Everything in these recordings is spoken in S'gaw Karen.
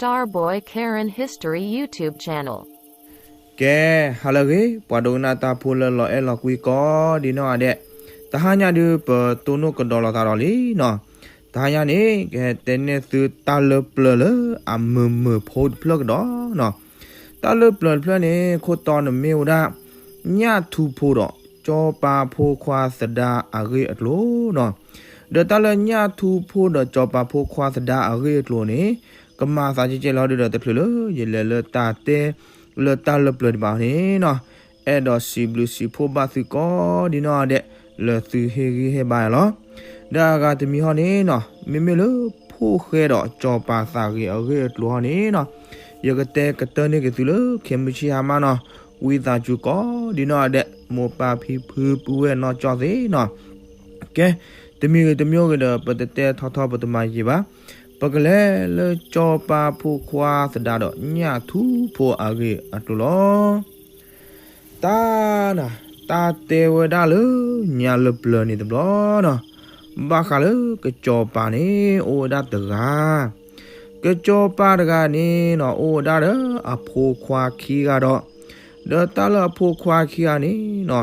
Starboy Karen History YouTube Channel. ကဲ, ဟါလၢအဂ့ၤ ပှၤဒိကနၣ်တၢ်ဖိလၢလီၤအဲၣ်လီၤကွံကိးဒ်နီၢ်ဂၤဒဲး, တဟါညါဒုးပတိၢ်နီၣ်ကဒီးလိာ်သးဒီးလံနီၤ. တဟါညါန့ၣ် ကဟဲတဲန့ၢ်သုတၢ်လၢပျၢၤလၢအမုာ်မုာ်ဖိတဖျၢၣ်ကဒီးနီၤ. တၢ်လၢပျၢၤတဖျၢၣ်န့ၣ် ခိၣ်တီန့ၣ်မ့ၢ်ဝဲဒၣ် ညၣ်ထူဖိဒီး စီၤပၤဖိခွါသဒါအဂ့ၢ်အကျိၤနီၤ. ဒီးတၢ်လၢညၣ်ထူဖိဒီးစီၤပၤဖိခွါသဒါအဂ့ၢ်အကျိၤန့ၣ် ကမၤသးကဲကဲလီၤဒုးဒီး တချုးလၢယလဲၤလၢတၢ်တဲလၢတၢ်လၢပျၢၤဒံးဘၣ်န့ၣ်နီၤ, အဲၣ်ဒိးစံးဘျုးစံးဖှိၣ်ဘၣ်သုကိးဒ်နီၢ်ဂၤဒဲး လၢသုဟ့ၣ်ဂံၢ်ဟ့ၣ်ဘါယၤလီၤ. ဒီးအဂၤတမံၤဟီန့ၣ်နီၤ, မ့မ့ၢ်လၢဖိၣ်ဃဲဒီးစီၤပၤသးဂ့ၤအဂ့ၢ်အကျိၤဟီန့ၣ်နီၤ, ယကတဲကတၢၢ်န့ၢ်က့ၤသုလၢခဲမုၢ်ဆ့ၣ်ဟါမၢ်နီၤ, ဝံသးစူၤကိးဒ်နီၢ်ဂၤဒဲး မိၢ်ပၢ်ဖံဖုပုၢ်ဝဲၢ်နီၢ်ကၠီၣ်သ့ၣ်နီၤ. ကဲ, တမံၤဂ့ၤတမံၤဂ့ၤဒီး ပတတဲထီထီပတမၤယံာ်ဘၣ်. ပကလဲၤလၢစီၤပၤဖိခွါသဒါဒီးညၣ်ထူဖိအဂ့ၢ်အကျိၤလီၤ. တၢ်နၤ, တၢ်တဲဝဲဒၣ်လၢညါလၢပျၢၤန့ၣ်တဘျီနီၤ, ဘၣ်ဃးလၢကစီၤပၤန့ၣ် အိၣ်ဝဲဒၣ်တဂၤ ကစီၤပၤတဂၤန့ၣ်နီၤ အိၣ်ဝဲဒၣ်ဒီးအဖိခွါခံဂၤဒီး, ဒီးတၢ်လၢအဖိခွါခံဂၤန့ၣ်နီၤ,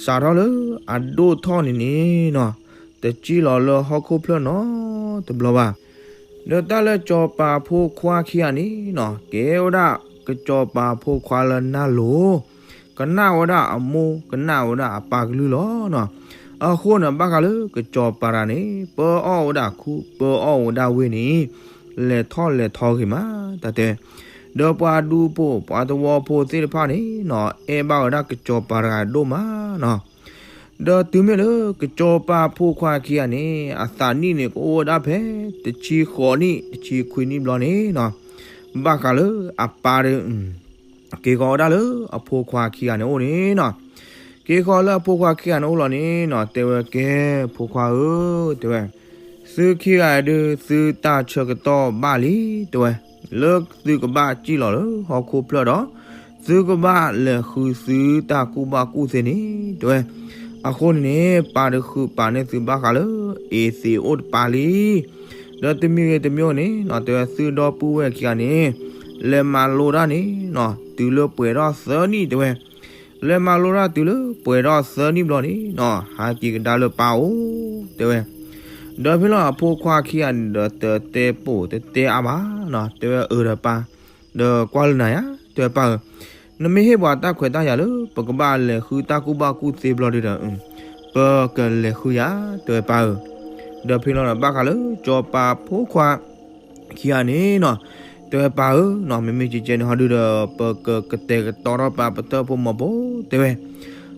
စးထီၣ်လၢအဒိၣ်ထီၣ်န့ၣ်န့ၣ်နီၤ, တစံၣ်လီၤလၢဟီၣ်ခိၣ်ဖျၢၣ်နီတဘျီဘၣ်. ဒီးတၢ်လၢစီၤပၤဖိခွါခံဂၤန့ၣ်နီၤ, ကဲဝဲဒၣ်ကစီၤပၤဖိခွါလၢနၢ်လိၤ, ကနၣ်ဝဲဒၣ်အမိၢ် ကနၣ်ဝဲဒၣ်အပၢ်ကလုၢ်လီၤနီၤ. အဃိန့ၣ် ဘၣ်ဃးလၢကစီၤပၤတဂၤန့ၣ် ပၢအီၣ်ဝဲဒၣ်ခူ ပၢအီၣ်ဝဲဒၣ်ဝ့ၢ်န့ၣ် လဲၤထီၣ်လဲၤထီဂ့ၤမး တၢ်တဲ. ဒီးပှၤဒူဖိ ပှၤသဝီဖိသ့ၣ်တဖၣ်န့ၣ်နီၤ အဲၣ်ဘၣ်ဝဲဒၣ်ကစီၤပၤတဂၤဒိၣ်မးနီၤ. ဒီးတုၤမ့ၢ်လၢကစီၤပၤဖိခွါခံဂၤန့ၣ် အသးနံၣ်န့ၣ် ကအိၣ်ဝဲဒၣ်ဖဲ တဆံဃိးနံၣ် တဆံခွံနံၣ်ဘျီန့ၣ်နီၤ, ဘၣ်ဃးလၢအပၢ်ဒီး က့ၤဃီၤဝဲဒၣ်လၢအဖိခွါခံဂၤန့ၣ်အိၣ်န့ၣ်နီၤ. က့ၤဃီၤလၢအဖိခွါခံဂၤန့ၣ်အိၣ်လီၤန့ၣ်နီၤ, တဲဝဲ ကဲ ဖိခွါဧၢ, တဲဝဲ, သုခံဂၤဒုး သုတၢ်ဆၢကတီၢ်ဘၣ်လံ, တဲဝဲ, လၢသုကဘၣ်စံၣ်လီၤလၢဟီၣ်ခိၣ်ဖျၢၣ်ဒီး သုကဘၣ်လဲၤဃုသုတၢ်ကူၣ်ဘၣ်ကူၣ်သ့န့ၣ်, တဲဝဲ. အဃိန့ၣ်န့ၣ် ပၢ်တဃုပာ်န့ၢ်သုဘၣ်ဃးလၢ အ့သ့းအိၣ်တပၤလံ. ဒီးတမံၤဂ့ၤတမံၤဂ့ၤန့ၣ်နီၤ, တဲဝဲ သုဒီပုၢ်ဝဲၢ်ခံဂၤန့ၣ် လဲၤမၤလိတၢ်န့ၣ်နီၤ, တုၤလၢပှဲၤထီၣ်သၢနံၣ် တဲဝဲ. လဲၤမၤလိတၢ်တုၤလၢပှဲၤထီၣ်သၢနံၣ်ဘျီန့ၣ်နီၤ, ဟးက့ၤကဒါလၢပၢ်အိၣ် တဲဝဲ. ဒီးဖဲလီၤအဖိခွါခံဂၤန့ၣ်ဒီး တတဲပိာ်တတဲအါဘၣ်နီၤ, တဲဝဲ အၢ ဒီးပၢ်, ဒီးကွၢ်လၢနၤယါ, တဲဝဲ ပၢ်ဧၢ, နမ့ၢ်ဟ့ၣ်ပှၤတၢ်ခွဲးတၢ်ယာ်လၢ ပကဘၣ်လဲၤဃုတၢ်ကူၣ်ဘၣ်ကူၣ်သ့ဘျီဒုးဒီး ပကလဲၤဃုယါ, တဲဝဲ ပၢ်ဧၢ. ဒီးဖဲလီၤဒီး ဘၣ်ဃးလၢစီၤပၤဖိခွါခံဂၤန့ၣ်နီၤ, တဲဝဲ ပၢ်ဧၢနီၤ, မ့မ့ၢ်ကကဲန့ၣ်ဟီဒုးဒီး ပကကတဲာ်ကတီၤထီၣ်ပာ်ပတၢၢ်ဖိမီၤဖိ, တဲဝဲ.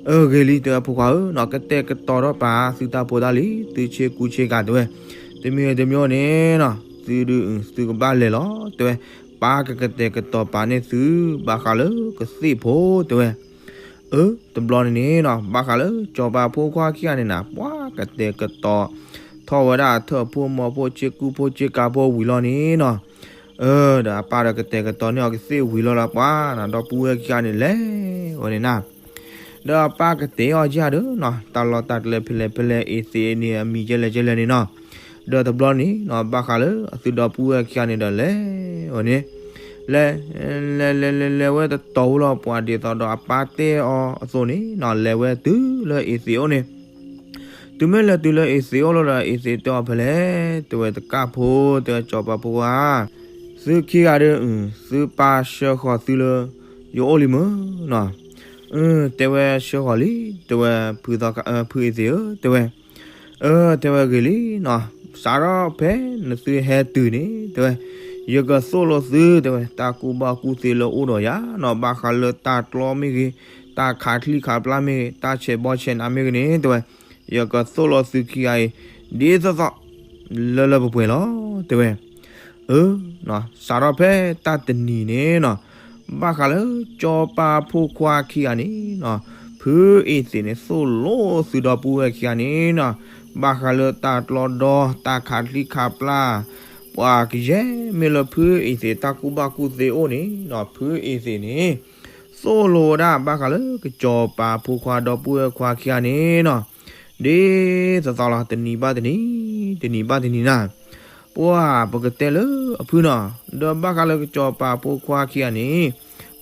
အၢ ဂ့ၤလံ တဲဝဲ ဖိခွါဧၢနီၤ, ကတဲာ်ကတီၤထီၣ်ပာ်သုတၢ်ဖိတၢ်လံၤ သုဆ့ကူဆ့ကၤ တဲဝဲ. တမံၤတမံၤန့ၣ်နီၤ, သုဒုး သုကဘၣ်လဲၤလီၤ တဲဝဲ. ပၢ်ကကတဲာ်ကတီၤပာ်န့ၢ်သု ဘၣ်ဃးလၢကသ့ၣ်ဖိ တဲဝဲ. အၢ တဘျီန့ၣ်န့ၣ်နီၤ, ဘၣ်ဃးလၢစီၤပၤဖိခွါခံဂၤန့ၣ်နၤ, ပှၤကတဲာ်ကတီၤထီၣ်ဝဲဒၣ်အထၢၣ်ဖိမီၤဖိ ဆ့ကူဖိဆ့ကၤဖိဝံၤလီၤန့ၣ်နီၤ, အၢ ဒီးအပၢ်ဒီးကတဲာ်ကတီၤန့ၢ်အီၤကသ့ၣ်ဝံၤလီၤဒီး ပှၤနၤဒီပုၢ်ဝဲၢ်ခံဂၤန့ၣ်လဲၤဝဲန့ၣ်နၤ. ဒီးအပၢ်ကတဲအီၤကဒီးနီၤ, တၢ်လီၢ်တၢ်ကျဲဖဲလဲၣ်ဖဲလဲၣ် အ့သ့းအ့န့ၣ်အမံၤကဲလဲၣ်ကဲလဲၣ်န့ၣ်နီၤ. ဒီးတဘျီန့ၣ်နီၤ, ဘၣ်ဃးလၢအသုဒီပုၢ်ဝဲၢ်ခံဂၤန့ၣ်ဒီးလဲၤဝဲန့ၣ်, လဲၤ လဲၤ လဲၤ လဲၤ လဲၤဝဲတတီၤဝဲလီၤ, ပှၤဒ်သိးဒီးအပၢ်တဲအီၤအသိးန့ၣ်နီၤ, လဲၤဝဲတုၤလၢအ့သ့းအိၣ်န့ၣ်. တုၤမ့ၢ်လဲၤတုၤလၢအ့သ့းအိၣ်လီၤဒီး အ့သ့းတဲအီၤဖဲလဲၣ်, တဲဝဲ တကၢ်ဖိ, တဲဝဲ စီၤပၤဖိခွါ သုခံဂၤဒီး သုပၢ်ဆှၢဃီၤသုလၢယအိၣ်လံမုၢ်နီၤ. တဲဝဲ ဆှၢဃီၤလံ, တဲဝဲ ဖုသီခါ ဖုအ့သ့းဧၢ, တဲဝဲ. အၢ တဲဝဲ ဂ့ၤလံနီၤ, စးထီၣ်ဖဲနသုဟဲတုၤန့ၣ် တဲဝဲ, ယကသိၣ်လိသု တဲဝဲ တၢ်ကူၣ်ဘၣ်ကူၣ်သ့လၢအိၣ်ဒီးယၤနီၤ, ဘၣ်ဃးလၢတၢ်ကျီမ့ၢ်ဂ့ၤ, တၢ်ခးချံခးပျၢ်မ့ၢ်ဂ့ၤ, တၢ်ဆဲးဘီဆဲးနးမ့ၢ်ဂ့ၤန့ၣ် တဲဝဲ, ယကသိၣ်လိသုခံဂၤအံၤ ဒ်သိးသိး လၢလၢပှဲၤပှဲၤလီၤ တဲဝဲ. အၢ စးထီၣ်ဖဲတၢ်တနံၤန့ၣ်နီၤ, ဘၣ်ဃးလၢစီၤပၤဖိခွါခံဂၤန့ၣ်နီၤ, ဖုအ့သ့းန့ၣ် သိၣ်လိသုဒီပုၢ်ဝဲၢ်ခံဂၤန့ၣ်နီၤ, ဘၣ်ဃးလၢတၢ်ကျီဒီ တၢ်ခးချံခးပျၢ်, ပှၤကယဲၢ်မ့ၢ်လၢဖုအ့သ့းတၢ်ကူၣ်ဘၣ်ကူၣ်သ့အိၣ်န့ၣ်နီၤ, ဖုအ့သ့းန့ၣ် သိၣ်လိဝဲဒၣ်ဘၣ်ဃးလၢကစီၤပၤဖိခွါဒီပုၢ်ဝဲၢ်ခွါခံဂၤန့ၣ်နီၤ, ဒ်သိးသိးလီၤ တနံၤဘၣ်တနံၤ, တနံၤဘၣ်တနံၤနၤ. ပှၢ်ပကတဲလၢအဖုနီၤ, ဒီးဘၣ်ဃးလၢကစီၤပၤဖိခွါခံဂၤန့ၣ်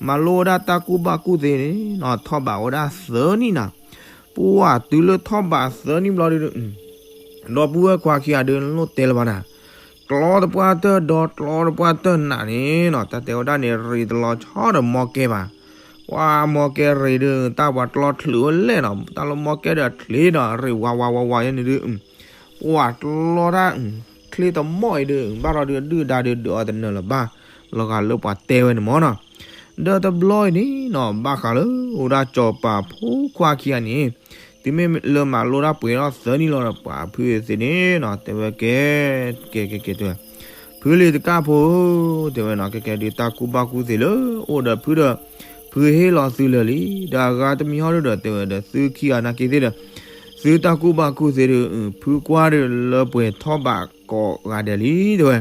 မၤလိဝဲဒၣ်တၢ်ကူၣ်ဘၣ်ကူၣ်သ့န့ၣ်နီၤ ထီၣ်ဘးဝဲဒၣ်သၢနံၣ်နၤ, ပှၢ်တုၤလၢထီၣ်ဘးသၢနံၣ်ဘျီဒု ဒီပုၢ်ဝဲၢ်ခွါခံဂၤဒု လိၣ်တဲလၢၤဘၣ်နၤ, ကျီတပှၢ်တၢၢ်ဒီးကျီတပှၢ်တၢၢ်နၤန့ၣ်နီၤ တၢ်တဲဝဲဒၣ်န့ၣ် ရ့းတလီၤဆီဒီးမီကဲဘၣ်, ပှၢ်မီကဲရ့းဒု တၢ်ပှၤကျီချုးဝဲလဲၣ်နီၤ တၢ်လၢမီကဲဒီးချ့ဒီးရ့းဝးဝးဝးဝးယဲန့ၣ်ဒု ပှၢ်ကျီတၢ် ချ့တမီၢ်အံၤဒု ဘၣ်ထီၣ်ဒုဒုၣ်ဒါဒုဒုးအီၤတနၢၤလၢၤဘၣ်, လီၤဂာ်လၢပှၤတဲဝဲန့ၣ်မ့ၢ်နီၤ, ဒီးတဘျီအံၤန့ၣ်နီၤ ဘၣ်ဃးလၢအိၣ်ဒၣ်ကစီၤပၤဖိခွါခံဂၤန့ၣ် တုၤမ့ၢ်လၢမၤလိတၢ်ပှဲၤထီၣ်သၢနံၣ်လီၤဒီး ပှၤဖုအသ့ၣ်န့ၣ်နီၤ တဲဝဲကဲ ကဲကဲကဲတဲဝဲ, ဖုလံၤတကၢ်ဖိဧၢ တဲဝဲနီၤ ကဲကဲဒု တၢ်ကူၣ်ဘၣ်ကူၣ်သ့လၢအိၣ်ဒီးဖုဒီး ဖုဟ့ၣ်လီၤသုလၢာ်လံ, ဒီးအဂၤတမံၤဟီဒုဒီးတဲဝဲဒီး သုခံဂၤနာ်က့သ့ၣ်ဒီး သုတၢ်ကူၣ်ဘၣ်ကူၣ်သ့ဒု ဖုကွၢ်ဒုလၢပှဲၤထီၣ်ဘးကိးဂၤဒဲးလံ တဲဝဲ,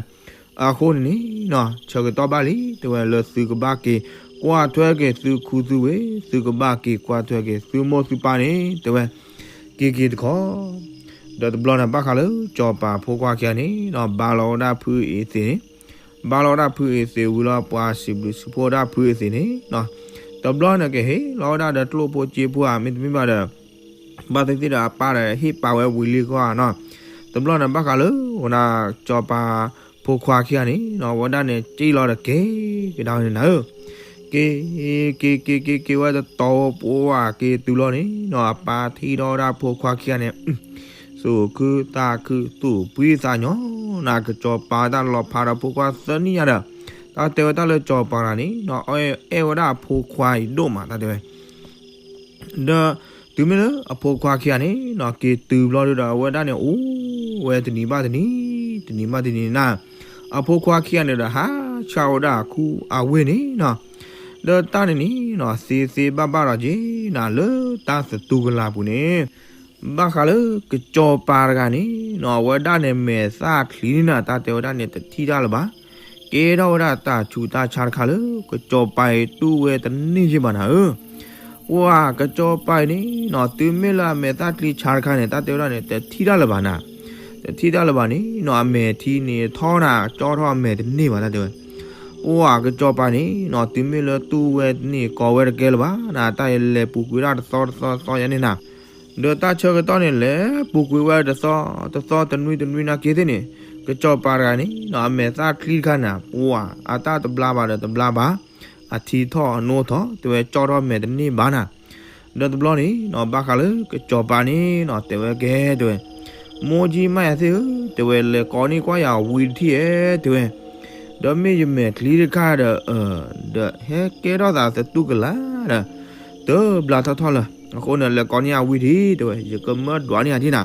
အဃိန့ၣ်န့ၣ်နီၤ ဆၢကတီၢ်ဘၣ်လံ တဲဝဲ လၢသုကဘၣ်က့ၤကွၢ်ထွဲက့ၤသုခူသုဝ့ၢ် သုကဘၣ်က့ၤကွၢ်ထွဲက့ၤသုမိၢ်သုပၢ်န့ၣ် တဲဝဲ, က့ၤက့ၤတခီ ဒီးတဘျီန့ၣ် ဘၣ်ဃးလၢကစီၤပၤဖိခွါခံဂၤန့ၣ်နီၤ ဘါလီၤဝဲဒၣ်ဖုအသ့ၣ်န့ၣ်, ဘါလီၤဝဲဒၣ်ဖုအသ့ၣ်ဝံၤလီၤ ပှၤစံးဘျုးစံးဖှိၣ်ဝဲဒၣ်ဖုအသ့ၣ်န့ၣ်နီၤ, တဘျီန့ၣ်ကဟ့ၣ်လီၤဝဲဒၣ်ဒီးကျိၣ်ဖိစ့ဖိဧါ မ့တမ့ၢ်ဘၣ်ဒီး ဘၣ်သ့ၣ်သ့ၣ်ဒီးအပၢ်ဒီးဟ့ၣ်ပာ်ဝဲဝံၤလံဃီဧါနီၤ, တဘျီန့ၣ် ဘၣ်ဃးလၢအိၣ်ဒၣ်ကစီၤပၤဖိခွါခံဂၤန့ၣ်နီၤ ဝဲဒၣ်န့ၣ် စံၣ်လီၤဒီးက့ၤကဒါဝဲန့ၣ်နၤဧၢ က့ၤ က့ၤက့ၤက့ၤက့ၤဝဲတတီၤ ပှၢ်က့ၤတုၤလီၤန့ၣ်နီၤ အပၢ်ထံၣ်ထီၣ်ဝဲဒၣ်ဖိခွါခံဂၤန့ၣ် သူၣ်ခုသးခုသူၣ်ဖှံသးညီနၤ ကစီၤပၤတၢ်လီၤဖးဒီးဖိခွါသၢနံၣ်ညါဒီး တၢ်တဲဝဲတၢ်လၢကစီၤပၤတဂၤန့ၣ်နီၤ အဲၣ်ဝဲဒၣ်အဖိခွါအံၤဒိၣ်မး တၢ်တဲဝဲ ဒီးတုၤမ့ၢ်လၢအဖိခွါခံဂၤန့ၣ်နီၤ က့ၤတုၤဘျီဒုဒီး အဝဲဒၣ်န့ၣ်အိၣ်ဝဲတနံၤဘၣ်တနံၤ တနံၤဘၣ်တနံၤနၤ, အဖိခွါခံဂၤန့ၣ်ဒီး ဟးဆှၣ်ဝဲဒၣ်အခူအဝ့ၢ်န့ၣ်နီၤ, ဒီးတၢ်န့ၣ်န့ၣ်နီၤ သ့သ့ဘၣ်ဘၣ်ဒီးက့ၤနၤ လၢတၢ်သတူၢ်ကလာ်ပူၤန့ၣ် ဘၣ်ဃးလၢကစီၤပၤတဂၤန့ၣ်နီၤ အဝဲဒၣ်န့ၣ်မဲာ်သၣ်ချံန့ၣ်နၤ တၢ်တဲဝဲဒၣ်န့ၣ် တထံၣ်တၢ်လၢၤဘၣ်, ကဲထီၣ်ဝဲဒၣ်တၢ်ဆူးတၢ်ဆါတခါလၢ ကစီၤပၤအံၤတူၢ်ဝဲတန့ၢ်ယ့ၢ်ဘၣ်နၤဧၢ, ပှၢ်ကစီၤပၤအံၤန့ၣ်နီၤ တုၤမ့ၢ်လၢအမဲာ်သၣ်ချံဆါတခါန့ၣ် တၢ်တဲဝဲဒၣ်န့ၣ် တထံၣ်တၢ်လၢၤဘၣ်နၤ, တထံၣ်တၢ်လၢၤဘၣ်န့ၣ်နီၤ အမဲာ်ထံန့ၣ်ထီၣ်နၤ ကၠီထီၣ်အမဲာ်တန့ၢ်ဘၣ် တၢ်တဲဝဲ, ပှၢ်ကစီၤပၤန့ၣ်နီၤ တုၤမ့ၢ်လၢတူၢ်ဝဲတန့ၢ် ကိးဝဲတကဲလၢၤဘၣ်နၤ တၢ်အံၤလဲၤပူၤကွံာ်ဒၣ်တသီတသီတသီယါန့ၣ်နၤ ဒီးတၢ်ဆၢကတီၢ်န့ၣ် လဲၤပူၤကွံာ်ဝဲတသီတသီတနွံတနွံနာ်က့သ့ၣ်န့ၣ် ကစီၤပၤတဂၤန့ၣ်နီၤ အမဲာ်သၣ်ချံတခါနၤ ပှၢ်အတၢ်တဘျါဘၣ်ဒီးတဘျါဘၣ်, အထံထီၣ်အနိထီၣ် တဲဝဲ ကၠီထီၣ်မဲာ်တန့ၢ်ဘၣ်နၤ, ဒီးတဘျီန့ၣ်နီၤ ဘၣ်ဃးလၢကစီၤပၤန့ၣ်နီၤ တဲဝဲကဲ တဲဝဲ မိၢ်ကၠံမးယၤသ့ၣ်ဧၢ တဲဝဲ လဲၤကိးန့ၢ်ကွၢ်ယၤဝံၤတထံၣ်ဧဲ တဲဝဲ ဒီးမ့ၢ်ယမဲာ်ချံတခါဒီး ဒီးဟဲကဲထီၣ်သးသတူၢ်ကလာ်ဒီး တဘျါထီၣ်ထီၣ်လၢၤ အဃိန့ၣ် လဲၤကိးန့ၢ်အဝံၤတထံၣ် တဲဝဲ ယကမၢဒွးန့ၢ်ယၤထံၣ်နၤ,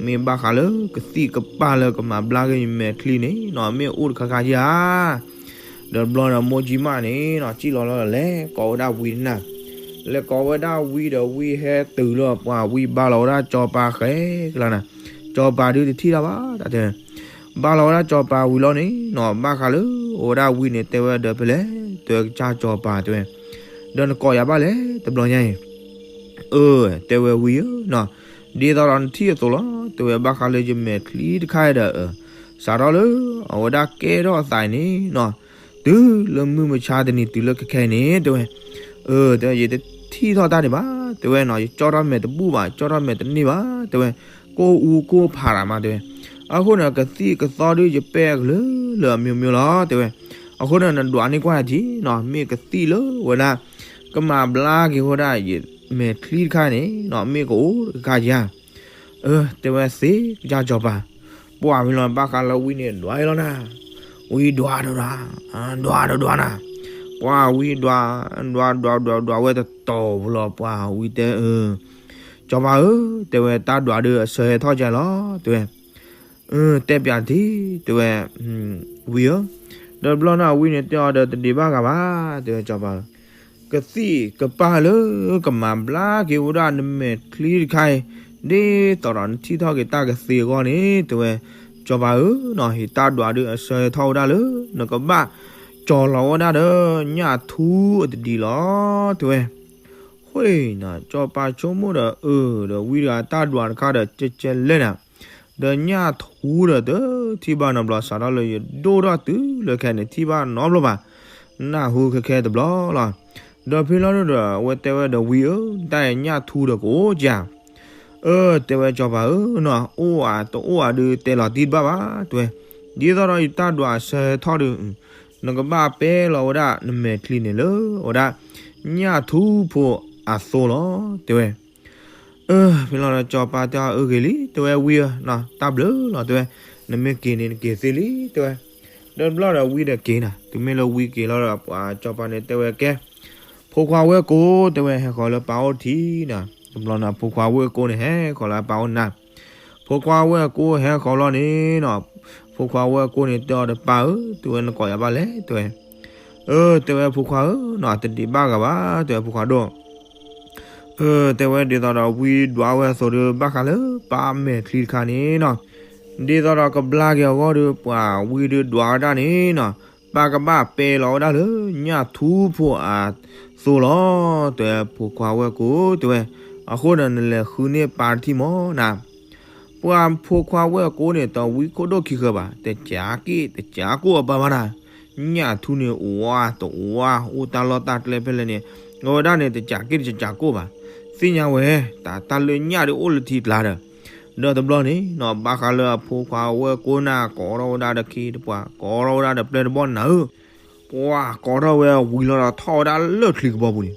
မ့ၢ်ဘၣ်ဃးလၢကသံၣ်ကပၢ်လၢကမၤဘျါက့ၤယမဲာ်ချံန့ၣ်နီၤ မ့ၢ်အိၣ်တခါခါဧါ ဒီးတဘျီန့ၣ် မိၢ်ကၠံမးန့ၣ်နီၤ စံၣ်လီၤလီၤဒီး လဲၤကိးဝဲဒၣ်ဝံၤန့ၣ်နၤ, လဲၤကိးဝဲဒၣ်ဝံၤဒီး ဝံၤဟဲတုၤလၢပှၢ်ဝံၤဘါလီၤဝဲဒၣ်စီၤပၤဃဲကလါနၤ, စီၤပၤဒုတထံၣ်တၢ်ဘၣ် တၢ်တဲ ဘါလီၤဝဲဒၣ်စီၤပၤဝံၤလီၤန့ၣ်နီၤ ဘၣ်ဃးလၢအိၣ်ဝဲဒၣ်ဝံၤန့ၣ် တဲဝဲဒီးဖဲလဲၣ် တဲဝဲကစၢ်စီၤပၤတဲဝဲ, ဒီးနကိးယၤဘၣ်လဲၣ် တဘျီညါအံၤ အၢ တဲဝဲဝံၤဧၢနီၤ, ဒ်သိးဒီးနထံၣ်အသိးလီၤ တဲဝဲ ဘၣ်ဃးလၢယမဲာ်ချံတခါဒီး စးထီၣ်လၢအဝဲဒၣ်ကဲထီၣ်အသးအံၤန့ၣ်နီၤ, တုၤလၢမုၢ်မဆါတနံၤတုၤလၢခဲခဲအံၤန့ၣ် တဲဝဲ, အၢ တဲဝဲ ယတထံၣ်ထီၣ်တၢ်န့ၣ်ဘၣ် တဲဝဲနီၤ, ယကၠီထီၣ်မဲာ်တဘူၣ်ဘၣ် ကၠီထီၣ်မဲာ်တန့ၢ်ဘၣ် တဲဝဲ, ကိၢ်အူကိၢ်ဖးတၢ်မး တဲဝဲ, အဃိန့ၣ် ကသံၣ်ကသီဒုးယပဲာ်အကလုာ်လၢအမျိုးမျိုးလီၤ တဲဝဲ, အဃိန့ၣ် နဒွးန့ၢ်ကွၢ်ယၤထံၣ်နီၤ မ့ၢ်ကသံၣ်လၢဝဲဒၣ် ကမၤဘျါက့ၤဝဲဒၣ်ယမဲာ်ချံတခါန့ၣ်နီၤ မ့ၢ်ကအိၣ်တခါခါဧါ အၢ တဲဝဲသ့ကစၢ်စီၤပၤ, ပှၢ်ဝံၤလီၤ ဘၣ်ဃးလၢဝံၤန့ၣ် ဒွးအံၤလီၤနၤ, ဝံၤဒွးဒွးဒွး, ဒွးဒွးဒွးနၤ, ပှၢ်ဝံၤဒွး, ဒွးဒွးဒွးဒွးဝဲတတီၤဖိလီၤ ပှၢ်ဝံၤတဲအၢ, စီၤပၤဧၢ, တဲဝဲတၢ်ဒွးဒုးအဆၢဟဲထီၣ်ကလီၤ တဲဝဲ, အၢ တဲပၠးတထံၣ် တဲဝဲ, ဝံၤဧၢ, ဒီးတဘျီန့ၣ်ဝံၤန့ၣ်တဲအီၤဒီးတဒံးဘၣ်ဂၤဘၣ် တဲဝဲစီၤပၤဧၢ ကသံၣ်ကပၢ်လၢကမၤဘျါက့ၤဝဲဒၣ်နမဲာ်ချံတခါအံၤ, ဒ်သိးဒီးနထံၣ်ထီၣ်က့ၤတၢ်ကသ့အဂီၢ်န့ၣ် တဲဝဲ, စီၤပၤဧၢ, ဟ့ၣ်တၢ်ဒွးဒုးအဆၢထီၣ်ဝဲဒၣ်လၢ နကဘၣ်ကၠီၤလီၤဝဲဒၣ်ဒီး ညၣ်ထူအတဒံးလီၤ တဲဝဲ. ဃ့နၤ စီၤပၤဆိကမိၣ်ဒီးအၢ ဒီးဝံတဂၤတၢ်ဒွးတခါဒီးကဲကဲလဲၣ်နၤ, ဒီးညၣ်ထူဒီးတထံၣ်ဘၣ်နီတဘျီ စးထီၣ်လၢယဒိၣ်ထီၣ်တုၤလၢခဲန့ၣ် ထံၣ်ဘၣ်နီတဘျီဘၣ်, နၢ်ဟူခဲခဲတဘျီလီၤ. ဒီးဖဲလီၤဒုဒီး အဝဲတဲဝဲဒီးဝံဧၢ, တၢ်အံၤညၣ်ထူဒီးကအိၣ်ကဧါ. အၢ တဲဝဲစီၤပၤဧၢနီၤ, အိၣ်ဧါတအိၣ်ဧါဒုးတဲလီၤတံၢ်တဘၣ်ဘၣ် တဲဝဲ, ဒ်သိးဒီးယတၢ်ဒွးအဆၢဟဲထီၣ်ဒုး နကဘၣ်ပဲလီၤဝဲဒၣ်နမဲာ်ချံန့ၣ်လၢ ဝဲဒၣ် ညၣ်ထူဖိအသိလီၤ တဲဝဲ. အၢ ဖဲလီၤဒီးစီၤပၤတဲအီၤ အၢဂ့ၤလံ တဲဝဲဝံဧၢ, တၢ်ဘျုးလီၤ တဲဝဲ, နမ့ၢ်က့ၤန့ၣ်နက့ၤသ့လံ တဲဝဲ. ဒီးတဘျီဒီးဝံဒီးက့ၤနၤ, တုၤမ့ၢ်လၢဝံက့ၤလီၤဒီး ပှၤစီၤပၤန့ၣ်တဲဝဲကဲ ဖိခွါဝဲၢ်ကိ တဲဝဲ ဟဲဃီၤလၢပၢ်အိၣ်ထံးနၤ, တဘျီန့ၣ် ဖိခွါဝဲၢ်ကိန့ၣ် ဟဲဃီၤလၢအပၢ်အိၣ်နၤ. ဖိခွါဝဲၢ်ကိဟဲဃီၤလီၤန့ၣ်နီၤ, ဖိခွါဝဲၢ်ကိန့ၣ်တဲအီၤဒီး ပၢ်ဧၢ, တုၤဝဲနကိးယၤဘၣ်လဲၣ် တဲဝဲ. အၢ တဲဝဲဖိခွါဧၢနီၤ, တဒံးဘၣ်ဂၤဘၣ် တဲဝဲဖိခွါဒိၣ်. အၢ တဲဝဲဒ်သိးဒီးဝံဒွးဝဲအသိးဒီး ဘၣ်ဃးလၢပၢ်မဲာ်ချံတခါန့ၣ်နီၤ, ဒ်သိးဒီးကဘျါက့ၤအဂီၢ်ဒီး ပှၤဝံဒီးဒွးဝဲဒၣ်န့ၣ်နီၤ, ပၢ်ကဘၣ်ပဲလီၤဝဲဒၣ်လၢညၣ်ထူဖိအသိလီၤ တဲဝဲဖိခွါဝဲၢ်ကိ တဲဝဲ. အဃိန့ၣ်နလဲၤဃုန့ၢ်ပၢ်တထံၣ်မၢ်နၤ. ပှၤဖိခွါဝဲၢ်ကိန့ၣ် တဝံခိၣ်ဒိၣ်ခံဃၢၤဘၣ်, တကးက့ၣ်တကးကိၣ်အပၢ်ဘၣ်နၤ. ညၣ်ထူန့ၣ်အိၣ်ဝဲတအိၣ်ဝဲ အိၣ်တၢ်လီၢ်တၢ်ကျဲဖဲလဲၣ်န့ၣ် အဝဲဒၣ်န့ၣ် တကးက့ၣ်တကးကိၣ်ဘၣ်. သ့ၣ်ညါဝဲ တၢ်တၢ်လၢညၣ်ဒုးအိၣ်လၢထံကျါဒီး ဒီးတဘျီန့ၣ်နီၤ ဘၣ်ဃးလၢအဖိခွါဝဲၢ်ကိန့ၣ် ကိးထီၣ်ဝဲဒၣ်ဒီးခ့တပှၤ ကိးထီၣ်ဝဲဒၣ်ဒီးပျဲၢ်တဘီၣ်နၤဧၢ. ပှၤကိးထီၣ်ဝဲဝံၤလီၤဒီးထီၣ်ဝဲဒၣ်လၢချံကဘီ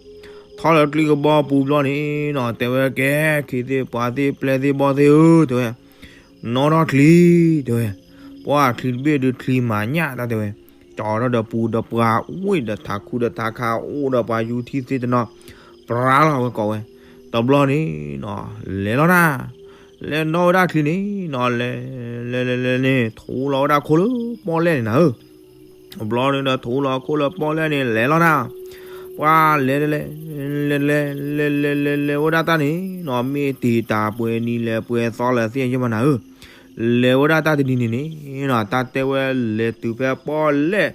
ပူၤန့ၣ်, ထီၣ်လၢချံကဘီပူၤဘျီန့ၣ်နီၤ တဲဝဲကဲ ခ့သ့ၣ်ပှၤသ့ၣ်ပျဲၢ်သ့ၣ်ဘီၣ်သ့ၣ်ဧၢ တဲဝဲ, နီၣ်ထီၣ်ချံ တဲဝဲ. ပှၤချံတဘ့ၣ်ဒုးချံမၤညၣ်တၢ်တဲဝဲ, ကၠီထီၣ်ဒီးပူၤဒီးပှၤဝ့ၢ်ဒီးထးခူဒီးထးခါအိၣ်ဒီးပှၤယူၤထံသ့ၣ်တနီၤ ပြါလီၤဝဲကိးဝဲ, တဘျီန့ၣ်နီၤ လဲၤလီၤနၤ, လဲၤနီၣ်ဝဲဒၣ်ချံန့ၣ်နီၤ လဲၤ လဲၤလဲၤလဲၤန့ၣ် ထူလီၤဝဲဒၣ်ခိၣ်လၢပီၣ်လဲၣ်န့ၣ်နၤဧၢ. တဘျီန့ၣ်ဒီးထူလီၤခိၣ်လၢပီၣ်လဲၣ်န့ၣ် လဲၤလီၤနၤ, ပှၤလဲၤလဲၤ လဲၤလဲၤ လဲၤလဲၤလဲၤလဲၤဝဲဒၣ်တၢ်န့ၣ်နီၤ မ့ၢ်တ့ၢ်တၢ်ပှဲၤနံၤလဲၣ်ပှဲၤသီလဲၣ်သ့ၣ်ညါမနၤဧၢ. လဲၤဝဲဒၣ်တၢ်တနံၤန့ၣ်န့ၣ်နီၤ တၢ်တဲဝဲလဲၤတုၤဖဲပီၣ်လဲၣ်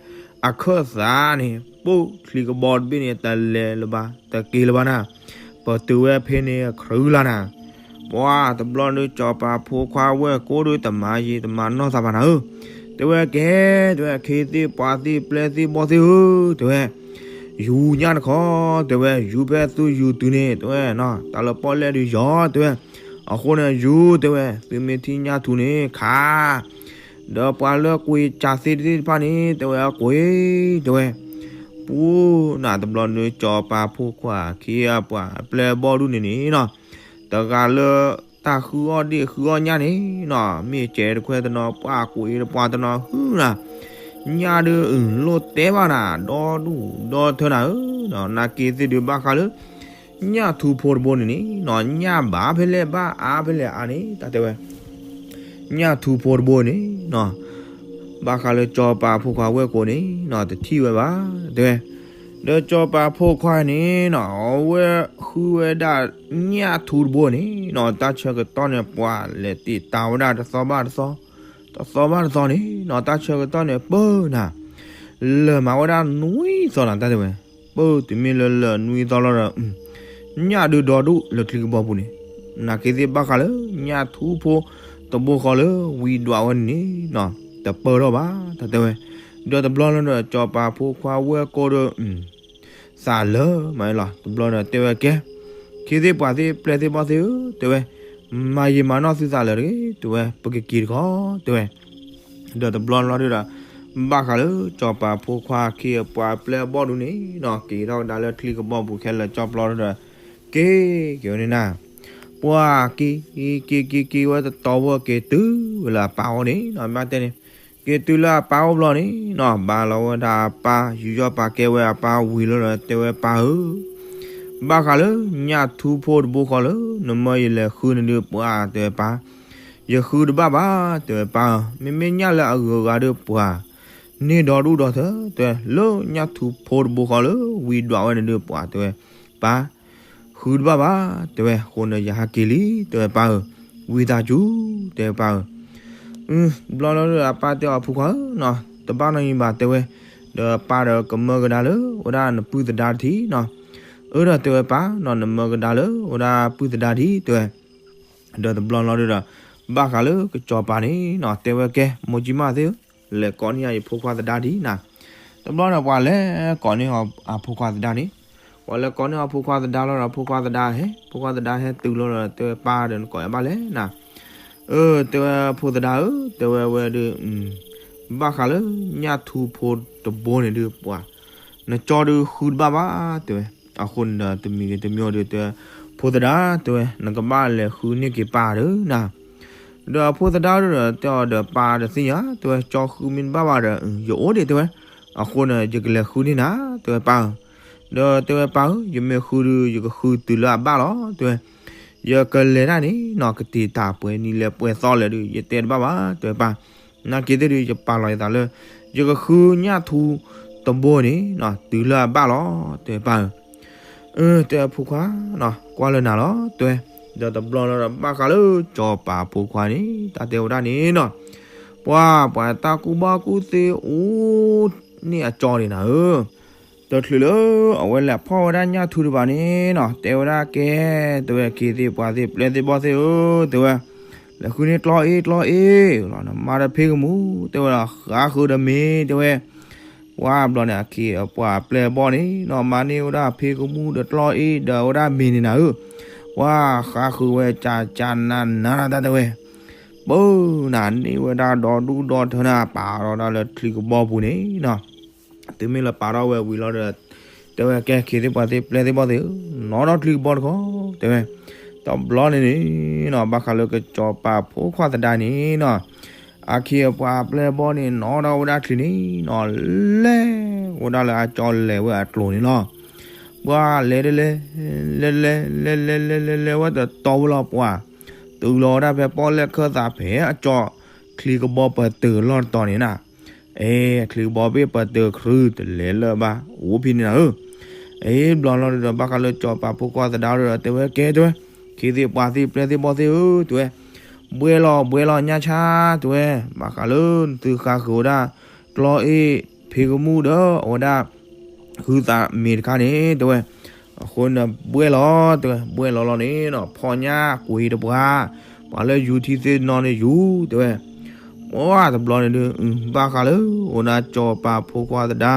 အခၢၣ်သးန့ၣ် ပိၢ်ချံကဘီတဘ့ၣ်န့ၣ် တလဲၤလၢၤဘၣ် တက့ၤလၢၤဘၣ်နၤ, ပတုၤဝဲဖဲန့ၣ်ခရူလၢ်နၤ. ပှၤတဘျီန့ၣ်စီၤပၤဖိခွါဝဲၢ်ကိဒီးတမၤယံာ်တမၤနီၢ်သးဘၣ်နၤဧၢ, တဲဝဲကဲ, တဲဝဲခ့သ့ၣ်ပှၤသ့ၣ်ပျဲၢ်သ့ၣ်ဘီၣ်သ့ၣ်ဧၢ, တဲဝဲ ယူၤညၣ်တခီ, တဲဝဲ ယူၤဖဲသုယူၤတုၤန့ၣ် တဲဝဲ, တၢ်လၢပီၣ်လဲၣ်ဒုးယီၤ တဲဝဲ, အဃိန့ၣ်ယူၤ တဲဝဲ သုမ့ၢ်ထံၣ်ညၣ်ထူန့ၣ် ခး ဒီးပှၤလၢကွံာ်ကၢ်သ့ၣ်တဖၣ်န့ၣ် တဲဝဲအကွံာ် တဲဝဲ, ပူၤနၤတဘျီန့ၣ် စီၤပၤဖိခွါခံအပှၤအပျဲၢ်အဘီၣ်ဒူၣ်န့ၣ်န့ၣ်နီၤ, တဂၤလၢတၢ်ဃုအီၣ်ဒ့ၣ်ဃုအီၣ်ညၣ်န့ၣ် မ့ၢ်စဲးတခွဲတနီၤ ပှၤကွံာ်တပှၤတနီၤဟုနၤ, ညၣ်ဒုးအုၣ်လိၣ်တဲဘၣ်နၤ ဒီဒူၣ်ဒီထၢနၤဧၢ, နာ်က့သ့ၣ်ဒုးဘၣ်ဃးလၢ ညၣ်ထူဖိတဘိန့ၣ်န့ၣ်နီၤ ညၣ်ဘၣ်ဖဲလဲၣ်ဘၣ်အါဖဲလဲၣ်အါန့ၣ် တၢ်တဲဝဲ ညၣ်ထူဖိတဘိန့ၣ်နီၤ, ဘၣ်ဃးလၢစီၤပၤဖိခွါဝဲၢ်ကိန့ၣ် တထံၣ်ဝဲဘၣ် တဲဝဲ, ဒီးစီၤပၤဖိခွါန့ၣ်နီၤ အဝဲဃုဝဲဒၣ်ညၣ်ထူတဘိန့ၣ်နီၤ တၢ်ဆၢကတီၢ်န့ၣ် ပှၤလဲၤတ့ၢ်တၢ်ဝဲဒၣ်တသီဘၣ်တသီ, တသီဘၣ်တသီန့ၣ်နီၤ တၢ်ဆၢကတီၢ်န့ၣ် ပၢနၤ လၢာ်မးဝဲဒၣ်နွံသီနၤ တၢ်တဲဝဲ, ပၢတုၤမ့ၢ်လၢလၢာ်နွံသီလီၤဒီး ညၣ်ဒုးဒီဒူၣ်လၢချံကဘီပူၤန့ၣ်, နာ်က့သ့ၣ်ဘၣ်ဃးလၢ ညၣ်ထူဖိတဘိဃီလၢဝံဒွးဝဲန့ၣ်န့ၣ်နီၤ တပၢၢ်ထီၣ်ဘၣ် တၢ်တဲဝဲ, ဒီးတဘျီလီၤဒီး စီၤပၤဖိခွါဝဲၢ်ကိဒီး သးလၢာ်မးလီၤ တဘျီဒီးတဲဝဲကဲ, ခ့သ့ၣ်ပှၤသ့ၣ်ပျဲၢ်သ့ၣ်ဘီၣ်သ့ၣ်ဧၢ တဲဝဲ, မၤယံာ်မၤနီၢ်သုသးလၢာ်တဂ့ၤ တဲဝဲ ပကက့ၤတခီ တဲဝဲ ဒီးတဘျီလီၤဒုဒီး ဘၣ်ဃးလၢစီၤပၤဖိခွါခံအပှၤပျဲၢ်အဘီၣ်ဒူၣ်န့ၣ်နီၤ က့ၤထီၣ်ကဒါလၢချံကဘီပူၤခဲလၢာ်ကၠီပျီဒုဒီး က့ၤက့ၤဝဲန့ၣ်နၤ, ပှၤက့ၤ က့ၤက့ၤက့ၤဝဲတတီၤဝဲက့ၤတုၤဝဲလၢအပၢ်အိၣ်န့ၣ်နီၤ ဘၣ်တဲန့ၣ်, က့ၤတုၤလၢအပၢ်အိၣ်ဘျီန့ၣ်နီၤ ဘါလီၤဝဲဒၣ်အပၢ် ယူးယီၣ်ပာ်ကဲဝဲအပၢ်ဝံၤလီၤဒီးတဲဝဲပၢ်ဧၢ ဘၣ်ဃးလၢညၣ်ထူဖိတဘိဃီလၢ နမၢယလဲၤဃုနဒုးပှၤတဲဝဲပၢ်, ယဃုတဘၣ်ဘၣ် တဲဝဲပၢ်ဧၢ, မ့မ့ၢ်ညၣ်လၢအဂုၤအဂၤဒုးပှၤ န့ၢ်ဒီဒူၣ်ဒီထၢ တဲဝဲ လၢညၣ်ထူဖိတဘိဃီလၢဝံဒွးဝဲနဒုးပှၤတဲဝဲ, ပၢ် ဃုတဘၣ်ဘၣ် တဲဝဲ အဃိန့ၣ်ယဟးက့ၤလံ တဲဝဲပၢ်ဧၢ, ဝံသးစူၤ တဲဝဲပၢ်ဧၢ ဘျီလီၤဒီးအပၢ်တဲအီၤဖိခွါဧၢနီၤ တဘၣ်နီတမံၤဘၣ်တဲဝဲ, ဒီးပၢ်ဒီးကမၢကဒါလၢ ဝဲဒၣ်နပုၢ်သဒါတထံၣ်နီၤ, အၢဒီးတဲဝဲပၢ်နီၤ နမၢကဒါလၢ ဝဲဒၣ်ပုၢ်သဒါတထံၣ်တဲဝဲ, ဒီးတဘျီလီၤဒီး ဘၣ်ဃးလၢကစီၤပၤန့ၣ်နီၤ တဲဝဲကဲ မိၢ်ကၠံမၣ်သ့ၣ်ဧၢ, လဲၤကိးန့ၢ်ယဖိခွါသဒါဒံးနၤ. တဘျီန့ၣ် ပှၤလဲၤကိးန့ၢ်အဖိခွါသဒါန့ၣ်, ပှၤလဲၤကိးန့ၢ်အဖိခွါသဒါလီၤဒီး ဖိခွါသဒါဟဲ, ဖိခွါသဒါဟဲတုၤလီၤဒီး တဲဝဲပၢ်ဒီး နကိးယၤဘၣ်လဲၣ်နၤ. အၢ တဲဝဲဖိသဒါဧၢ, တဲဝဲဝဲဒီး ဘၣ်ဃးလၢညၣ်ထူဖိတဘိန့ၣ်ဒုး ပှၤ နကၠီဒုးဃုတဘၣ်ဘၣ် တဲဝဲ. အဃိန့ၣ်ဒီး တမံၤဂ့ၤတမံၤဒီး တဲ ဖိသဒါ တဲဝဲ နကဘၣ်လဲၤဃုန့ၢ်က့ၤပၢ်ဒီးနၤ. ဒီးအဖိသဒါဒီး တဲအီၤဒီး ပၢ်တသ့ၣ်ညါ တဲဝဲ ကၠီဃုမ့ၢ်တဘၣ်ဘၣ်ဒီး ယအိၣ်ဒံး တဲဝဲ. အဃိန့ၣ် ယကလဲၤဃုန့ၢ်နၤ တဲဝဲပၢ်ဧၢ. ဒီးတဲဝဲပၢ်ဧၢ, ယမ့ၢ်ဃုဒုး ယကဃုတုၤလၢအဘၣ်လီၤ တဲဝဲ. ယကလဲၤတၢ်န့ၣ်နီၤ ကတ့ၤတၢ်ပှဲၤနံၤလဲၣ်ပှဲၤသီလဲၣ်ဒုး ယတဲတဘၣ်ဘၣ် တဲဝဲပၢ်. နာ်က့သ့ၣ်ဒုး ယပာ်လီၤယသးလၢ ယကဃုညၣ်ထူတဘိန့ၣ်နီၤ တုၤလၢအဘၣ်လီၤ တဲဝဲပၢ်ဧၢ. အၢ တဲအဖိခွါနီၤ ကွၢ်လၢနၤလီၤ တဲဝဲ. ဒီးတဘျီလီၤဒီး ဘၣ်ဃးလၢကစီၤပၤဖိခွါန့ၣ် တၢ်တဲဝဲဒၣ်န့ၣ်နီၤ, ပှၤ ပှၤတၢ်ကူၣ်ဘၣ်ကူၣ်သ့အိၣ်န့ၢ်အကၠီန့ၣ်နၤဧၢ. တချုးလၢအဝဲလဲၤဖီၣ်ဝဲဒၣ်ညၣ်ထူတဘၣ်န့ၣ်နီၤ တဲဝဲဒၣ်ကဲ တဲဝဲ ခ့သ့ၣ်ပှၤသ့ၣ်ပျဲၢ်သ့ၣ်ဘီၣ်သ့ၣ်ဧၢ တဲဝဲ, လဲၤဃုန့ၢ်ကျီအ့ၣ်ကျီအ့ၣ်လီၤ နမါဒီးဖံကမူၣ် တဲဝဲဒီး ဃးဃုာ်ဒီးမ့ၤ တဲဝဲ. ပှၤဘျီန့ၣ် အခ့အပှၤအပျဲၢ်အဘီၣ်န့ၣ်နီၤ မၤန့ၢ်ဝဲဒၣ်ဖံကမူၣ်ဒီးကျီအ့ၣ်ဒီးဝဲဒၣ်မ့ၤန့ၣ်နၤဧၢ. ပှၤဃးဃုာ်ဝဲ ကၢ်ကၢ်နးနးတၢ်တဲဝဲ, ပၢနၤန့ၢ်ဝဲဒၣ်ဒီဒူၣ်ဒီထၢနၤ ပာ်ထီၣ်ဒၣ်လၢချံကဘီပူၤန့ၣ်နီၤ. တုၤမ့ၢ်လၢပာ်ထီၣ်ဝဲဝံၤလီၤဒီး တဲဝဲကဲ ခ့သ့ၣ်ပှၤသ့ၣ်ပျဲၢ်သ့ၣ်ဘီၣ်သ့ၣ်ဧၢ, နီၣ်ထီၣ်ချံကဘီတခီ တဲဝဲ. တဘျီန့ၣ်န့ၣ်နီၤ ဘၣ်ဃးလၢကစီၤပၤဖိခွါသဒါန့ၣ်နီၤ အခ့အပှၤအပျဲၢ်အဘီၣ်န့ၣ် နီၣ်ထီၣ်ဝဲဒၣ်ချံန့ၣ်နီၤ လဲၤဝဲဒၣ်လၢအကၠီလဲၤဝဲအကျိၤန့ၣ်လီၤ. ပှၤလဲၤတလဲၤ လဲၤလဲၤ လဲၤလဲၤ လဲၤလဲၤ လဲၤလဲၤဝဲတတီၤဝဲလီၤပှၤ, တုၤလီၤဝဲဒၣ်ဖဲပီၣ်လဲၣ်ခၢၣ်သးဖဲအကၠီ ချံကဘီပတုာ်လီၢ်တတီၤန့ၣ်နၤ. အဲ ချံကဘီဘ့ၣ်ပတုာ်ခရုတလဲၤလၢၤဘၣ် အိၣ်ဖဲန့ၣ်နၤဧၢ. အဲ ဘျီလီၤဒီး ဘၣ်ဃးလၢကစီၤပၤဖိခွါသဒါဒီး တဲဝဲကဲ တဲဝဲ, ခ့သ့ၣ်ပှၤသ့ၣ်ပျဲၢ်သ့ၣ်ဘီၣ်သ့ၣ်ဧၢ တဲဝဲ, ဘှဲလီၤ ဘှဲလီၤညၣ်ဆၣ် တဲဝဲ, ဘၣ်ဃးလၢနသုဃးဃုာ်ဝဲဒၣ် ကျီအ့ၣ် ဖံကမူၣ်ဒီးအဝဲဒၣ် ဟုသးမ့ၤတခါန့ၣ် တဲဝဲ. အဃိန့ၣ် ဘှဲလီၤ တဲဝဲ, ဘှဲလီၤလီၤန့ၣ်နီၤ ဖီၣ်ညၣ်ကွံာ်တပှၤ, ပှၤလၢယူၤထံသ့ၣ်နီၤန့ၣ်ယူၤ တဲဝဲ. ပှၤတဘျီန့ၣ်ဒုး ဘၣ်ဃးလၢ အိၣ်ဒၣ်ကစီၤပၤဖိခွါသဒါ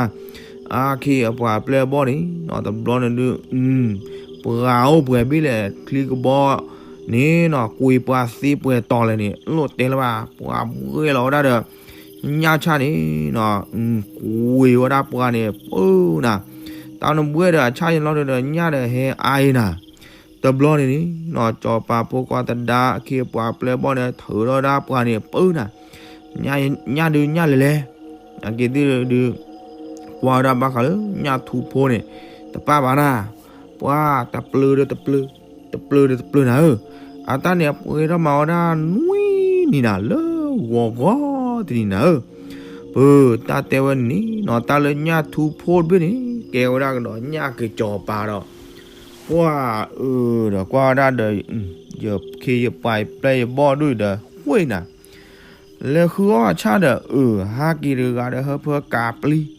အခ့အပှၤအပျဲၢ်အဘီၣ်န့ၣ်နီၤ တဘျီန့ၣ်ဒုး ပှၤအိၣ်ပှဲၤဘ့ၣ်လဲၣ် ချံကဘီန့ၣ်နီၤ ကွံာ်ပှၤသ့ပှဲၤတီၤလဲၣ်န့ၣ် လိၣ်တဲလၢၤဘၣ် ပှၤဘှဲလီၤဝဲဒၣ်ဒီး ညၣ်ဆၣ်န့ၣ်နီၤ ကွံာ်ဝဲဒၣ်ပှၤန့ၣ် ပၢနၤ, တၢ်နဘှဲဒီးအဆၣ်ယလီၤဒီး ညၣ်ဒီးဟဲအါအံၤနၤ. တဘျီန့ၣ်န့ၣ်နီၤ ကစီၤပၤဖိခွါသဒါ အခ့အပှၤအပျဲၢ်အဘီၣ်န့ၣ် ထုးထီၣ်ဝဲဒၣ်ပှၤန့ၣ် ပၢနၤ, ညၣ်ဒုးညၣ်လဲၤလဲၤ, အက့ၤသ့ၣ်ဒုး ကွၢ်ဝဲဒၣ်ဘၣ်ဃးလၢညၣ်ထူဖိန့ၣ် တပၣ်ဘၣ်နၤ, ပှၤတပျၢၤဒီးတပျၢၤ, တပျၢၤဒီးတပျၢၤနၤဧၢ, အတၢ်န့ၣ်အပှဲၤထီၣ်မၤဝဲဒၣ်နွံနံၤနၤ လၢဂီၤဂီၤတနံၤနၤဧၢ. ပၢတၢ်တဲဝဲန့ၣ်နီၤ တၢ်လၢညၣ်ထူဖိတဘ့ၣ်န့ၣ် ကဲဝဲဒၣ်ကဒီးညၣ်ကစီၤပၤဒီး ပှၤအၢဒီးကွၢ်ဝဲဒၣ်ဒီး ယခ့ယပှၤယပျဲၢ်ယဘီၣ်ဒုၣ်ဒီး ဃိနၤ လဲၤဃုအီၣ်အဆၣ်ဒီး အၢ ဟးက့ၤတဂၤဒီးဟၢဖၢကၤပျံၤ,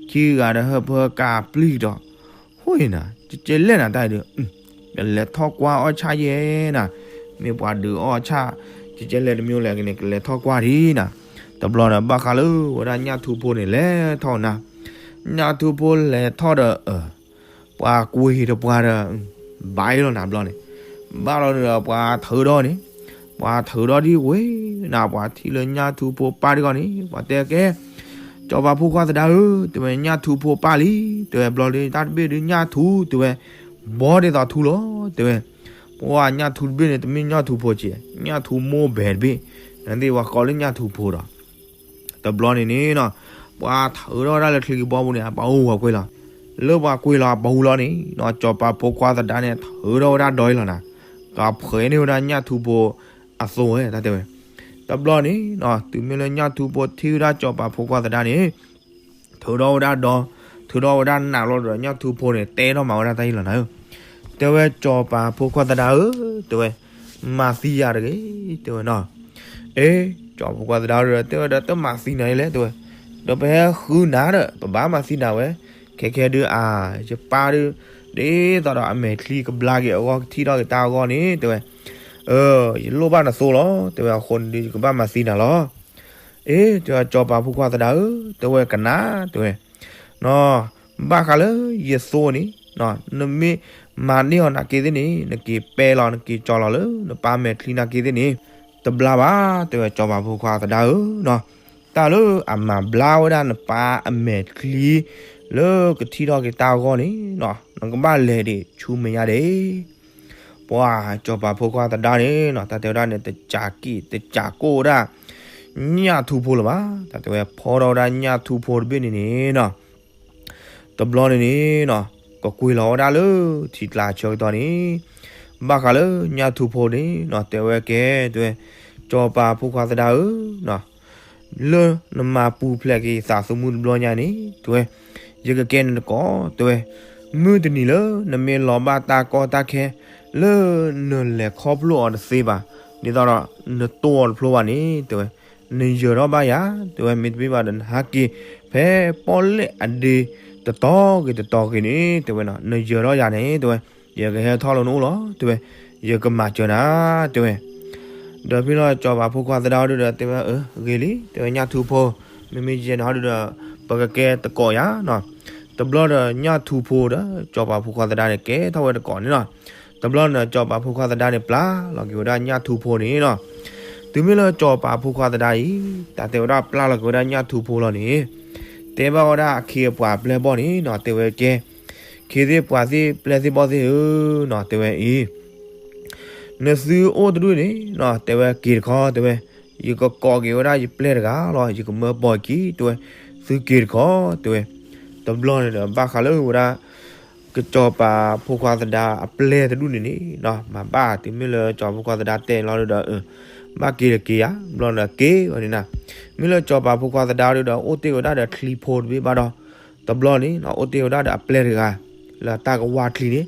ခံဂၤဒီးဟၢဖၢကၤပျံၤဒီး ဃိနၤ ကကဲလဲၣ်နၤတၢ်အံၤဒီး ကလဲၤထီၣ်ကွၢ်အီၣ်ဆၣ်ယဲနၤ, မ့ၢ်ပှၤဒုးအီၣ်ဆၣ် ကကဲလဲၣ်တမံၤလဲၣ်ကန့ၣ် ကလဲၤထီၣ်ကွၢ်ဒံးနၤ. တဘျီဒီး ဘၣ်ဃးလၢဝဲဒၣ်ညၣ်ထူဖိန့ၣ် လဲၤထီၣ်နၤ, ညၣ်ထူဖိလဲၤထီၣ်ဒီး ပှၤကွံာ်တပှၤဒီး ဘၣ်အံၤလီၤနၤဘျီန့ၣ်, ဘၣ်လီၤဒီးပှၤထုးဒီးန့ၣ်, ပှၤထုးဒီးဒ်ဝဲနၤ ပှၤထံၣ်လၢညၣ်ထူဖိပၢ်ဒ်ဂီၢ်န့ၣ် ပှၤတဲကဲ, ကစီၤပၤဖိခွါသဒါဧၢ, တဲဝဲညၣ်ထူဖိပၢ်လံ, တဲဝဲဘျီဒီး တၢ်တဘ့ၣ်ဒုးညၣ်ထူ တဲဝဲ, ဘီဒ်သိးထူလီၤ တဲဝဲ, ပှၤညၣ်ထူတဘ့ၣ်န့ၣ် တမ့ၢ်ညၣ်ထူဖိကဲ, ညၣ်ထူမိၢ်ဘဲတဘ့ၣ်, နသ့ၣ်ပှၤကိးလၢညၣ်ထူဖိဒီး တဘျီန့ၣ်န့ၣ်နီၤ, ပှၤထုးထီၣ်ဝဲဒၣ်လၢချံကဘီပူၤန့ၣ် အပှၤအိၣ်ပှၤကွံာ်လီၤ, လၢပှၤကွံာ်လီၤအပူၤလီၤန့ၣ်နီၤ ကစီၤပၤဖိခွါသဒါန့ၣ် ထုးထီၣ်ဝဲဒၣ်ဒီအံၤလီၤနၤ, ကဖှဲးန့ၢ်ဝဲဒၣ်ညၣ်ထူဖိအသိးဝဲတၢ်တဲဝဲ, တဘျီန့ၣ်နီၤ တုၤမ့ၢ်လၢညၣ်ထူဖိထံၣ်ဝဲဒၣ်ကစီၤပၤဖိခွါသဒါန့ၣ် ထုးထီၣ်ဝဲဒၣ်ဒီ, ထုးထီၣ်ဝဲဒၣ်နးလီၤဒီး ညၣ်ထူဖိန့ၣ် တဲထီၣ်မၤဝဲဒၣ်တၢ်အံၤလီၤနၤဧၢ, တဲဝဲကစီၤပၤဖိခွါသဒါဧၢ, တဲဝဲ, မၤသံယၤတဂ့ၤ, တဲဝဲနီၤ, အ့ ကစီၤပၤဖိခွါသဒါဒီး တဲဝဲဒီး တမၤသံနၤအံၤလဲၣ် တဲဝဲ, ဒီးပဟဲဃုနၤဒီး ပဘၣ်မၤသံနၤဝဲ, ခဲခဲဒုးအါ, ယပၢ်ဒုး ဒ်သိးဒီးအမဲာ်ချံကဘျါက့ၤအဂီၢ် ကထံၣ်ထီၣ်က့ၤတၢ်အဂီၢ်န့ၣ် တဲဝဲ, အၢ ယလိၣ်ဘၣ်နသိလီၤ တဲဝဲ. အဃိန့ၣ်ဒုး ယကဘၣ်မၤသံနၤလီၤ. အ့ တဲဝဲ စီၤပၤဖိခွါသဒါဧၢ တဲဝဲ ကနၣ် တဲဝဲ နီၤ, ဘၣ်ဃးလၢယသိန့ၣ် နမ့ၢ်မၤန့ၢ်အီၤနာ်က့သ့ၣ်န့ၣ် နက့ၤပဲလီၤ နက့ၤကၠီလီၤလၢနပၢ်မဲာ်ချံနာ်က့သ့ၣ်န့ၣ် တဘျါဘၣ် တဲဝဲ စီၤပၤဖိခွါသဒါဧၢနီၤ. တၢ်လၢအမၤဘျါဝဲဒၣ်နပၢ်အမဲာ်ချံ လၢကထံၣ်ထီၣ်က့ၤတၢ်အဂီၢ်န့ၣ် နကဘၣ်လဲၤဒံးဆူမဲာ်ညါဒဲး. ပှၤစီၤပၤဖိခွါသဒါန့ၣ်နီၤ တၢ်တဲဝဲဒၣ်န့ၣ် တကးက့ၣ်တကးကိၣ်ဝဲဒၣ် ညၣ်ထူဖိလၢၤဘၣ်. တၢ်တဲဝဲ ဖီထီၣ်ဝဲဒၣ်ညၣ်ထူဖိတဘ့ၣ်န့ၣ်န့ၣ်နီၤ တဘျီန့ၣ်န့ၣ်နီၤ ကကွံာ်လီၤဝဲဒၣ်လၢထံကျါဆၢကတီၢ်န့ၣ် ဘၣ်ဃးလၢညၣ်ထူဖိန့ၣ်နီၤ တဲဝဲကဲ တဲဝဲ စီၤပၤဖိခွါသဒါဧၢနီၤ, လၢနမၤပူၤဖျဲးက့ၤယသးသမူတဘျီညါန့ၣ် တဲဝဲ ယကကဲနတကိး တဲဝဲ, မုၢ်တနံၤလၢနမ့ၢ်လီၤဘၣ်တၢ်ကီတၢ်ခဲ လၢနလဲၤခီဖျိအီၤတသ့ဘၣ်, ဒ်သိးဒီးနတိၢ်အီၤတဖျိဘၣ်န့ၣ် တဲဝဲ နယၢၤထီၣ်ဘၣ်ယၤ တဲဝဲ, မ့တမ့ၢ်ဘၣ်ဒီးနဟဲက့ၤ ဖဲပီၣ်လဲၣ်အဒ့တတီၤဂ့ၤတတီၤဂ့ၤန့ၣ် တဲဝဲနီၤ, နယၢၤထီၣ်ယၤန့ၣ် တဲဝဲ, ယကဟဲထီၣ်လၢနအိၣ်လီၤ တဲဝဲ, ယကမၤစၢၤနၤ တဲဝဲ. ဒီးဖဲလီၤစီၤပၤဖိခွါသဒါဒုဒီးတဲဝဲ အၢ ဂ့ၤလံ တဲဝဲ ညၣ်ထူဖိ, မ့မ့ၢ်ယဲန့ၣ်ဟီဒုဒီး ပကကဲတကိးယၤနီၤ. တဘျီဒီးညၣ်ထူဖိဒီးစီၤပၤဖိခွါသဒါန့ၣ် ကဲထီၣ်ဝဲတကိးန့ၣ်နီၤ. တဘျီန့ၣ် စီၤပၤဖိခွါသဒါန့ၣ် ပျၢ်လီၤက့ၤဝဲဒၣ်ညၣ်ထူဖိန့ၣ်နီၤ. တုၤမ့ၢ်လၢစီၤပၤဖိခွါသဒါအံၤ တၢ်တဲဝဲဒၣ်ပျၢ်လီၤက့ၤဝဲဒၣ်ညၣ်ထူဖိလီၤန့ၣ် တဲဘၣ်ဝဲဒၣ်အခ့အပှၤအပျဲၢ်ဘီၣ်န့ၣ်နီၤ တဲဝဲကဲ ခ့သ့ၣ်ပှၤသ့ၣ်ပျဲၢ်သ့ၣ်ဘီၣ်သ့ၣ်ဧၢနီၤ တဲဝဲအံၤ နသုအိၣ်တဒူၣ်န့ၣ်နီၤ တဲဝဲက့ၤတခီ တဲဝဲ, ယကကိးက့ၤဝဲဒၣ်ယပျဲၢ်တဂၤလီၤ ယကမၢပီၢ်က့ၤ တဲဝဲ, သုက့ၤတခီ တဲဝဲ. တဘျီန့ၣ်ဒီး ဘၣ်ဃးလၢဝဲဒၣ် ကစီၤပၤဖိခွါသဒါအပျဲၢ်တဒူၣ်န့ၣ်န့ၣ်နီၤ မၤဘၣ်တုၤမ့ၢ်လၢစီၤပၤဖိခွါသဒါတဲလီၤဒုဒီး ဘၣ်က့ၤဒီးက့ၤယၤ ဘျီန့ၣ်ဒီးက့ၤဝဲန့ၣ်နီၤ. မ့ၢ်လၢစီၤပၤဖိခွါသဒါဒုဒီး အိၣ်တ့ၢ်ဝဲဒၣ်ဒီးချံဖိတဘ့ၣ်ဘၣ်ဒီး တဘျီန့ၣ်နီၤ အိၣ်တ့ၢ်ဝဲဒၣ်ဒီးအပျဲၢ်တဂၤ လၢတၢ်ကဝၢ်ချံန့ၣ်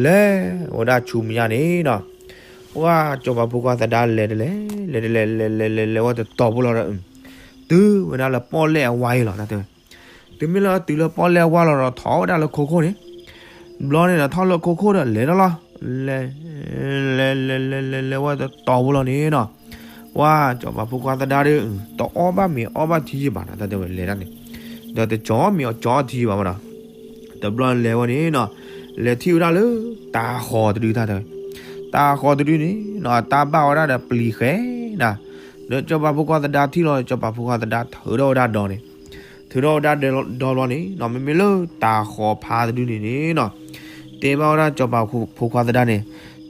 လဲၤဝဲဒၣ်ဆူမဲာ်ညါန့ၣ်နီၤ. ပှၤစီၤပၤဖိခွါသဒါလဲၤတလဲၤ လဲၤတလဲၤ လဲၤလဲၤလဲၤလဲၤဝဲတတီၤဖိလီၤဒီး တုၤဝဲဒၣ်လၢပီၣ်လဲၣ်အဝါအံၤလီၤ တၢ်တဲဝဲ. တုၤမ့ၢ်လၢတုၤလၢပီၣ်လဲၣ်အဝါလီၤဒီး ထီၣ်ဝဲဒၣ်လၢခိခိၣ်န့ၣ် ဘျီန့ၣ်ဒီးထီၣ်လၢခိခိၣ်ဒီး လဲၤထီၣ်လီၤ လဲၤ လဲၤလဲၤလဲၤလဲၤဝဲတတီၤဖိလီၤန့ၣ်နီၤ. ပှၤစီၤပၤဖိခွါသဒါဒီး တအီၣ်ဘၣ်မ့ၤအီဘၣ်ထံယံာ်ဘၣ်နီၤ တၢ်တဲဝဲလဲၤဒၣ်န့ၣ် ဒီးတကၠီမ့ၤအီကၠီထံယံာ်ဘၣ်ဝဲဒီး တဘျီလဲၤဝဲန့ၣ်နီၤ လဲၤထံၣ်ဝဲဒၣ်လၢ တၤဃီၤတဒု တၢ်တဲဝဲ တၤဃီၤတဒုန့ၣ်နီၤ တၢ်ဘၣ်ဝဲဒၣ်ဒီးပျံၤဃဲနီၤ. ဒီးစီၤပၤဖိခွါသဒါထံၣ်လီၤ စီၤပၤဖိခွါသဒါထုးထီၣ်ဝဲဒၣ်ဒီးန့ၣ် ထုးထီၣ်ဝဲဒၣ်ဒီးဘျီန့ၣ်နီၤ မ့မ့ၢ်လၢတၤဃီၤဖါတဒုန့ၣ်န့ၣ်နီၤ တဲဘၣ်ဝဲဒၣ်စီၤပၤဖိခွါသဒါန့ၣ်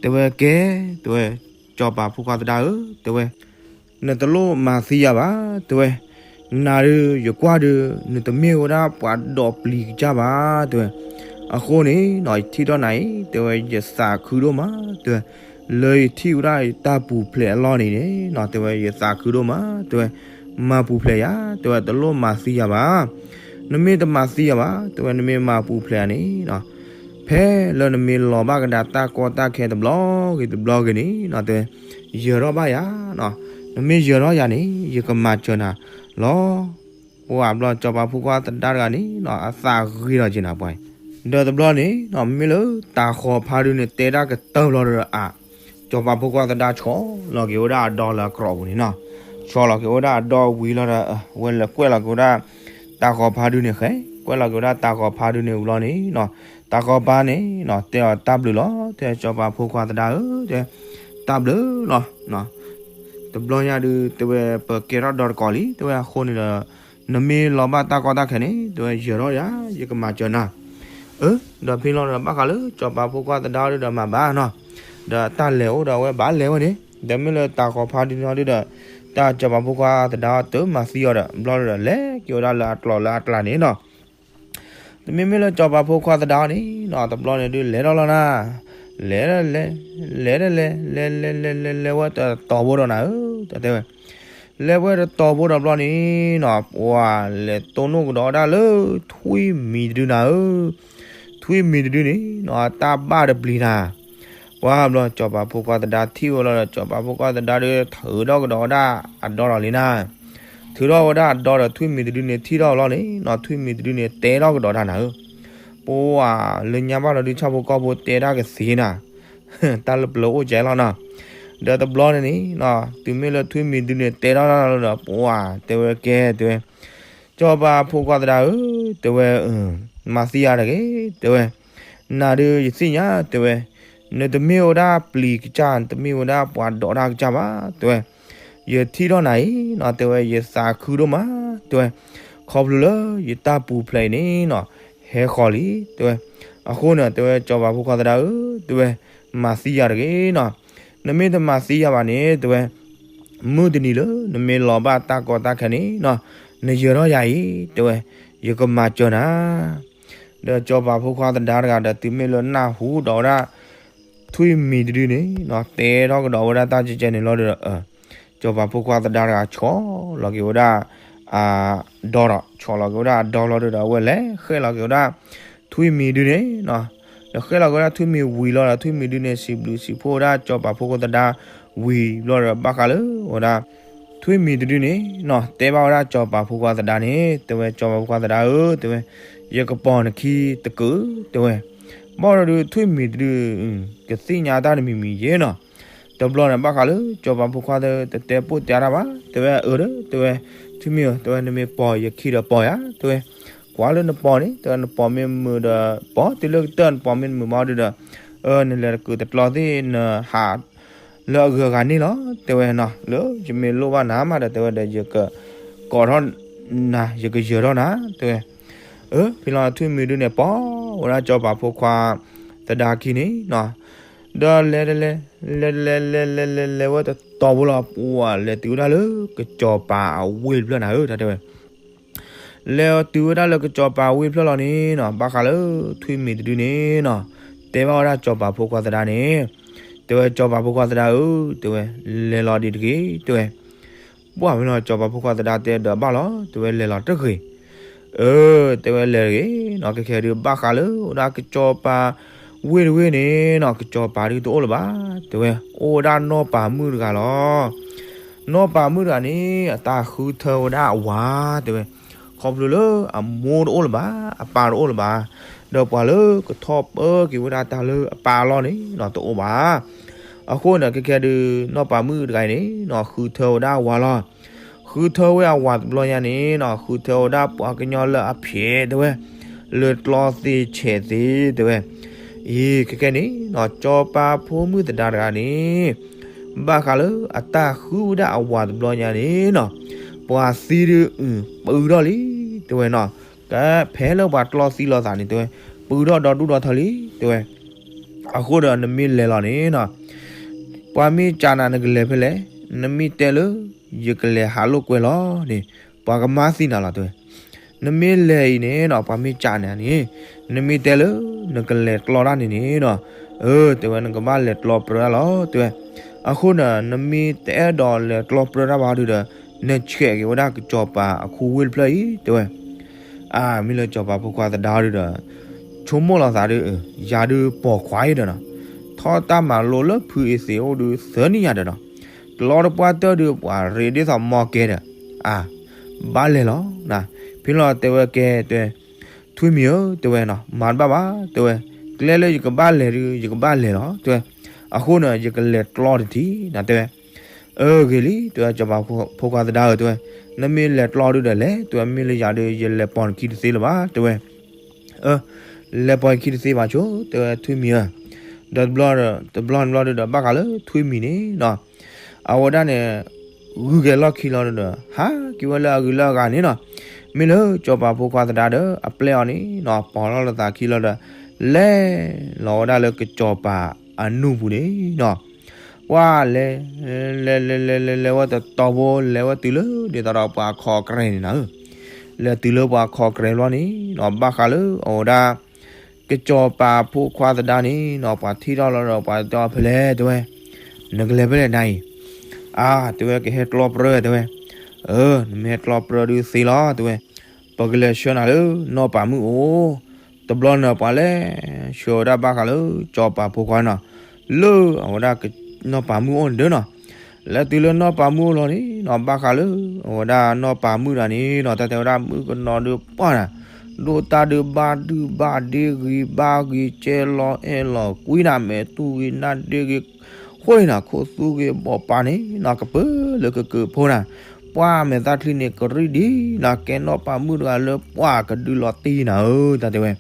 တဲဝဲကဲ တဲဝဲ စီၤပၤဖိခွါသဒါဧၢ တဲဝဲ နတလိၣ်မၤသံယၤဘၣ် တဲဝဲ, နၤဒုးယကွၢ်ဒုး နတမ့ၢ်ဝဲဒၣ်ပှၤဒိးပျံၤကစၢ်ဘၣ် တဲဝဲ. အဃိန့ၣ်နီၤ ယထံၣ်ထီၣ်နၤအံၤ တဲဝဲ ယသးခုဒိၣ်မး တဲဝဲ, လၢယထံၣ်ဝဲဒၣ်ယတၢ်ပူၤဖျဲးအလီၢ်န့ၣ်န့ၣ်နီၤ တဲဝဲ ယသးခုဒိၣ်မး တဲဝဲ, မၤပူၤဖျဲးယၤ တဲဝဲ တလိၣ်မၤသံယၤဘၣ်. နမ့ၢ်တမၤသံယၤဘၣ် တဲဝဲ နမ့ၢ်မၤပူၤဖျဲးယၤန့ၣ်နီၤ ဖဲလၢနမ့ၢ်လီၤဘၣ်ကဒါတၢ်ကီတၢ်ခဲတဘျီဂ့ၤတဘျီဂ့ၤန့ၣ်နီၤ တဲဝဲ ယၢၤထီၣ်ဘၣ်ယၤနီၤ, နမ့ၢ်ယၢၤထီၣ်ယၤန့ၣ် ယကမၤစၢၤနၤလီၤ. ပှၤဘျီစီၤပၤဖိခွါသဒါတဂၤန့ၣ်နီၤ အသးဂ့ၤထီၣ်က့ၤနၤပှၤအံၤ, ဒီးတဘျီန့ၣ်နီၤ မ့ၢ်လၢတၤဃီၤဖါဒုန့ၣ် တဲဒၣ်ကတၢၢ်ဘျီဒီးအ စီၤပၤဖိခွါသဒါဆီၣ်လီၤက့ၤဝဲဒၣ်အဒီလၢအကြီပူၤန့ၣ်နီၤ, ဆီၣ်လီၤက့ၤဝဲဒၣ်အဒီဝံၤလီၤဒီး ဝဲလဲၤကွဲးလီၤက့ၤဝဲဒၣ် တၤဃီၤဖါဒုန့ၣ်ဃဲ, ကွဲးလီၤက့ၤဝဲဒၣ်တၤဃီၤဖါဒုန့ၣ်ဝံၤလီၤန့ၣ်နီၤ, တၤဃီၤဖါန့ၣ်နီၤ တဲအီၤတၢ်ဘျုးလီၤ, တဲစီၤပၤဖိခွါသဒါဧၢ, တဲ တၢ်ဘျုးလီၤ. တဘျီညါဒုး တဲဝဲ ပကဲထီၣ်ဒီတကိးလံ, တဲဝဲအဃိန့ၣ်ဒီး နမ့ၢ်လီၤဘၣ်တၢ်ကီတၢ်ခဲန့ၣ် တဲဝဲ ယၢၤထီၣ်ယၤ ယကမၤစၢၤနၤ. အၢ ဒီးဖဲလီၤဒီး ဘၣ်ဃးလၢစီၤပၤဖိခွါသဒါဒုဒီးမၤဘၣ်နီၤ, ဒီးတၢ်လဲၤအိၣ်ဒီးအဝဲဘၣ်လဲၤဝဲန့ၣ်, ဒီးမ့ၢ်လၢတၤဃီၤဖါဒုန့ၣ်ဒုဒီး တၢ်စီၤပၤဖိခွါသဒါတမၤသံအီၤဒီး ဘျီဒီးလဲၤက့ၤဝဲဒၣ်လၢအကျိၤလၢအကျါန့ၣ်နီၤ တမ့မ့ၢ်လၢစီၤပၤဖိခွါသဒါန့ၣ်နီၤ တဘျီန့ၣ်ဒုးလဲၤထီၣ်လီၤနၤ, လဲၤလဲၤ လဲၤလဲၤလဲၤ လဲၤလဲၤလဲၤလဲၤဝဲတတီၤဖိဒီးနၤဧၢ, တဲဝဲ လဲၤဝဲတတီၤဖိဒီးဘျီန့ၣ်နီၤ ပှၤလဲၤတိၢ်နီၣ်ကဒီးဝဲဒၣ်လၢ ထွံၣ်မံၤတဒုနၤဧၢ, ထွံၣ်မံၤတဒုန့ၣ်နီၤ တၢ်ဘၣ်တပျံၤနၤ ပှၤဘျီစီၤပၤဖိခွါသဒါထံၣ်ဝဲလီၤဒီး စီၤပၤဖိခွါသဒါဒုးထုးထီၣ်ကဒီးဝဲဒၣ်အဒီဒီးလံနၤ, ထုးထီၣ်ဝဲဒၣ်အဒီဒီးထွံၣ်မံၤတဒုန့ၣ်ထံၣ်ထီၣ်ဝဲလီၤန့ၣ်နီၤ ထွံၣ်မံၤတဒုန့ၣ်တဲထီၣ်ကဒီးတၢ်နၤဧၢ, ပှၤလၢညါဘၣ်လီၤဒုးဆၣ်ဖိကီၢ်ဖိတဲတၢ်ကသ့နၤ တၢ်လၢပျၢၤအိၣ်ကဲလီၤနီၤ, ဒီးတဘျီန့ၣ်န့ၣ် တုၤမ့ၢ်လၢထွံၣ်မံၤတဒုန့ၣ် တဲထီၣ်တၢ်လီၤဒီး ပှၤတဲဝဲကဲ တဲဝဲ, စီၤပၤဖိခွါသဒါဧၢ, တဲဝဲ, မၤသံယၤတဂ့ၤ, တဲဝဲ, နၤဒုးယသ့ၣ်ညါ တဲဝဲ, နတမ့ၢ်ဝဲဒၣ်ပျံၤကစၢ် နတမ့ၢ်ဝဲဒၣ်ပှၤဒိးတၢ်ကစၢ်ဘၣ် တဲဝဲ, ယထံၣ်ထီၣ်နၤအံၤနီၤ တဲဝဲ ယသးခုဒိၣ်မး တဲဝဲ, ခီဖျိလၢယတၢ်ပူၤဖျဲးအံၤန့ၣ်နီၤ ဟဲဃီၤလံ တဲဝဲ, အဃိန့ၣ် တဲဝဲ စီၤပၤဖိခွါသဒါဧၢ, တဲဝဲ, မၤသံယၤတဂ့ၤနီၤ, နမ့ၢ်တမၤသံယၤဘၣ်န့ၣ် တဲဝဲ မုၢ်တနံၤလၢနမ့ၢ်လီၤဘၣ်တၢ်ကီတၢ်ခဲန့ၣ်နီၤ နယၢၤထီၣ်ယၤအံၤ တဲဝဲ, ယကမၤစၢၤနၤ ဒီးစီၤပၤဖိခွါသဒါတဂၤဒီး တုၤမ့ၢ်လၢနၢ်ဟူဒီးဝဲဒၣ် ထွံၣ်မံၤတဒုန့ၣ်နီၤ တဲထီၣ်ကဒီးဝဲဒၣ်တၢ်ကဲကဲန့ၣ်လီၤဒီး စီၤပၤဖိခွါသဒါတဂၤဆီၣ်လီၤက့ၤဝဲဒၣ် အဒီဒီး ဆီၣ်လီၤက့ၤဝဲဒၣ်အဒီလီၤဒီး အဝဲလဲၤဃဲလီၤက့ၤဝဲဒၣ် ထွံၣ်မံၤဒုန့ၣ်နီၤ, ဒီးဃဲလီၤက့ၤဝဲဒၣ်ထွံၣ်မံၤဝံၤလီၤဒီး ထွံၣ်မံၤဒုန့ၣ် စံးဘျုးစံးဖှိၣ်ဝဲဒၣ်စီၤပၤဖိခွါသဒါဝံၤဘျီဒီး ဘၣ်ဃးလၢဝဲဒၣ် ထွံၣ်မံၤတဒုန့ၣ်နီၤ တဲဘၣ်ဝဲဒၣ်စီၤပၤဖိခွါသဒါန့ၣ် တဲဝဲ စီၤပၤဖိခွါသဒါဧၢ တဲဝဲ, ယကပိာ်နခံတကုာ် တဲဝဲ, ဘၣ်ဒီးဒုးထွံၣ်မံၤတဒု ကသ့ၣ်ညါတၢ်တမံၤမံၤယဲနီၤ, တဘျီန့ၣ် ဘၣ်ဃးလၢစီၤပၤဖိခွါတတဲပိၢ်တဲတၢ်ဘၣ် တဲဝဲအၢဒီး တဲဝဲ, ထွံၣ်မံၤဧၢ တဲဝဲ နမ့ၢ်ပိာ်ယခံဒီးပိာ်ယၤ တဲဝဲ, ကွၢ်လၢနပိာ်န့ၣ် တဲဝဲ နပိာ်မ့ၢ်မုာ်ဒီး ပိာ်တုၤလၢကတၢၢ် နပိာ်မ့ၢ်တမုာ်မးဒုးဒီး အၢ နလဲၤတကုာ်တကျီသ့ၣ် နဟး လၢအဂုၤအဂၤန့ၣ်လီၤ တဲဝဲနီၤ, လၢယမ့ၢ်လိၣ်ဘၣ်နၤမးဒီး တဲဝဲဒီး ယကကိးထီၣ်နၤ ယကယၢၤထီၣ်နၤ တဲဝဲ, အၢ ဖဲလီၤထွံၣ်မံၤဒုန့ၣ် ပိာ်ဝဲဒၣ်စီၤပၤဖိခွါသဒါခံန့ၣ်နီၤ, ဒီးလဲၤတလဲၤ လဲၤတလဲၤ လဲၤလဲၤလဲၤလဲၤဝဲတတီၤဖိလီၤ ပှၤလဲၤတုၤဝဲဒၣ်လၢကစီၤပၤအဝ့ၢ်တဖျၢၣ်နၤဧၢ တၢ်တဲဝဲ လဲၤတုၤဝဲဒၣ်လၢကစီၤပၤဝ့ၢ်ဖျၢၣ်လီၤန့ၣ်နီၤ ဘၣ်ဃးလၢထွံၣ်မံၤတဒုန့ၣ်နီၤ တဲဘၣ်ဝဲဒၣ်စီၤပၤဖိခွါသဒါန့ၣ်, တဲဝဲ စီၤပၤဖိခွါသဒါဧၢ တဲဝဲ, လဲၤလီၤဒံးတဂ့ၤ တဲဝဲ, ပှၢ်မ့ၢ်လီၤ စီၤပၤဖိခွါသဒါတဲဒီးဘၣ်လီၤ တဲဝဲ လဲၤလီၤတဂ့ၤ, အၢ တဲဝဲ လဲၤတဂ့ၤနီၤ ခဲခဲဒုး ဘၣ်ဃးလၢဝဲဒၣ်ကစီၤပၤဝ့ၢ်တဝ့ၢ်န့ၣ်နီၤ ကစီၤပၤဒုးတအိၣ်လၢၤဘၣ် တဲဝဲ, အိၣ်ဝဲဒၣ်နီၢ်ပၤမုၣ်တဂၤလီၤ နီၢ်ပၤမုၣ်တဂၤန့ၣ် အတၢ်ဃုထၢဝဲဒၣ်အဝၤ တဲဝဲ, ခီဖျိလၢအမိၢ်တအိၣ်လၢၤဘၣ် အပၢ်တအိၣ်လၢၤဘၣ်, ဒီးပှၤလၢကထီၣ်ပၢက့ၤဝဲဒၣ်တၢ်လၢအပၢ်အလီၢ်န့ၣ်နီၤ တအိၣ်ဘၣ်, အဃိန့ၣ် ခဲခဲဒုး နီၢ်ပၤမုၣ်တဂၤအံၤန့ၣ်နီၤ ဃုထၢဝဲဒၣ်အဝၤလီၤ ဃုထၢဝဲအဝၤတဘျီညါန့ၣ်နီၤ ဃုထၢဝဲဒၣ်ပှၤကညီလၢအဖျဲးတဲဝဲ, လၢကျီသ့ဆဲးသ့တဲဝဲ, အံၤ ခဲခဲန့ၣ်နီၤ စီၤပၤဖိမုၣ်သဒါတဂၤန့ၣ် ဘၣ်ဃးလၢအတၢ်ဃုဝဲဒၣ်အဝၤတဘျီညါန့ၣ်နီၤ, ပှၤသံဒုးအုၣ်ပုၢ်ထီၣ်လံ တဲဝဲနီၤ, ကဖဲလၢပှၤကျီသံလိာ်သးန့ၣ်တဲဝဲ, ပုၢ်ထီၣ်ဒီဒူၣ်ဒီထၢလံ တဲဝဲ, အဃိဒီးနမ့ၢ်လဲၤလီၤန့ၣ်နီၤ ပှၤမ့ၢ်ကးနၤနကလဲၤဖဲလဲၣ်, နမ့ၢ်တဲလၢ ယကလဲၤဟးလိာ်ကွဲလီၤန့ၣ် ပှၤကမၤသံနၤလီၤတဲဝဲ, နမ့ၢ်လဲၤအံၤန့ၣ်နီၤ ပှၤမ့ၢ်ကးနၤန့ၣ် နမ့ၢ်တဲလၢ နကလဲၤကျီတၢ်န့ၣ်န့ၣ်နီၤ, အၢ တဲဝဲ နကဘၣ်လဲၤကျီပြၢတၢ်လီၤ တဲဝဲ, အဃိန့ၣ် နမ့ၢ်တအဲၣ်ဒိးလဲၤကျီပြၢတၢ်ဘၣ်ဒုးဒီး နဆဲးက့ၤဝဲဒၣ်ကစီၤပၤအခိၣ်ဝ့ၢ်တဖျၢၣ်အံၤ တဲဝဲ အါ မ့ၢ်လၢစီၤပၤဖိခွါသဒါဒုးဒီး ဆိကမိၣ်လီၤသးဒုး ယၤဒုးပိာ်ခွါအံၤဒီးနီၤ, ထီၣ်တၢ်မၤလိလၢဖုအ့သ့းအိၣ်ဒုးသၢနံၣ်ညါဒီးနီၤ, ကျီတပှၢ်တၢၢ်ဒုးပှၤရ့ဒ်သိးမီကဲဒီး, အါ ဘၣ်လဲၤလီၤ, ဖဲလီၤတဲဝဲကဲတဲဝဲ, ထွံၣ်မံၤဧၢ တဲဝဲနီၤ မၤတဘၣ်ဘၣ် တဲဝဲ, ကျဲလၢယကဘၣ်လဲၤဒုး ယကဘၣ်လဲၤလီၤ တဲဝဲ, အဃိန့ၣ် ယကလဲၤကျီတထံၣ်နၤ တဲဝဲ အၢ ဂ့ၤလံ တဲဝဲ စီၤပၤဖိခွါသဒါဧၢ တဲဝဲ, နမ့ၢ်လဲၤကျီဒုးဒီးလဲၤ တဲဝဲ, မ့ၢ်လၢယၤဒုး ယလဲၤပိာ်နခံတသ့လၢၤဘၣ် တဲဝဲ, အၢ လဲၤပိာ်ယခံတသ့ဘၣ်ဆိ တဲဝဲ ထွံၣ်မံၤဧၢ, ဒီးတဘျီ တဘျီတဘျီဒုးဒီး ဘၣ်ဃးလၢထွံၣ်မံၤန့ၣ်နီၤ, အဝဲဒၣ်န့ၣ် ဂုၤက့ၤလီၢ်ခံလီၤဒုးဒီး ဟးက့ၤဝဲလၢအဂ့ၤလၢအဂၤန့ၣ်နီၤ, မ့ၢ်လၢစီၤပၤဖိခွါသဒါဒီး အပျဲၢ်အီၤန့ၣ်နီၤ ပိာ်လီၤလၢသးခံလီၤဒီး လဲၤလီၤဝဲဒၣ်လၢကစီၤပၤအနူၢ်ပူၤန့ၣ်နီၤ, ပှၤလဲၤ လဲၤလဲၤလဲၤလဲၤလဲၤဝဲတတီၤဖိ လဲၤဝဲတုၤလၢ ဒ်သိးဒီးပှၤခီၣ်ကရဲၤန့ၣ်နီၤ, လဲၤတုၤလၢပှၤခီၣ်ကရဲၤဘျီန့ၣ်နီၤ ဘၣ်ဃးလၢအဝဲဒၣ် ကစီၤပၤဖိခွါသဒါန့ၣ်နီၤ ပှၤထံၣ်ထီၣ်လီၤဒီး ပှၤတဲအီၤဖဲလဲၣ် တဲဝဲ, နကလဲၤဖဲလဲၣ်နၤအံၤ, အါ တဲဝဲ ကဟဲကျီပြၢ တဲဝဲ, အၢ နမ့ၢ်ဟဲကျီပြၢဒုးသ့လီၤ တဲဝဲ, ပကလဲၤဆှၢနၤလၢနီၢ်ပၤမုၣ်အိၣ်, တဘျီန့ၣ် ပှၤလဲၤဆှၢဝဲဒၣ်ဘၣ်ဃးလၢစီၤပၤဖိခွါနီၤ, လၢအဝဲဒၣ်နီၢ်ပၤမုၣ်အိၣ်န့ၣ်ဒီးနီၤ, လဲၤတုၤလၢနီၢ်ပၤမုၣ်အိၣ်လီၤန့ၣ်နီၤ ဘၣ်ဃးလၢအဝဲဒၣ်နီၢ်ပၤမုၣ်တဂၤန့ၣ်နီၤ တၢ်တဲဝဲဒၣ်မုၣ်ကနီၤဒုးပှၢ်နၤ, ဒိၣ်တၢ်ဒုးဘၣ်ဒုၣ်ဘၣ်ဒ့ဂ့ၤဘၣ်ဂ့ၤ ကဲလီၤအဲၣ်လီၤကွံနၤ မဲာ်တူၢ်ဂ့ၤနါဒ့ဂ့ၤ, ဃိနၤ ခိၣ်သူဂ့ၤဘီၣ်ပာ်န့ၣ် နကပၢလၢကကၢၢ်ဖိနၤ, ပှၤမဲာ်သၣ်ချံန့ၣ်ကရံၣ်ဒံးနၤ ကဲနီၢ်ပၤမုၣ်တဂၤလၢပှၤကဒုးလီၤတံၢ်နၤဧၢ တၢ်တဲဝဲ,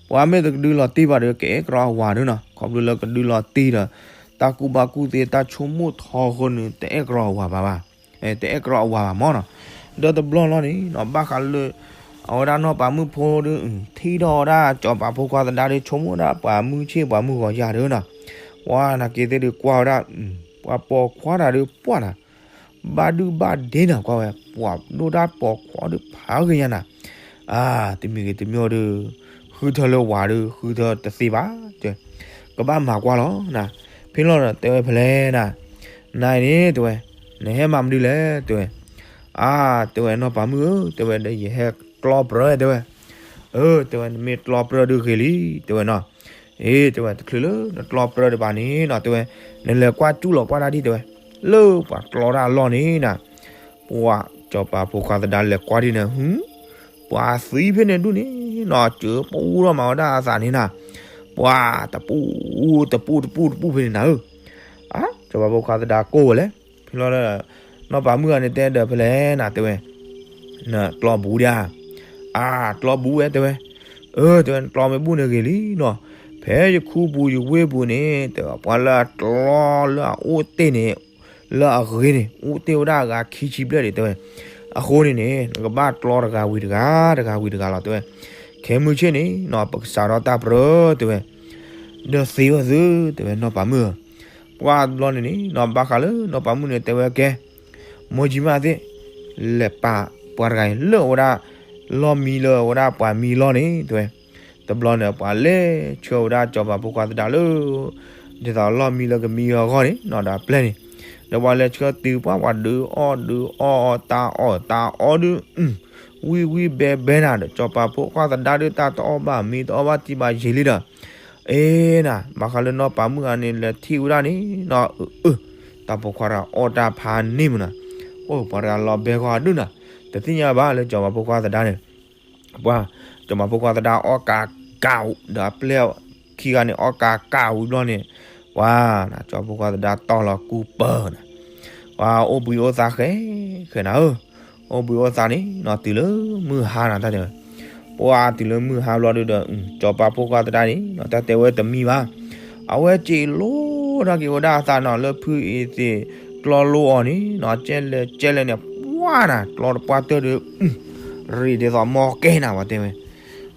ပှၤမ့ၢ်တကဒုးလီၤတံၢ်ဘၣ်ဒီး ကအဲၣ်ကရီအဝၤဒၢနၤ, ခီဖျိလၢကဒုးလီၤတံၢ်ဒီး တၢ်ကူၣ်ဘၣ်ကူၣ်သ့တၢ်ဆိကမိၣ်ထီဃိန့ၣ် တအဲၣ်ကရီအဝၤဘၣ်ဘၣ် တအဲၣ်ကရီအဝၤဘၣ်မၢ်နီၤ, ဒီးတဘျီလီၤန့ၣ်နီၤ ဘၣ်ဃးလၢ အဝဲဒၣ်နီၢ်ပၤမုၣ်ဖိဒီး ထံၣ်ထီၣ်ဝဲဒၣ်စီၤပၤဖိခွါသဒါဒီး ဆိကမိၣ်ဝဲဒၣ်ပှၤမုၢ်ဆ့ၣ်ပှၤမုၢ်ဂီၤယၤဒၢနၤ, ပှၤနာ်က့ၤသ့ၣ်ဒီးကွၢ်ဝဲဒၣ် ပှၤပိာ်ခွါတၢ်ဒီးပှၢ်နၤ, ဘၣ်ဒုၣ်ဘၣ်ဒ့နၤ ကွၢ်ဝဲ ပှၤဒိၣ်ဒၣ်ပိာ်ခွါဒီးဖးဂ့ၤညါနၤ, အါ တမံၤဂ့ၤတမံၤဒီး ဃုထၢလၢဝၤဒီး ဃုထၢတသ့ဘၣ်, ကဘၣ်မၤကွၢ်လီၤနၤ, ဖဲလီၤဒီးတဲဝဲဖဲလဲၣ်နၤ, နၤအံၤန့ၣ် တဲဝဲ, နဟဲမၤမနုၤလဲၣ် တဲဝဲ, အါ တဲဝဲ နီၢ်ပၤမုၣ်ဧၢ တဲဝဲဒီး ယဟဲကျီပြၢ တဲဝဲ, အၢ တဲဝဲ နမ့ၢ်ကျီပြၢဒုးဂ့ၤလံ တဲဝဲနီၤ, အ့ တဲဝဲ တချုးလၢနကျီပြၢဒံးဘၣ်န့ၣ်နီၤ တဲဝဲ, နလဲၤကွၢ်ကူၣ်လီၤကွၢ်တၢ်ဒံး တဲဝဲ, လၢပှၤကျီတၢ်အလီၢ်န့ၣ်နၤ, ပှၤစီၤပၤဖိခွါသဒါလဲၤကွၢ်ဒံးန့ၣ် ဟူ ပှၤသံဖဲန့ၣ်ဒူၣ်န့ၣ်နီၤ စၢၤပူထီၣ်မးဝဲဒၣ်အသးန့ၣ်နၤ, ပှၤတပူၣ်တပူၣ်တပူၣ်တပူၣ်ဖဲန့ၣ်နၤဧၢ, အါ စီၤပၤဖိခွါသဒါကိၢ်ဝဲလဲၣ်, ဖဲလီၤဒီး နီၢ်ပၤမုၣ်ဂၤန့ၣ်တဲဒီးဖဲလဲၣ်နၤ တဲဝဲ, နကျီဘူးဒံးဧါ, အါ ကျီဘူးဝဲ တဲဝဲ, အၢ တဲဝဲ နကျီမ့ၢ်ဘူးန့ၣ်ဂ့ၤလံနီၤ, ဖဲယခူပူၤယဝ့ၢ်ပူၤန့ၣ် တဲဝဲ ပှၤလၢအကျီလၢအအိၣ်တ့ၢ်န့ၣ် လၢအဂ့ၤန့ၣ် အိၣ်တ့ၢ်ဝဲဒၣ်အဂၤခံဆံဘျဲၣ်ဒံး တဲဝဲ, အဃိန့ၣ်န့ၣ် နကဘၣ်ကျီတဂၤဝံၤတဂၤ တဂၤဝံၤတဂၤလီၤ တဲဝဲ, ခဲမုၢ်ဆ့ၣ်န့ၣ်နီၤ ပကစးထီၣ်တၢ်ပြၢ တဲဝဲ, ဒီးသ့ဝဲသု တဲဝဲ နီၢ်ပၤမုၣ်ဧၢ, ပှၤတဘျီန့ၣ်န့ၣ်နီၤ ဘၣ်ဃးလၢနီၢ်ပၤမုၣ်န့ၣ် တဲဝဲကဲ မိၢ်ကၠံမၣ်သ့ၣ် လဲၤပာ်ပှၤတဂၤအံၤလၢအဝဲဒၣ် လီၢ်မံလၢအဝဲဒၣ်ပှၤမံလီၢ်န့ၣ် တဲဝဲ, တဘျီန့ၣ် ပှၤလဲၤဆှၢဝဲဒၣ်စီၤပၤဖိခွါသဒါလၢ ဒ်သိးလီၢ်မံလၢကမံအဂီၢ်န့ၣ်နီၤ ဒီးအပျဲၢ်န့ၣ်, ဒီးပှၤလဲၤဆှၢတုၤပှၤ ပှၤဒုးအီၣ်ဒုးအီၣ်အီၣ်တၢ်အီၣ်တၢ်အီဒုး ဝံၣ်ဝံၣ်ဘဲဘဲနၤဒီး စီၤပၤဖိခွါသဒါဒုး တၢ်တအီၣ်ဘၣ်မ့ၤတအီၣ်ဘၣ်တံၢ်ဘၣ်ယံၤလံဒီး အ့နၤ ဘၣ်ဃးလၢနီၢ်ပၤမုၣ်ဂၤန့ၣ် လဲၤထံၣ်ဝဲဒၣ်န့ၣ်နီၤ အၢ တၢ်ပိာ်ခွါတဂၤအီၣ်တၢ်ဖးန့ၢ်မနၤ, အိၣ်ပှၤတဂၤလီၤဘဲဃီအဒုၣ်နၤ, တသ့ၣ်ညါဘၣ်လၢစီၤပၤဖိခွါသဒါန့ၣ်, ပှၤ စီၤပၤဖိခွါသဒါအီၣ်ကးကးဒီးအပျဲၢ်ခံဂၤန့ၣ် အီၣ်ကးကးဝံၤဘျီန့ၣ်, ပှၤ စီၤပၤဖိခွါသဒါတီၢ်လီၤကူပၢၤနၤ, ပှၤအိၣ်ဘှံးအိၣ်သါဃဲ ဃဲနၤဧၢ, အိၣ်ဘှံးအိၣ်သါန့ၣ်နီၤ တုၤလၢမုၢ်ဟါနၤတၢ်တဲဝဲ, ပှၤတုၤလၢမုၢ်ဟါဘျီဒုဒီး စီၤပၤဖိခွါသဒါန့ၣ်နီၤ တၢ်တဲဝဲတမံၤဘၣ်, အဝဲစံးလိထီၣ်က့ၤဝဲဒၣ်အသးနီၤ လၢဖုအံၤသ့ၣ်ကျီလိအီၤန့ၣ်နီၤ ကဲလဲၣ်ကဲလဲၣ်န့ၣ် ပှၤနၤ ကျီတပှၢ်တၢၢ်ဒီး ရံးဒ်သိးမီကဲနၤ ပှၤတဲဝဲ,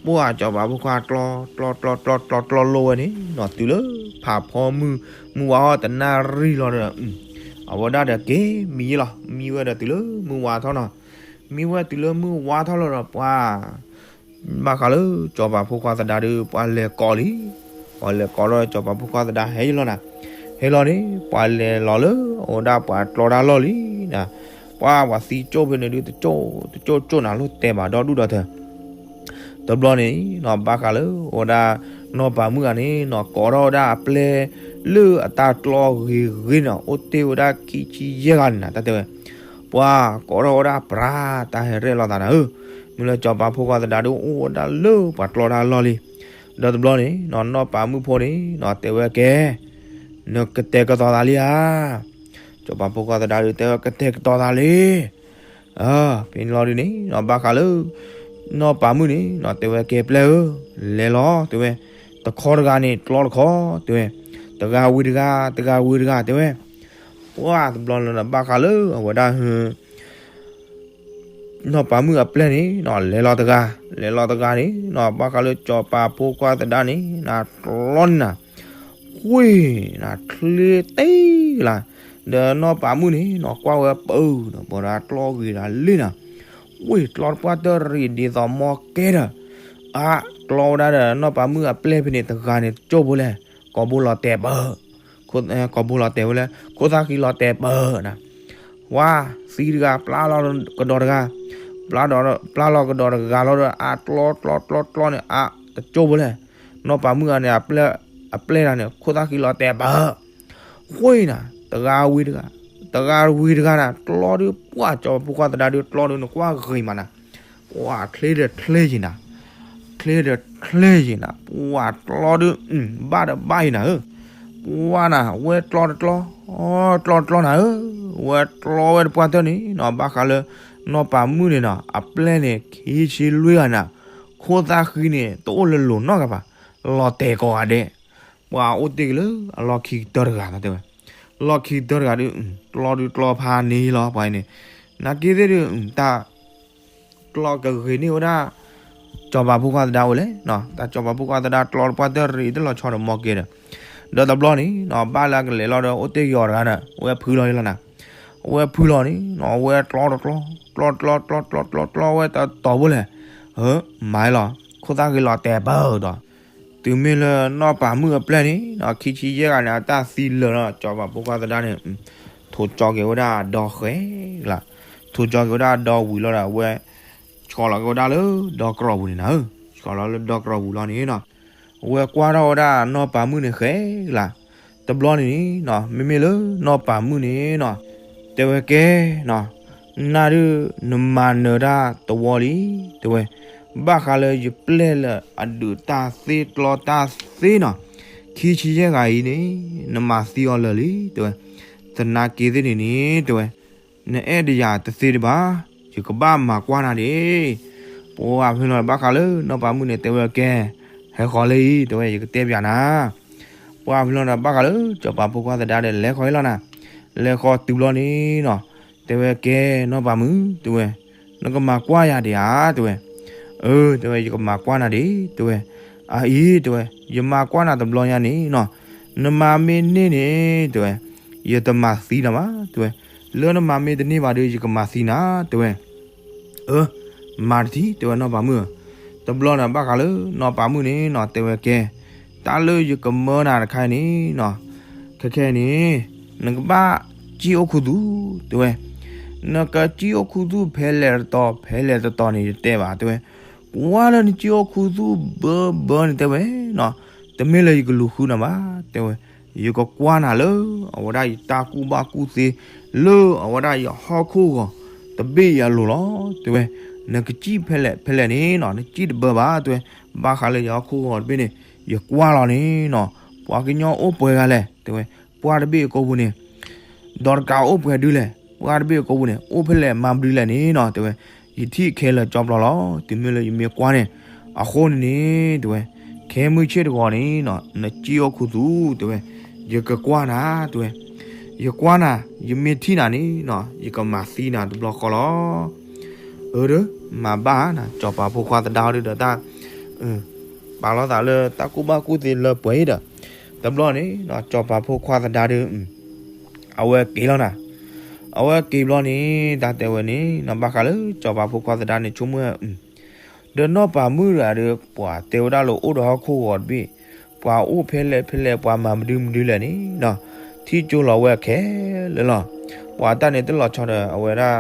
ပှၤစီၤပၤဖိခွါကျီ ကျီ ကျီ ကျီ ကျီ ကျီလိဝဲန့ၣ်နီၤ တုၤလၢဖးဖီမုၢ် မုၢ်ဝါအီၣ်တနၣ်ရံၣ်လီၤဒီး အဝဲဒၣ်ဒီးက့ၤမံလီၤ မံဝဲဒီးတုၤလၢမုၢ်ဝါထီၣ်နီၤ, မံဝဲတုၤလၢမုၢ်ဝါထီၣ်လီၤဒီးပှၤ ဘၣ်ဃးလၢစီၤပၤဖိခွါသဒါဒီး ပှၤလဲၤကိးလံ, ပှၤလဲၤကိးဒီးစီၤပၤဖိခွါသဒါဟဲယလီၤနၤ, ဟဲလီၤန့ၣ် ပှၤလဲၤလီၤလၢအဝဲဒၣ်ပှၤကျီတၢ်လီၢ်လံနၤ, ပှၤပှၤသံကၠိၣ်ဖဲန့ၣ်ဒုး တကၠိၣ်တကၠိၣ်နၤ လိၣ်တဲဘၣ်ဒီဒူၣ်ဒီထၢ တဘျီန့ၣ်နီၤ ဘၣ်ဃးလၢအဝဲဒၣ် နီၢ်ပၤမုၣ်ဂၤန့ၣ်နီၤ ကိးထီၣ်ဝဲဒၣ်အပျဲၢ် လၢအတၢ်ကျီဂ့ၤဂ့ၤနီၤ အိၣ်တ့ၢ်ဝဲဒၣ်ခံဆံယဲၢ်ဂၤန့ၣ်နၤ တၢ်တဲဝဲ, ပှၤကိးထီၣ်ဝဲဒၣ်ပြၢ တၢ်ဟဲရဲၣ်လီၤသးနၤဧၢ, မ့ၢ်လၢစီၤပၤဖိခွါသဒါဒုးအိၣ်ဝဲဒၣ်လၢပှၤကျီတၢ်လီၢ်လံ, ဒီးတဘျီန့ၣ်နီၤ နီၢ်ပၤမုၣ်ဖိန့ၣ်နီၤ တဲဝဲကဲ နကတဲာ်ကတီၤသးလံဧါ စီၤပၤဖိခွါသဒါဒုးတဲဝဲ ကတဲာ်ကတီၤသးလံ, ဖဲန့ၣ်လီၤဒုးန့ၣ်နီၤ ဘၣ်ဃးလၢ နီၢ်ပၤမုၣ်န့ၣ်နီၤ တဲဝဲကဲပျဲၢ်ဧၢ, လဲၤလီၤ တဲဝဲ, တခီတဂၤန့ၣ် ကျီတခီ တဲဝဲ, တဂၤဝံၤတဂၤ တဂၤဝံၤတဂၤ တဲဝဲ, ပှၤတဘျီလီၤဒီး ဘၣ်ဃးလၢအဝဲဒၣ် နီၢ်ပၤမုၣ်အပျဲၢ်န့ၣ်နီၤ လဲၤလီၤတဂၤ, လဲၤလီၤတဂၤန့ၣ်နီၤ ဘၣ်ဃးလၢစီၤပၤဖိခွါသဒါန့ၣ်နၤ ကျီန့ၣ်နၤ, ဃ့နၤ ချ့တ့ၢ်လၢ်, ဒီးနီၢ်ပၤမုၣ်န့ၣ်နီၤ ကွၢ်ဝဲပၢၢ်ဒီး ပှၤဒၣ်ကျီဂ့ၤဒၣ်လံနၤ, ဝ့ၢ်ကျီတပှၢ်တၢၢ်ရံးဒ်သိးမီကဲဒီး, အါ ကျီဝဲဒၣ်ဒီး နီၢ်ပၤမုၣ်အပျဲၢ်ဖဲန့ၣ် တဂၤန့ၣ် တကၠိၣ်ဖိလဲၣ်, ကိာ်ဘိလီၤတဲာ်ပၢၢ် ကိာ်ဘိလီၤတဲာ်ဝဲလဲၣ် ခိၣ်သၣ်ဃံလီၤတဲာ်ပၢၢ်နၤ, ဝါ သံတဂၤ ပျၢ်လီၤကဒီးတဂၤ, ပျၢ်လီၤကဒီးတဂၤလီၤဒီး အါ ကျီကျီကျီကျီန့ၣ် အါ တကၠိၣ်ဖိလဲၣ်, နီၢ်ပၤမုၣ်ဂၤန့ၣ် အပျဲၢ်တဂၤန့ၣ် ခိၣ်သၣ်ဃံလီၤတဲာ်ပၢၢ်, ဃ့နၤ တဂၤဝံၤတဂၤ, တဂၤဝံၤတဂၤနၤ ကျီဒုး ပှၤစီၤပၤဖိခွါသဒါဒုး ကျီဒုး နကွၢ်ဂ့ၤမးနၤ, ပှၤချ့ဒီးချ့ယံၤနၤ, ချ့ဒီးချ့ယံၤနၤ, ပှၤကျီဒုး ဘၣ်ဒီးဘၣ်ယံၤနၤဧၢ, ပ ပှၢ်နၤ ဝဲကျီတကျီ, ကျီတကျီနၤဧၢ, ဝဲကျီဝဲတပှၢ်တၢၢ်န့ၣ်နီၤ ဘၣ်ဃးလၢ နီၢ်ပၤမုၣ်န့ၣ်နီၤ အပျဲၢ်န့ၣ် ခံဆံလွံၢ်ဂၤနၤ, ခိၣ်သၣ်ဃံန့ၣ် တအိၣ်လၢလိၤနီတဂၤဘၣ်, လီၤတဲာ်ကိးဂၤဒဲး, ပှၤအိၣ်တ့ၢ်က့ၤလၢအလီၢ်ခံကတၢၢ်တဂၤနၤတဲဝဲ, လီၢ်ခံကတၢၢ်တဂၤဒီး ကျီဒုးကျီဖးန့ၣ်လီၤ ပှၤအံၤန့ၣ်, နာ်က့သ့ၣ်ဒီး တၢ် ကျီကဂ့ၤန့ၢ်ဝဲဒၣ် စီၤပၤဖိခွါသဒါအိၣ်လဲၣ်, တၢ်စီၤပၤဖိခွါသဒါကျီတပှၢ်တၢၢ်ရံၣ်တလီၤဆီဒီးမီကဲဒီး, ဒီးတဘျီန့ၣ်နီၤ ဘၣ်လၢအကလဲၤလီၤဒီး အိၣ်တ့ၢ်က့ၤအီၤတဂၤန့ၣ် အဝဲဖုလီၤအံၤလီၤနၤ, အဝဲဖုလီၤန့ၣ်နီၤ အဝဲကျီတကျီ, ကျီတကျီ ကျီတကျီ ကျီတကျီဝဲတတီၤဖိလဲၣ်, မၤလီၤ, ခိၣ်သၣ်ဂ့ၤလီၤတဲာ်ပၢၢ်ဒီး တုၤမ့ၢ်လၢနီၢ်ပၤမုၣ်အပျဲၢ်န့ၣ်နီၤ ခံဆံယဲၢ်ဂၤန့ၣ် အတၢ်သံလၢာ်လီၤ စီၤပၤဖိခွါသဒါန့ၣ်, ထိၣ်ကၠီက့ၤဝဲဒၣ်ဒီဃဲလၢ, ထိၣ်ကၠီက့ၤဝဲဒၣ်ဒီဝံၤလီၤဒီး အဝဲ ဆှီလီၤက့ၤဝဲဒၣ်လၢဒီကရီၢ်ပူၤန့ၣ်နၤဧၢ, ဆှီလီၤလၢဒီကရီၢ်ပူၤလီၤန့ၣ်နီၤ, အဝဲကွၢ်ထီၣ်ဝဲဒၣ်နီၢ်ပၤမုၣ်န့ၣ်ဃဲလၢ်, တဘျီန့ၣ်နီၤ မ့မ့ၢ်လၢနီၢ်ပၤမုၣ်န့ၣ်နီၤ, တဲဝဲကဲနီၤ နဒုးနမၤနၢၤတၢ်တဝီလံ, တဲဝဲ, ဘၣ်ဃးလၢယပျဲၢ်လၢအဒုးတၢ်သ့ကျီတၢ်သ့နီၤ, ခံဆံယဲၢ်ဂၤအံၤန့ၣ် နမၤသံအီၤလၢာ်လံ, တဲဝဲ, သနာ်က့သ့ၣ်န့ၣ်န့ၣ် တဲဝဲ, နအဲၣ်ဒိးယၤတသ့ဒံးဘၣ်, ယကဘၣ်မၤကွၢ်နၤဒံး, ပှၢ်ဖဲလီၤဘၣ်ဃးလၢနီၢ်ပၤမုၣ်န့ၣ် တဲဝဲကဲ, ဟဲဃီၤလၢအံၤ တဲဝဲ ယကတဲပၠးနၤ ပှၢ်ဖဲလီၤဒီးဘၣ်ဃးလၢစီၤပၤဖိခွါသဒါဒီး လဲၤဃီၤအံၤလီၤနၤ, လဲၤဃီၤတုၤဘျီန့ၣ်နီၤ, တဲဝဲကဲနီၢ်ပၤမုၣ် တဲဝဲ, နကမၤကွၢ်ယၤဒံးဧါ တဲဝဲ, အၢ တဲဝဲ ယကမၤကွၢ်နၤဒံး တဲဝဲ, အအံၤ တဲဝဲ ယမၤကွၢ်နၤတဘျီညါန့ၣ်နီၤ, နမၤမ့ၢ်န့ၢ်န့ၣ် တဲဝဲ, ယတမၤသံနၤဘၣ် တဲဝဲ, လၢနမၤမ့ၢ်တန့ၢ်ဘၣ်ဒီး ယကမၤသံနၤ တဲဝဲ အၢ မၤတထံၣ် တဲဝဲနီၢ်ပၤမုၣ်ဧၢ, တဘျီန့ၣ်ဘၣ်ဃးလၢနီၢ်ပၤမုၣ်န့ၣ်နီၤ တဲဝဲကဲ, တၢ်လၢယကမၢနၤတခါအံၤန့ၣ်နီၤ, ခဲခဲအံၤန့ၣ် နကဘၣ်စံၣ်အိၣ်ခူသူၣ် တဲဝဲ, နကစံၣ်အိၣ်ခူသူၣ်ဖဲလဲၣ်တတီၤ ဖဲလဲၣ်တတီၤန့ၣ် ယတဲဘၣ် တဲဝဲ, ကွၢ်လၢနစံၣ်အိၣ်ခူသူၣ်ဘၢဘၢန့ၣ် တဲဝဲနီၤ, တမ့ၢ်လၢယကလူၤဃုနၤဘၣ် တဲဝဲ, ယကကွၢ်နၤလၢ အဝဲဒၣ်ယတၢ်ကူၣ်ဘၣ်ကူၣ်သ့ လၢအဝဲဒၣ်ယဟီၣ်ခိၣ်ဂီၤတဘ့ၣ်အံၤအလိၤလီၤ တဲဝဲ, နကစံၣ်ဖဲလဲၣ်ဖဲလဲၣ်န့ၣ်နီၤ နစံၣ်တဘၢဘၣ် တဲဝဲ, ဘၣ်ဃးလၢယဟီၣ်ခိၣ်ဂီၤတဘ့ၣ်န့ၣ် ယကွၢ်လီၤန့ၣ်နီၤ ပှၤကညီအိၣ်ပှဲၤဂၤလဲၣ် တဲဝဲ, ပှၢ်တဘ့ၣ်အကိာ်ပူၤန့ၣ် ဒီးတကးအိၣ်ပှဲၤဒုလဲၣ် ပှၢ်တဘ့ၣ်အကိာ်ပူၤန့ၣ် အိၣ်ဖဲလဲၣ်မၤမနုၤလဲၣ်န့ၣ်နီၤ တဲဝဲ, ယထံၣ်ခဲလၢာ်ကၠီပျီလီၤ တုၤမ့ၢ်လၢယမ့ၢ်ကွၢ်န့ၣ် အဃိန့ၣ်န့ၣ် တဲဝဲ, ခဲမုၢ်ဆ့ၣ်တဂီၤန့ၣ်နီၤ နစံၣ်အိၣ်ခူသူၣ် တဲဝဲ, ယကကွၢ်နၤ တဲဝဲ, ယကွၢ်နၤ ယမ့ၢ်ထံၣ်နၤန့ၣ်နီၤ ယကမၤသံနၤတဘျီဃီလီၤ အၢ မၤဘၣ်နၤ စီၤပၤဖိခွါသဒါဒုဒီးတၢ် ပာ်လီၤသးလၢတၢ်ကူၣ်ဘၣ်ကူၣ်သ့လၢပှဲၤအံၤဒီး တဘျီန့ၣ်နီၤ စီၤပၤဖိခွါသဒါဒီး အဝဲက့ၤလီၤနၤ, အဝဲက့ၤဘျီန့ၣ် တၢ်တဲဝဲန့ၣ်နီၤ ဘၣ်ဃးလၢစီၤပၤဖိခွါသဒါန့ၣ် ဆိကမိၣ်ဝဲ ဒီးနီၢ်ပၤမုၣ်တဂၤဒီး ပှၤတဲဝဲဒၣ်လၢအိၣ်ဒီးဟီၣ်ခိၣ်ဂီၤတဘ့ၣ်, ပှၤအိၣ်ဖဲလဲၣ်ဖဲလဲၣ် ပှၤမၤမနုၤမနုၤလဲၣ်န့ၣ်နီၤ, ထံၣ်ကၠိလီၤဝဲခဲလၢာ်လီၤ. ပှၤတၢ်န့ၣ်တလီၤဆီဒီးအဝဲဒၣ်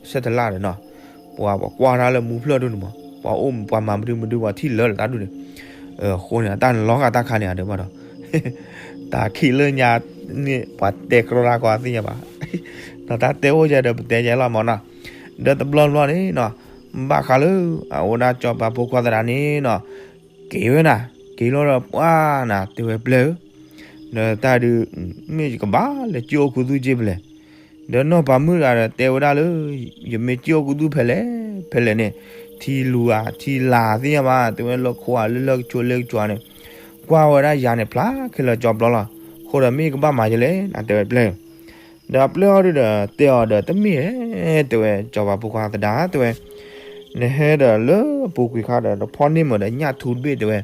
ဆဲးတလၢ်ဒီးနီၤ, ပှၤပှၤကွၢ်တၢ်လၢမူဖျၢၣ်ဒိၣ်န့ၣ်မး, ပှၤအိၣ်ပှၤမၤမနုၤမနုၤ ပှၤထံၣ်လၢာ်လၢတၢ်ဒူၣ်န့ၣ်, အဃိန့ၣ် အတၢ်န့ၣ်လီၤဂာ်တၢ်ခါန့ၣ် အဒၢးဘၣ်ဒီး တၢ်ခံးလၢညါန့ၣ် ပှၤတဲကြီတၢ်ကီသ့ၣ်ညါဘၣ်, ဒီးတၢ်တဲအိၣ်ယဲဒီး ပတဲယဲလီၤမးနီၤ, ဒီးတဘျီဘျီန့ၣ်နီၤ, ဘၣ်ဃးလၢ အဝဲဒၣ်စီၤပၤဖိခွါသဒါန့ၣ်နီၤ, က့ၤဝဲနၤ, က့ၤလီၤဒီးပှၢ်နၤ တဲဝဲပျဲၢ်ဧၢ, ဒီးတၢ်ဒုး မ့ၢ်ယကဘၣ်လဲၤစံၣ်အိၣ်ခူသူၣ်က့ဖဲလဲၣ်, ဒီးနီၢ်ပၤမုၣ်တဂၤဒီးတဲဝဲဒၣ်လၢ ယမ့ၢ်စံၣ်အိၣ်ခူသူၣ်ဖဲလဲၣ်ဖဲလဲၣ်န့ၣ်, ထံလူၤဧါ ထံလာ်သ့ၣ်ညါဘၣ် တဲဝဲ, လၢခိဧါ လၢလၢကဆိးလၢကဆိးန့ၣ်, ကွၢ်ဝဲဒၣ်ယၤန့ၣ် ဖျါခဲလၢာ်ကၠီပျီလီၤ. အဃိဒီးမ့ၢ်ကဘၣ်မၤယဲလဲၣ် နတဲဝဲပျဲၢ်ဧၢ, ဒီးပျဲၢ်အီၤဒုဒီး တဲအီၤဒီး တမ့ၢ်ဧဲ တဲဝဲ, စီၤပၤဖိခွါသဒါ တဲဝဲ, နဟဲဒီးလၢအပူၤကွံာ်ခါဒီး နဖီၣ်န့ၢ်မးဒီးညၣ်ထူတဘ့ၣ် တဲဝဲ,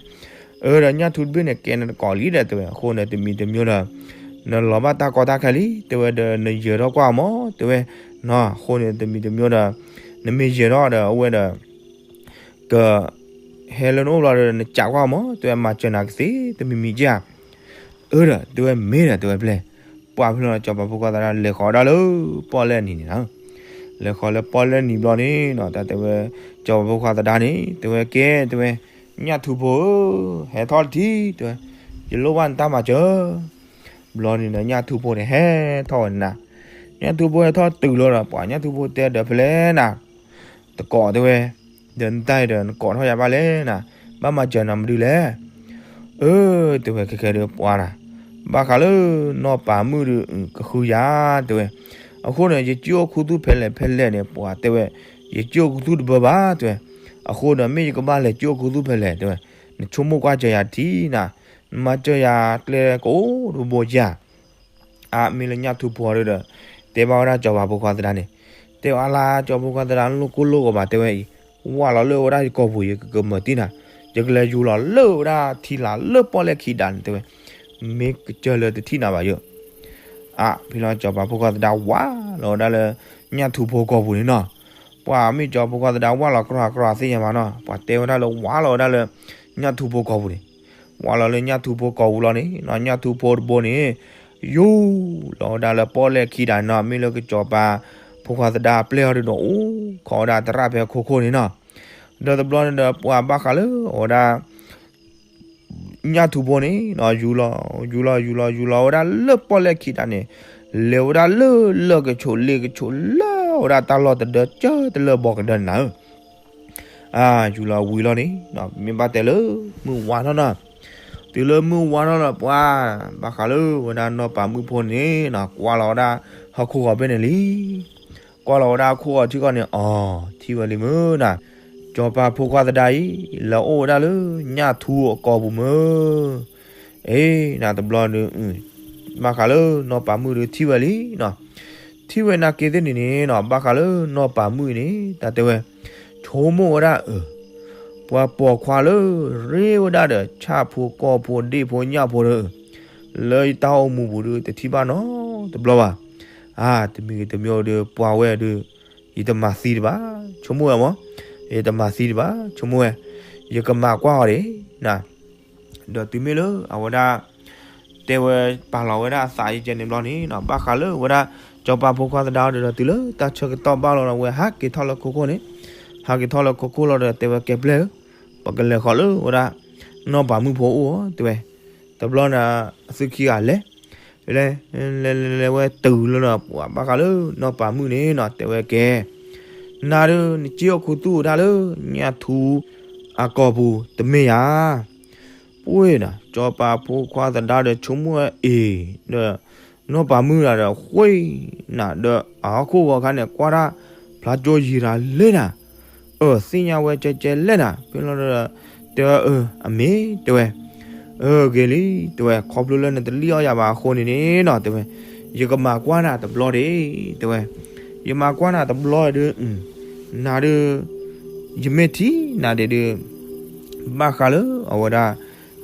အၢ ဒီးညၣ်ထူတဘ့ၣ်န့ၣ် ကဲနတကိးလံဒီး တဲဝဲ, အဃိန့ၣ် တမံၤတမံၤဒီး နလီၤဘၣ်တၢ်ကီတၢ်ခဲလံ တဲဝဲ, ဒီးနယၢၤထီၣ်ကွၢ်မး တဲဝဲ, အဃိန့ၣ် တမံၤတမံၤဒီး နမ့ၢ်ယၢၤထီၣ်ဒီး အဝဲဒီး က ဟဲလၢနအိၣ်ဘျီဒီး နကးကွၢ်မး တဲဝဲ, မၤစၢၤနၤကသ့ တမံၤမံၤက့ဧါ, အၢ ဒီး တဲဝဲ မ့ၢ်ဒီး တဲဝဲပျဲၢ်, ပှၢ်ဖဲလီၤ စီၤပၤဖိခွါသဒါ လဲၤဃီၤဒၣ်လၢပီၣ်လဲၣ်နံၤန့ၣ်လီၤ. လဲၤဃီၤလၢပီၣ်လဲၣ်နံၤဘျီန့ၣ်နီၤ တၢ်တဲဝဲ စီၤပၤဖိခွါသဒါန့ၣ် တဲဝဲ ကဲ တဲဝဲ, ညၣ်ထူဖိဧၢ, ဟဲထီၣ်တထံၣ် တဲဝဲ, ယလိၣ်ဘၣ်နတၢ်မၤစၢၤ. ဘျီန့ၣ်ဒီး ညၣ်ထူဖိန့ၣ် ဟဲထီၣ်ဝဲန့ၣ်နၤ, ညၣ်ထူဖိဟဲထီၣ်တုၤလီၤဒီး ပှၤညၣ်ထူဖိတဲဒီး ဖဲလဲၣ်နၤ တကိး တဲဝဲ, ဒီးနတၢ်အံၤဒီး နကိးထီၣ်ယၤဘၣ်လဲၣ်နၤ, ဘၣ်မၤစၢၤနၤမနုၤလဲၣ်. အၢ တဲဝဲ ခဲခဲဒုးပှၤနၤ, ဘၣ်ဃးလၢနီၢ်ပၤမုၣ်ဒုး ကဃုယၤ တဲဝဲ, အဃိန့ၣ် ယစံၣ်အိၣ်ခူသူၣ်ဖဲလဲၣ်ဖဲလဲၣ်န့ၣ် ပှၤတဲဝဲ, ယစံၣ်အိၣ်ခူသူၣ်တဘၣ်ဘၣ် တဲဝဲ, အဃိန့ၣ် မ့ၢ်ယကဘၣ်လဲၤစံၣ်အိၣ်ခူသူၣ်ဖဲလဲၣ် တဲဝဲ, နဆိကမိၣ်ကွၢ်စၢၤယၤထံနၤ, နမၤစၢၤယၤကျဲကအိၣ်တဘိဘိဧါ အါ မ့ၢ်လၢညၣ်ထူဖိဒုးဒီး တဲဘၣ်ဝဲဒၣ်စီၤပၤဖိခွါသဒါန့ၣ်, တဲအါလၢစီၤပၤဖိခွါသဒါ နလိၣ်ကိၢ်လိၣ်ဂီၤဘၣ် တဲဝဲအံၤ, ဝၢ်လီၤလၢဝဲဒၣ်ယကိာ်ပူၤ ယကကမၤတံၢ်နၤ, ယကလဲၤယူၤလီၤလၢဝဲဒၣ်ထံလာ်လၢပီၣ်လဲၣ်ခံဒါန့ၣ် တဲဝဲ, မ့ၢ်ကစၢၢ်လၢတထံၣ်နၤဘၣ်ယိၣ် အါ ဖဲလီၤစီၤပၤဖိခွါသဒါဝၢ်လီၤဝဲဒၣ်လၢ ညၣ်ထူဖိကိာ်ပူၤန့ၣ်နီၤ, ပှၤမ့ၢ်စီၤပၤဖိခွါသဒါဝၢ်လီၤကြီကြီသ့ၣ်ညါမးနီၤ, ပှၤတဲဝဲဒၣ်လၢဝၢ်လီၤဝဲဒၣ်လၢ ညၣ်ထူဖိကိာ်ပူၤန့ၣ်, ဝၢ်လီၤလၢညၣ်ထူဖိကိာ်ပူၤလီၤန့ၣ်နီၤ, ညၣ်ထူဖိတဘိန့ၣ် ယူၤလီၤဝဲဒၣ်လၢပီၣ်လဲၣ်ခံဒါန့ၣ်နီၤ, မ့ၢ်လၢကစီၤပၤဖိခွါသဒါအပျဲၢ်အီၤဒုးဒီး အိၣ်ခိးဝဲဒၣ်သရၣ်ဖဲအခိခိၣ်န့ၣ်နီၤ, ဒီးတဘျီန့ၣ်ဒီးပှၤဘၣ်ဃးလၢအဝဲဒၣ် ညၣ်ထူဖိန့ၣ်နီၤ, ယူၤလီၤ ယူၤလီၤ ယူၤလီၤ ယူၤလီၤဝဲဒၣ်လၢပီၣ်လဲၣ်ခံဒါန့ၣ်, လဲၤဝဲဒၣ်လၢလၢၢ်ကဆိးလ့ကဆိး လၢဝဲဒၣ်တၢ်လီၢ်တဒၢကၢတလၢၢ်ဘီကဒၢန့ၣ်နၤဧၢ, အါ ယူၤလီၤဝံၤလီၤန့ၣ်နီၤ, မ့ၢ်ဘၣ်တဲလၢမုၢ်ဝါထီၣ်နီၤ, တုၤလၢမုၢ်ဝါထီၣ်လီၤ ပှၤဘၣ်ဃးလၢဝဲဒၣ်နီၢ်ပၤမုၣ်ဖိန့ၣ်နီၤ, ကွၢ်လီၤဝဲဒၣ်ဟီၣ်ခိၣ်ဂီၤဖဲန့ၣ်လံ ကွၢ်လီၤဝဲဒၣ်ဟီၣ်ခိၣ်ဂီၤထံကီၢ်န့ၣ် အီၤ ထံၣ်ဝဲလံမုၢ်နၤ, စီၤပၤဖိခွါသဒါအံၤ လဲၤအိၣ်ဝဲဒၣ်လၢညၣ်ထူအကိာ်ပူၤမုၢ်, အ့ နၤတဘျီဒုး ဘၣ်ဃးလၢနီၢ်ပၤမုၣ်ဒုးထံၣ်ဝဲလံနီၤ, ထံၣ်ဝဲနာ်က့သ့ၣ်န့ၣ်န့ၣ်နီၤ, ဘၣ်ဃးလၢနီၢ်ပၤမုၣ်အံၤန့ၣ် တၢ်တဲဝဲ, ဆိကမိၣ်ဝဲဒၣ်အၢ ပှၤပိာ်ခွါလၢ ရ့ဝဲဒၣ်ဒီးဆၣ်ဖိကီၢ်ဖိဒ့ၣ်ဖိညၣ်ဖိဒီး လၢယတၢ်အိၣ်မူပူၤဒုးတထံၣ်ဘၣ်နီတဘျီဘၣ်, အါ တမံၤတမံၤဒုးပှၤဝဲဒုး ယတမၤသံတဘၣ် ဆိကမိၣ်ဝဲမး, ယတမၤသံတဘၣ် ဆိကမိၣ်ဝဲ, ယကမၤကွၢ်အီၤဒၣ်နၤ ဒီးတုၤမ့ၢ်လၢအဝဲဒၣ် တဲဝဲပာ်လီၤဝဲဒၣ်အသးယကဲန့ၣ်ဘျီန့ၣ်နီၤ, ဘၣ်ဃးလၢဝဲဒၣ် စီၤပၤဖိခွါသဒါဒီး တုၤလၢတၢ်ဆၢကတီၢ်ဘၣ်လီၤဒီး အဝဲဟးက့ၤထီၣ်လၢခိခိၣ်န့ၣ်, ဟးက့ၤထီၣ်လၢခိခိၣ်လီၤဒီး တဲဝဲကဲပျဲၢ်ဧၢ, ပကလဲၤဃီၤလၢဝဲဒၣ် နီၢ်ပၤမုၣ်ဖိအိၣ်ဧၢ တဲဝဲ, တဘျီန့ၣ် အသုခံဂၤလဲၤ လဲၤ လဲၤ လဲၤ လဲၤဝဲတုၤလၢဒီး ပှၤဘၣ်ဃးလၢနီၢ်ပၤမုၣ်န့ၣ်နီၤ တဲဝဲကဲ, နၤဒီး နစ့အိၣ်ခူသူၣ်ဝဲဒၣ်လၢ ညၣ်ထူအကိာ်ပူၤတမ့ၢ်ဧါ, ပှ့ၤနီၤ စီၤပၤဖိခွါသဒါဒီးဆိကမိၣ်ဝဲအ့ၣ်, ဒီး နီၢ်ပၤမုၣ်တဂၤဒီး ဃ့နၤဒီး အဟီၣ်ခိၣ်ဂီၤခါန့ၣ် ကွၢ်တၢ်ဖျါကၠိယံၤတၢ်လဲၣ်နၤ, အၢ သ့ၣ်ညါဝဲကဲကဲလဲၣ်နၤ, ဖဲလီၤဒီး တဲဝဲအၢ အမ့ၢ် တဲဝဲ, အၢ ဂ့ၤလံ တဲဝဲ, ခီဖျိလၢနတလံၣ်အီၣ်ယၤဘၣ်အဃိန့ၣ်န့ၣ်နီၤ တဲဝဲ, ယကမၤကွၢ်နၤတဘျီဒၣ် တဲဝဲ, ယမၤကွၢ်နၤတဘျီဒၣ် နၤဒီး ယမ့ၢ်ထံၣ်နၤဒၣ်ဒီး ဘၣ်ဃးလၢအဝဲဒၣ်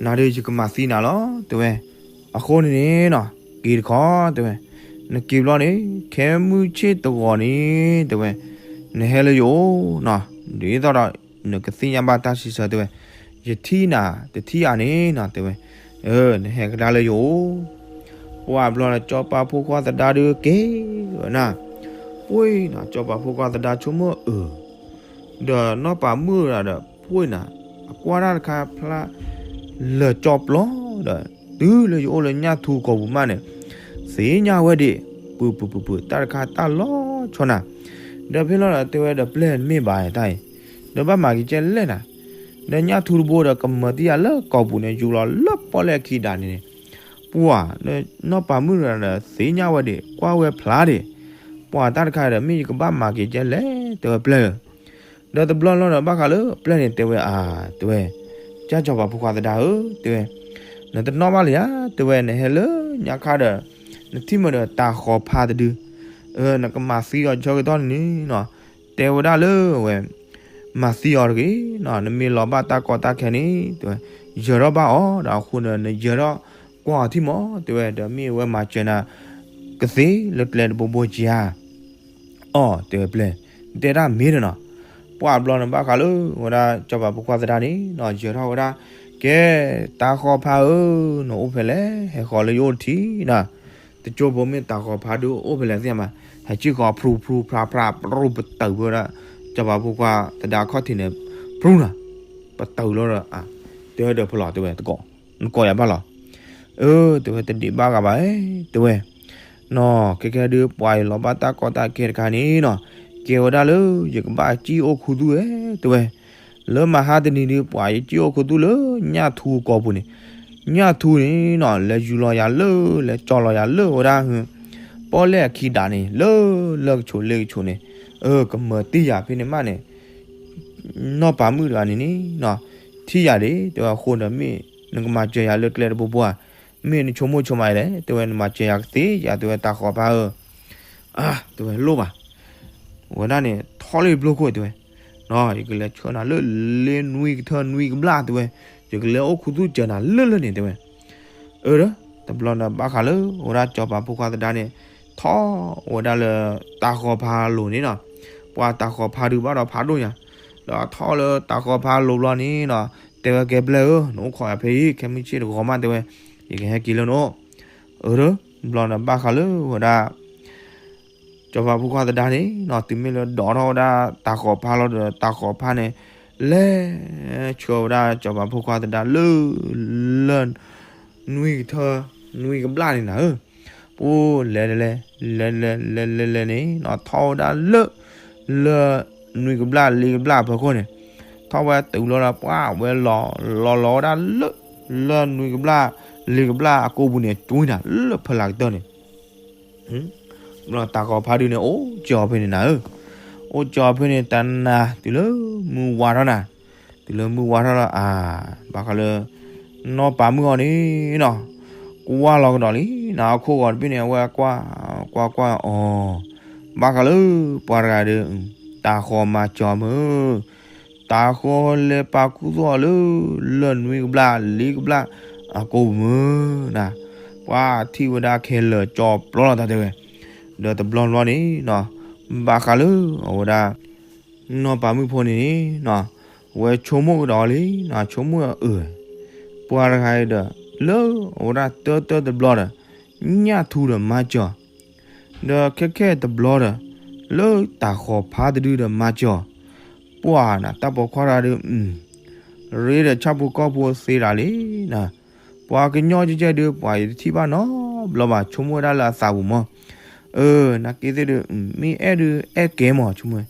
နၤဒီးယကမၤသံနၤလီၤ တဲဝဲ, အဃိန့ၣ်န့ၣ်နီၤ က့ၤတခီ တဲဝဲ, နက့ၤဘျီန့ၣ် ခဲမုၢ်ဆ့ၣ်တဂီၤန့ၣ် တဲဝဲ, နဟဲလၢယအိၣ်နီၤ, ဒ်သိးဒီး နကသ့ၣ်ညါဘၣ်တၢ်စံးဆၢ တဲဝဲ, ယထံၣ်နၤတထံၣ်ဧါန့ၣ်နီၤ တဲဝဲ, အၢ နဟဲကဒါလၢယအိၣ် ပှၤဘျီဒီး စီၤပၤဖိခွါသဒါဒီးက့ၤဝဲနၤ, ပှ့ၤနီၤ စီၤပၤဖိခွါသဒါဆိကမိၣ်အၢ ဒီးနီၢ်ပၤမုၣ်တဂၤဒီး ပှ့ၤနၤ အကွၢ်တၢ်တခါဖျါ လၢာ်ကၠီပျီဒီး တုၤလၢယအိၣ်လၢညၣ်ထူကိာ်ပူၤမးန့ၣ် သ့ၣ်ညါဝဲဒၣ် ပုၢ်ပုၢ်ပုၢ်ပုၢ် တၢ်တခါတၢ်လီၤဆီနၤ, ဒီးဖဲလီၤဒီး တဲဝဲဒီး ပျဲၢ်နမ့ၢ်ဘၣ်တၢ်အံၤ ဒီးဘၣ်မၤက့ၤကဲလဲၣ်နၤ, ဒီးညၣ်ထူတဘိဒီး ကမၤတံၢ်ယၤလၢကိာ်ပူၤန့ၣ် ယူၤလီၤလၢပီၣ်လဲၣ်ခံဒါန့ၣ်န့ၣ်, ပှၤ နီၢ်ပၤမုၣ်တဂၤဒီး သ့ၣ်ညါဝဲဒၣ် ကွၢ်ဝဲဖျါဒၣ်, ပှၤတၢ်တခါဒီး မ့ၢ်ယကဘၣ်မၤက့ၤကဲလဲၣ် တဲဝဲပျဲၢ်ဧၢ, ဒီးတဘျီလီၤဒီး ဘၣ်ဃးလၢပျဲၢ်န့ၣ် တဲဝဲအါ တဲဝဲ, ကၢ်စီၤပၤဖိခွါသဒါဧၢ တဲဝဲ, နတနီၣ်ဘၣ်လၢၤဧါ တဲဝဲ, နဟဲလၢညါခါဒီး နထံၣ်မ့ၢ်ဒီးတၤဃီၤဖးတဒု, အၢ နကမၤသံအီၤဆၢကတီၢ်န့ၣ်နီၤ, တဲဝဲဒၣ်လၢဝဲ မၤသံအီၤတဂ့ၤနီၤ, နမ့ၢ်လီၤဘၣ်တၢ်ကီတၢ်ခဲန့ၣ် တဲဝဲ, ယၢၤထီၣ်ဘၣ်အီၤဒီးအဃိန့ၣ် နယၢၤထီၣ်ကွၢ်အီၤထံၣ်မး တဲဝဲ, ဒီးမ့ၢ်အဝဲမၤစၢၤနၤ ကသ့လၢကျဲတဘိဘိက့ၤဧါ အီ တဲဝဲပျဲၢ်, တဲဒၣ်မ့ၢ်ဒီးနီၤ, ပှၤဘျီန့ၣ် ဘၣ်ဃးလၢဝဲဒၣ်စီၤပၤဖိခွါသဒါန့ၣ်နီၤ ယၢၤထီၣ်ဝဲဒၣ်, ကဲ တၤဃီၤဖးဧၢ, နအိၣ်ဖဲလဲၣ် ဟဲဃီၤလၢယအိၣ်တထံၣ်နီၤ, တကၠိဖိမ့ၢ်တၤဃီၤဖးဒုးအိၣ်ဖဲလဲၣ်သ့ၣ်ညါမး, ဟဲစံၣ်ဃီၤဖျူဖျူဖျါဖျါ ပရူၢ်ပတုာ်ဝဲဒၣ် စီၤပၤဖိခွါသဒါခီၣ်ထံးန့ၣ် ဖျူနီၤ, ပတုာ်လီၤဒီး တဲဝဲဒီးဖဲလီၤ တဲဝဲတကိး, နကိးယၤဘၣ်လီၤ အၢ တဲဝဲ တဒံးဘၣ်ဂၤဘၣ် တဲဝဲ, နီၤ ခဲခဲဒုး ပှၤယလီၤဘၣ်တၢ်ကီတၢ်ခဲတခါန့ၣ်နီၤ, ကဲဝဲဒၣ်လၢ ယကဘၣ်စံၣ်အိၣ်ခူသူၣ်ဝဲ တဲဝဲ, လၢမဟါတနံၤဒုး ပှၤယစံၣ်အိၣ်ခူသူၣ်လၢညၣ်ထူကိာ်ပူၤန့ၣ်, ညၣ်ထူန့ၣ်နီၤ လဲၤယူၤလီၤယၤလၢ လဲၤကၠီလီၤယၤလၢဝဲဒၣ် ပီၣ်လဲၣ်အခံဒးန့ၣ် လၢလၢကဆိးလ့ကဆိးန့ၣ်, အၢ ကမၤတံၢ်ယၤဖဲန့ၣ်မးန့ၣ် နီၢ်ပၤမုၣ်တဂၤန့ၣ်န့ၣ်နီၤ ထံၣ်ယၤဒၣ် တဲဝဲအဃိဒီး မ့ၢ်နကမၤစၢၤယၤလၢကျဲတဘိဘိဧါ, မ့ၢ်နဆိကမိၣ်ဆိကမးလဲၣ် တဲဝဲ နမၤစၢၤယၤကသ့ဧါ တဲဝဲတၢ်ဃီၤဖါဧၢ, အၢ တဲဝဲလိၣ်ဘၣ် ဝဲဒၣ်န့ၣ် ထီၣ်လၢဘျိခိၣ် တဲဝဲ, ယကလဲၤဆှၢနၤလၢလ့နွံကထၢနွံကဘျၣ် တဲဝဲ, ယကလဲၤအိၣ်ခူသူၣ်စၢၤနၤလၢလၢန့ၣ် တဲဝဲ. အၢ တဘျီဒီးဘၣ်ဃးလၢ အဝဲဒၣ်စီၤပၤဖိခွါသဒါန့ၣ် ထီၣ်ဝဲဒၣ်လၢတၢ်ဃီၤဖါလိၤန့ၣ်နီၤ, ပှၤတၢ်ဃီၤဖါဒုးဘၣ်ဒီးဖးဒိၣ်ညါ, ဒီးထီၣ်လၢတၢ်ဃီၤဖါလိၤဘျီန့ၣ်နီၤ, တဲဝဲကဲပျဲၢ်ဧၢ နအိၣ်ခိးယၤဖဲအံၤ ခဲမုၢ်ဆ့ၣ်တဂီၤမး တဲဝဲ, ယကဟဲက့ၤလၢနအိၣ်. အၢ တဘျီဒီးဘၣ်ဃးလၢဝဲဒၣ် စီၤပၤဖိခွါသဒါန့ၣ်နီၤ တုၤမ့ၢ်လၢဒိးထီၣ်ဝဲဒၣ်တၢ်ဃီၤဖါလီၤဒီး တၢ်ဃီၤဖါန့ၣ် လဲၤဆှၢဝဲဒၣ်စီၤပၤဖိခွါသဒါလၢ လၢ နွံကထၢ နွံကဘျၣ်န့ၣ်နၤဧၢ, ပူၤလဲၤလဲၤ လဲၤလဲၤလဲၤလဲၤလဲၤန့ၣ်နီၤ ထီၣ်ဝဲဒၣ်လၢ လၢနွံကဘျၣ်လ့ကဘျၣ်အဖီခိၣ်န့ၣ်, ထီၣ်ဝဲတုၤလီၤဒီး ပှၤဝဲလီၤလီၤလီၤဝဲဒၣ်လၢ လၢနွံကဘျၣ်လ့ကဘျၣ်အကိာ်ပူၤန့ၣ် ကွံနၤလၢဖီလာ်ကတၢၢ်န့ၣ် တၢ်ဃီၤဖါဒုးန့ၣ် အိၣ်ကၠီၤဖဲန့ၣ်နၤဧၢ, အိၣ်ကၠီၤဖဲန့ၣ်တနၤ တုၤလၢမုၢ်ဝါထီၣ်နၤ, တုၤလၢမုၢ်ဝါထီၣ်လီၤ အါ ဘၣ်ဃးလၢ နီၢ်ပၤမုၣ်အီၤန့ၣ်နီၤ, ကွၢ်လီၤကဒီးလံနၤ အခိၣ်ဂီၤတဘ့ၣ်န့ၣ် အဝဲကွၢ် ကွၢ်ကွၢ်အီၤ, ဘၣ်ဃးလၢ ပှၤတဂၤဒီး တၢ်ဃီၤမၤကၠီၤမုၢ် တၢ်ဃီၤလဲၤပာ်ခူသူၣ်အီၤလၢ လၢနွံကဘျၣ်လ့ကဘျၣ်အကိာ်ပူၤမုၢ်နၤ, ပှၤထံၣ်ဝဲဒၣ်ခဲလၢာ်ကၠီပျီလီၤတၢ်တဲဝဲ, ဒီးတဘျီတဘျီန့ၣ်နီၤ, ဘၣ်ဃးလၢအဝဲဒၣ် နီၢ်ပၤမုၣ်ဖိန့ၣ်နီၤ, အဝဲဆိကမိၣ်ကဒီးလံနီၤ ဆိကမိၣ်အအၢ, ပှၤတဂၤအံၤဒီး လၢအဝဲဒၣ်တၢတၢတဘျီဒီး ညၣ်ထူဒီးမၤစၢၤ ဒီးခဲခဲတဘျီဒီး လၢတၢ်ဃီၤဖါတဒုဒီးမၤစၢၤ, ပှၤနၤ တၢ်ပိာ်ခွါတဂၤဒီး ရ့ဒီးဆၣ်ဖိကီၢ်ဖိသ့ဒၣ်လံနၤ, ပှၤကညီကဲကဲဒုး ပှၤယတထံၣ်ဘၣ်နီတဘျီဘၣ် ဆိကမိၣ်ဝဲဒၣ်လၢအသးပူၤမး, အၢ နာ်က့သ့ၣ်ဒုး မ့ၢ်အဲၣ်ဒုးအဲၣ်ကဲမး ဆိကမိၣ်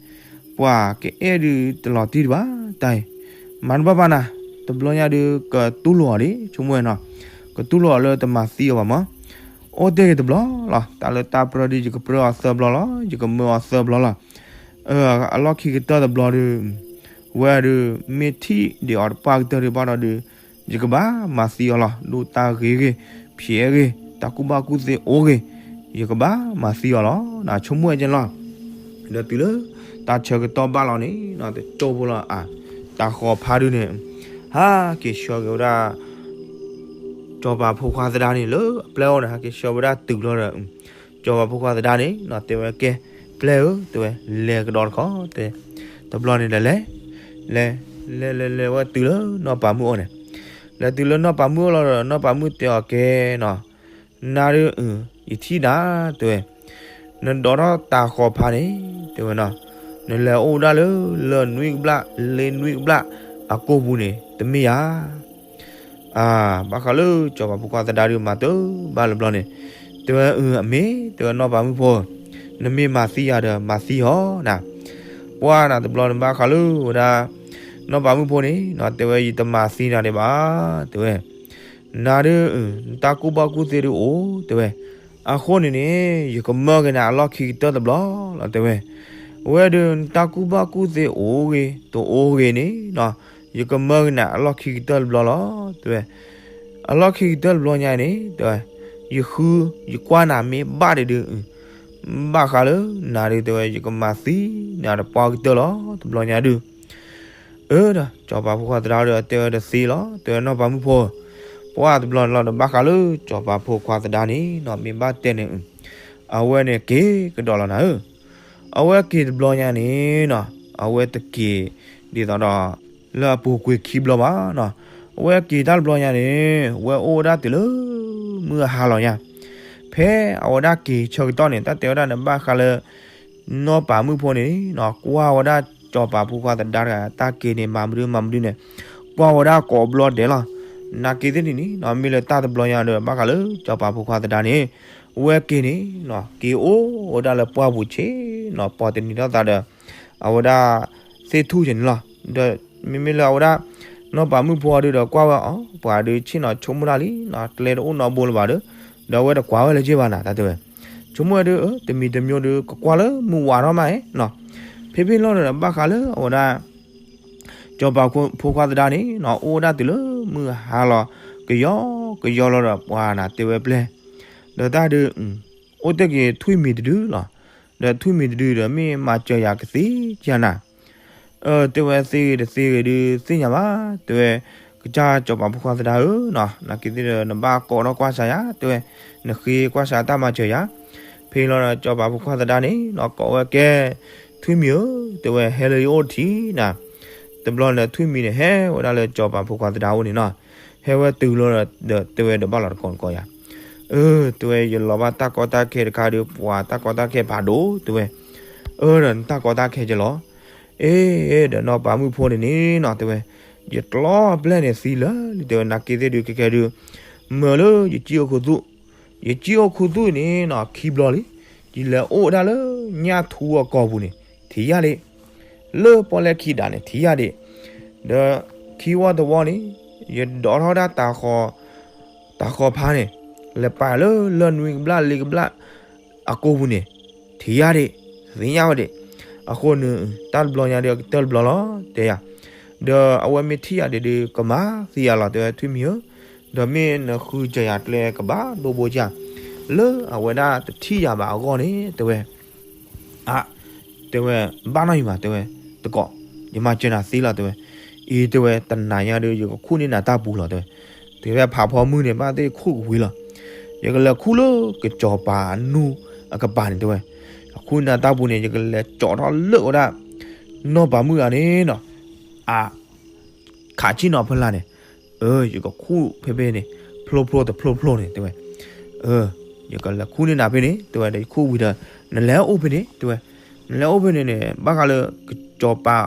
ဝဲ, ပှၤကအဲၣ်ဒုးတလီၤတံၢ်ဒံးဘၣ်တၢ်အံၤ, မၤတဘၣ်ဘၣ်နၤ, တဘျီညါဒုးကတူၢ်လိာ်အီၤဒံး ဆိကမိၣ်ဝဲနီၤ, ကတူၢ်လိာ်အီၤလၢတမၤသံအီၤဘၣ်မး, အိၣ်တ့ၢ်က့ၤတဘျီလီၤ တၢ်လၢတၢ်ပြၢဒုး ယကပြၢအီၤသၢဘျီလီၤ ယကမၢအီၤသၢဘျီလီၤ, အၢ အလီၢ်ခံကတၢၢ်တဘျီဒုး ဝဲဒုး မ့ၢ်ထံၣ်ဒံးအီၤတပှၢ်ကတၢၢ်ဒံးဘၣ်ဒီးဒုး ယကဘၣ်မၤသံအီၤလီၤ ဒိၣ်တၢ်ဂ့ၤဂ့ၤ ဖျဲးဂ့ၤ တၢ်ကူၣ်ဘၣ်ကူၣ်သ့အိၣ်ဂ့ၤ ယကဘၣ်မၤသံအီၤလီၤ နဆိကမိၣ်ဝဲကဲလီၤ, ဒီးတုၤလၢ တၢ်ဆၢကတီၢ်ဘၣ်လီၤန့ၣ် တကၠိဖိလီၤ အါ တၢ်ဃီၤဖါဒုးန့ၣ် ဟးက့ၤဆှၢက့ၤဝဲဒၣ် စီၤပၤဖိခွါသဒါန့ၣ် လၢအပျဲၢ်အိၣ်န့ၣ် ဟးက့ၤဆှၢဝဲဒၣ်တုၤလီၤဒီး စီၤပၤဖိခွါသဒါန့ၣ် တဲဝဲကဲ ပျဲၢ်ဧၢ တဲဝဲ လဲၤကဒီးတခီ တဲ တဘျီန့ၣ်ဒီးလဲၤ လဲၤ လဲၤလဲၤလဲၤဝဲတုၤလၢနီၢ်ပၤမုၣ်အိၣ်န့ၣ်, လဲၤတုၤလၢနီၢ်ပၤမုၣ်အိၣ်လီၤဒီး နီၢ်ပၤမုၣ်တဲအီၤကဲနီၤ, နၤဒုး ယထံၣ်နၤ တဲဝဲ နဒိးထီၣ်တၢ်ဃီၤဖါန့ၣ် တဲဝဲနီၤ, နလဲၤအိၣ်ဒၣ်လၢ လၢနွံကဘျၣ် လ့နွံကဘျၣ်အကိာ်ပူၤန့ၣ် တမ့ၢ်ဧါ အါ ဘၣ်ဃးလၢစီၤပၤဖိခွါသဒါဒုးမၤတၢ်ဘၣ်လၢဘျီန့ၣ်, တဲဝဲအၢ အမ့ၢ် တဲဝဲနီၢ်ပၤမုၣ်ဖိ, နမ့ၢ်မၤသံယၤဒီးမၤသံအီၤနၤ, ပှၢ်နၤတဘျီန့ၣ် ဘၣ်ဃးလၢဝဲဒၣ် နီၢ်ပၤမုၣ်ဖိန့ၣ်နီၤ တဲဝဲယတမၤသံနၤဒံးဘၣ်, တဲဝဲ နၤဒုး နတၢ်ကူၣ်ဘၣ်ကူၣ်သ့ဒုးအိၣ် တဲဝဲ, အဃိန့ၣ်န့ၣ် ယကမၢက့ၤနၤအလီၢ်ခံကတၢၢ်တဘျီလီၤ တဲဝဲ, အဝဲဒုး နတၢ်ကူၣ်ဘၣ်ကူၣ်သ့အိၣ်ဂ့ၤ တအိၣ်ဂ့ၤန့ၣ်နီၤ, ယကမၢက့ၤနၤအလီၢ်ခံကတၢၢ်တဘျီလီၤ တဲဝဲ, အလီၢ်ခံကတၢၢ်တဘျီညါန့ၣ် တဲဝဲ, ယဃု ယကွၢ်နၤမ့ၢ်ဘၣ်ဒံးဒုး ဘၣ်ဃးလၢနၤဒုး တဲဝဲ ယကမၤသံနၤတပှၢ်ကတၢၢ်လီၤ တဘျီညါဒုး အၢ ဒီးစီၤပၤဖိခွါသဒါဒီးတဲဝဲတသ့လီၤ တဲဝဲနီၢ်ပၤမုၣ်ဖိ, ပှၢ်တဘျီန့ၣ်လီၤဒီးဘၣ်ဃးလၢစီၤပၤဖိခွါသဒါန့ၣ်နီၤ မ့ၢ်ဘၣ်တဲန့ၣ် အဝဲန့ၣ်က့ၤကဒီးလီၤနၤဧၢ, အဝဲက့ၤတဘျီညါန့ၣ်နီၤ အဝဲတက့ၤ ဒ်သိးဒီး လၢအပူၤကွံာ်ခံဘျီဘၣ်နီၤ, အဝဲက့ၤတၢ်တဘျီညါန့ၣ် ဝဲအိၣ်ဝဲဒၣ်တုၤလၢမုၢ်အဟါလီၤညါ, ဖဲအဝဲဒၣ်က့ၤဆၢကတီၢ်န့ၣ် တၢ်တဲဝဲဒၣ်န့ၣ် ဘၣ်ဃးလၢ နီၢ်ပၤမုၣ်ဖိန့ၣ်နီၤ ကွၢ်ဝဲဒၣ်စီၤပၤဖိခွါသဒါတဂၤ တၢ်က့ၤန့ၣ် မၤမနုၤမၤမနုၤန့ၣ် ကွၢ်ဝဲဒၣ်ကိးဘျီဒဲးလီၤ, နာ်က့သ့ၣ်န့ၣ်န့ၣ်နီၤ မ့ၢ်လၢတၢ်တဘျီညါဒီး ဘၣ်ဃးလၢစီၤပၤဖိခွါသဒါန့ၣ် ဝဲက့ၤန့ၣ်နီၤ က့ၤအိၣ်ဝဲဒၣ်လၢပှၢ်ပူၤဆ့နီၤ ပိာ်တနံၤထီၣ်သးဒီး အဝဲဒၣ်သ့ၣ်ထူၣ်က့ၤန့ၣ်လီၤ, ဒီးမ့မ့ၢ်လၢအဝဲဒၣ် နီၢ်ပၤမုၣ်ဖိဒုးဒီးကွၢ်ဝဲအီၤ ပှၤဒုးဆ့ၣ်နီၤဆိကမိၣ်တၢ်လံနီၤ ကျဲတအိၣ်နီတဘိလၢၤဘၣ်ဒီး ဒီးအဝဲတကွၢ်ဝဲလၢၤက့ဘၣ်နၤ တၢ်တဲဝဲ ဆိကမိၣ်ဝဲဒုး တမံၤတမံၤဒုးကကွၢ်လၢမုၢ်ဝါထီၣ်မးနီၤ ဖဲဖဲလီၤဒီးဘၣ်ဃးလၢအဝဲဒၣ် ကၠီၤပၤဖိခွါသဒါန့ၣ်နီၤ အိၣ်ဝဲဒၣ်တုၤလၢမုၢ်ဟါလီၤ ကယီကယီလီၤဒီး ပှၤနၤတဲဝဲပျဲၢ် ဒီးတၢ်ဒုး အိၣ်တ့ၢ်က့ၤထွံၣ်မံၤတဒုလီၤ. ဒီးထွံၣ်မံၤတဒုဒီး မ့ၢ်မၤစၢၤယၤကသ့ကနၤ တဲဝဲသ့ဂ့ၤတသ့ဂ့ၤဒုး သ့ၣ်ညါဘၣ် တဲဝဲ ကစၢ်ကၠီၤပၤဖိခွါသဒါဧၢနီၤ နာ်က့ၤသ့ၣ်ဒီး နဘၣ်ကိးထီၣ်ကွၢ်စၢၤယၤ တဲဝဲ နဃ့ကွၢ်စၢၤတၢ်မၤစၢၤယၤ ဖဲလီၤဒီး ကၠီၤပၤဖိခွါသဒါန့ၣ်နီၤ ကိးဝဲကဲ ထွံၣ်မံၤဧၢ တဲဝဲ ဟဲလၢယအိၣ်ထံနၤ တဘျီန့ၣ် ထွံၣ်မံၤန့ၣ် ဟဲဝဲဒၣ်လၢကၠီၤပၤဖိခွါသဒါအိၣ်န့ၣ်နီၤ ဟဲဝဲတုၤလီၤဒီး တဲဝဲဒီးဘၣ်လီၤတကိးတကိးယၤ အၢ တဲဝဲ ယလီၤဘၣ်တၢ်ကီတၢ်ခဲတခါဒီး ပှၤတၢ်ကီတၢ်ခဲဖးဒိၣ် တဲဝဲ အၢ ဒီးနတၢ်ကီတၢ်ခဲကလီၤ အ့ ဒီးနီၢ်ပၤမုၣ်ဖိန့ၣ်န့ၣ်နီၤ တဲဝဲ ယကျီပျဲၢ်န့ၣ်သံလၢာ်လံ တဲဝဲ နာ်က့ၤသ့ၣ်ဒုး ကဲကဲဒုး မၢလၢယကံၣ်အိၣ်ခူသူၣ် ယကံၣ်အိၣ်ခူသူၣ်န့ၣ်နီၤ ခံဘျီလံ ယလဲၤအိၣ်ဝဲဒၣ်လၢညၣ်ထူအကိာ်ပူၤန့ၣ် ထံၣ်ယၣ်ဒ့ၣ် လၢပီၣ်လဲၣ်ခံဒးန့ၣ် ထံၣ်ယၣ်ဒ့ၣ် ဒီးခံဝီတဝီန့ၣ် ယဒိးထီၣ်ဝဲဒၣ် တၤဃီၤဖါန့ၣ် လဲၤပာ်လၢလၢၢ်နွံကဘျၣ်လ့ကဘျၣ် အကိာ်ပူၤန့ၣ် ထံၣ်ယၣ်ဒ့ၣ် သ့ၣ်ညါဝဲဒ့ၣ် အဃိန့ၣ် တၢ်တဘျီညါဒီးကတၢၢ်တဘျီလီၤ တဲယၤ ဒီးအဝဲမ့ၢ်ထံၣ်ယၤဒ့ၣ်ဒုး ကမၤသံယၤလီၤ တဲဝဲ ထွံၣ်မံၤဧၢ ဒီးမ့ၢ်နဃုစၢၤယၤကျဲကဘၣ်ဒိဘိကၢ် လၢအဝဲဒၣ်တထံၣ်ယၤဘၣ်အဂီၢ်န့ၣ် တဲဝဲ အါ တဲဝဲ ဘၣ်နီၢ်ယံၤမး တဲဝဲ တကိး ယမၤစၢၤနၤသ့လီၤ တဲဝဲ အံၤ တဲဝဲ တနၤညါဒီး ယကခူၣ်န့ၢ်နၤတၢ်ပူၤလီၤ တဲဝဲ တဲဝဲဖးဖီမုၢ်န့ၣ် ဘၣ်သ့ၣ်ခိၣ်ကဝံၤလီၤ ယကလဲၤခူၣ်လၢကစီၤပၤအနူအကပၤန့ၣ် တဲဝဲ ယခူၣ်န့ၢ်နၤတၢ်ပူၤန့ၣ် ယကလဲၤကၠီထီၣ်လၢဝဲဒၣ် နီၢ်ပၤမုၣ်ဂၤန့ၣ်နီၤ အ ခးဆ့ၣ်နီၤဖီလာ်န့ၣ် အၢ ယကခူၣ်ဖဲဖဲန့ၣ် ဖျိဖျိတဖျိဖျိန့ၣ် တဲဝဲ အၢ ယကလဲၤခူၣ်န့ၢ်နၤဖဲန့ၣ် တဲဝဲ ဒီးယခူၣ်ဝံၤဒီး နလဲၤအိၣ်ဖဲန့ၣ် တဲဝဲ နလဲၤအိၣ်ဖဲန့ၣ်န့ၣ် ဘၣ်ဃးလၢကစီၤပၤ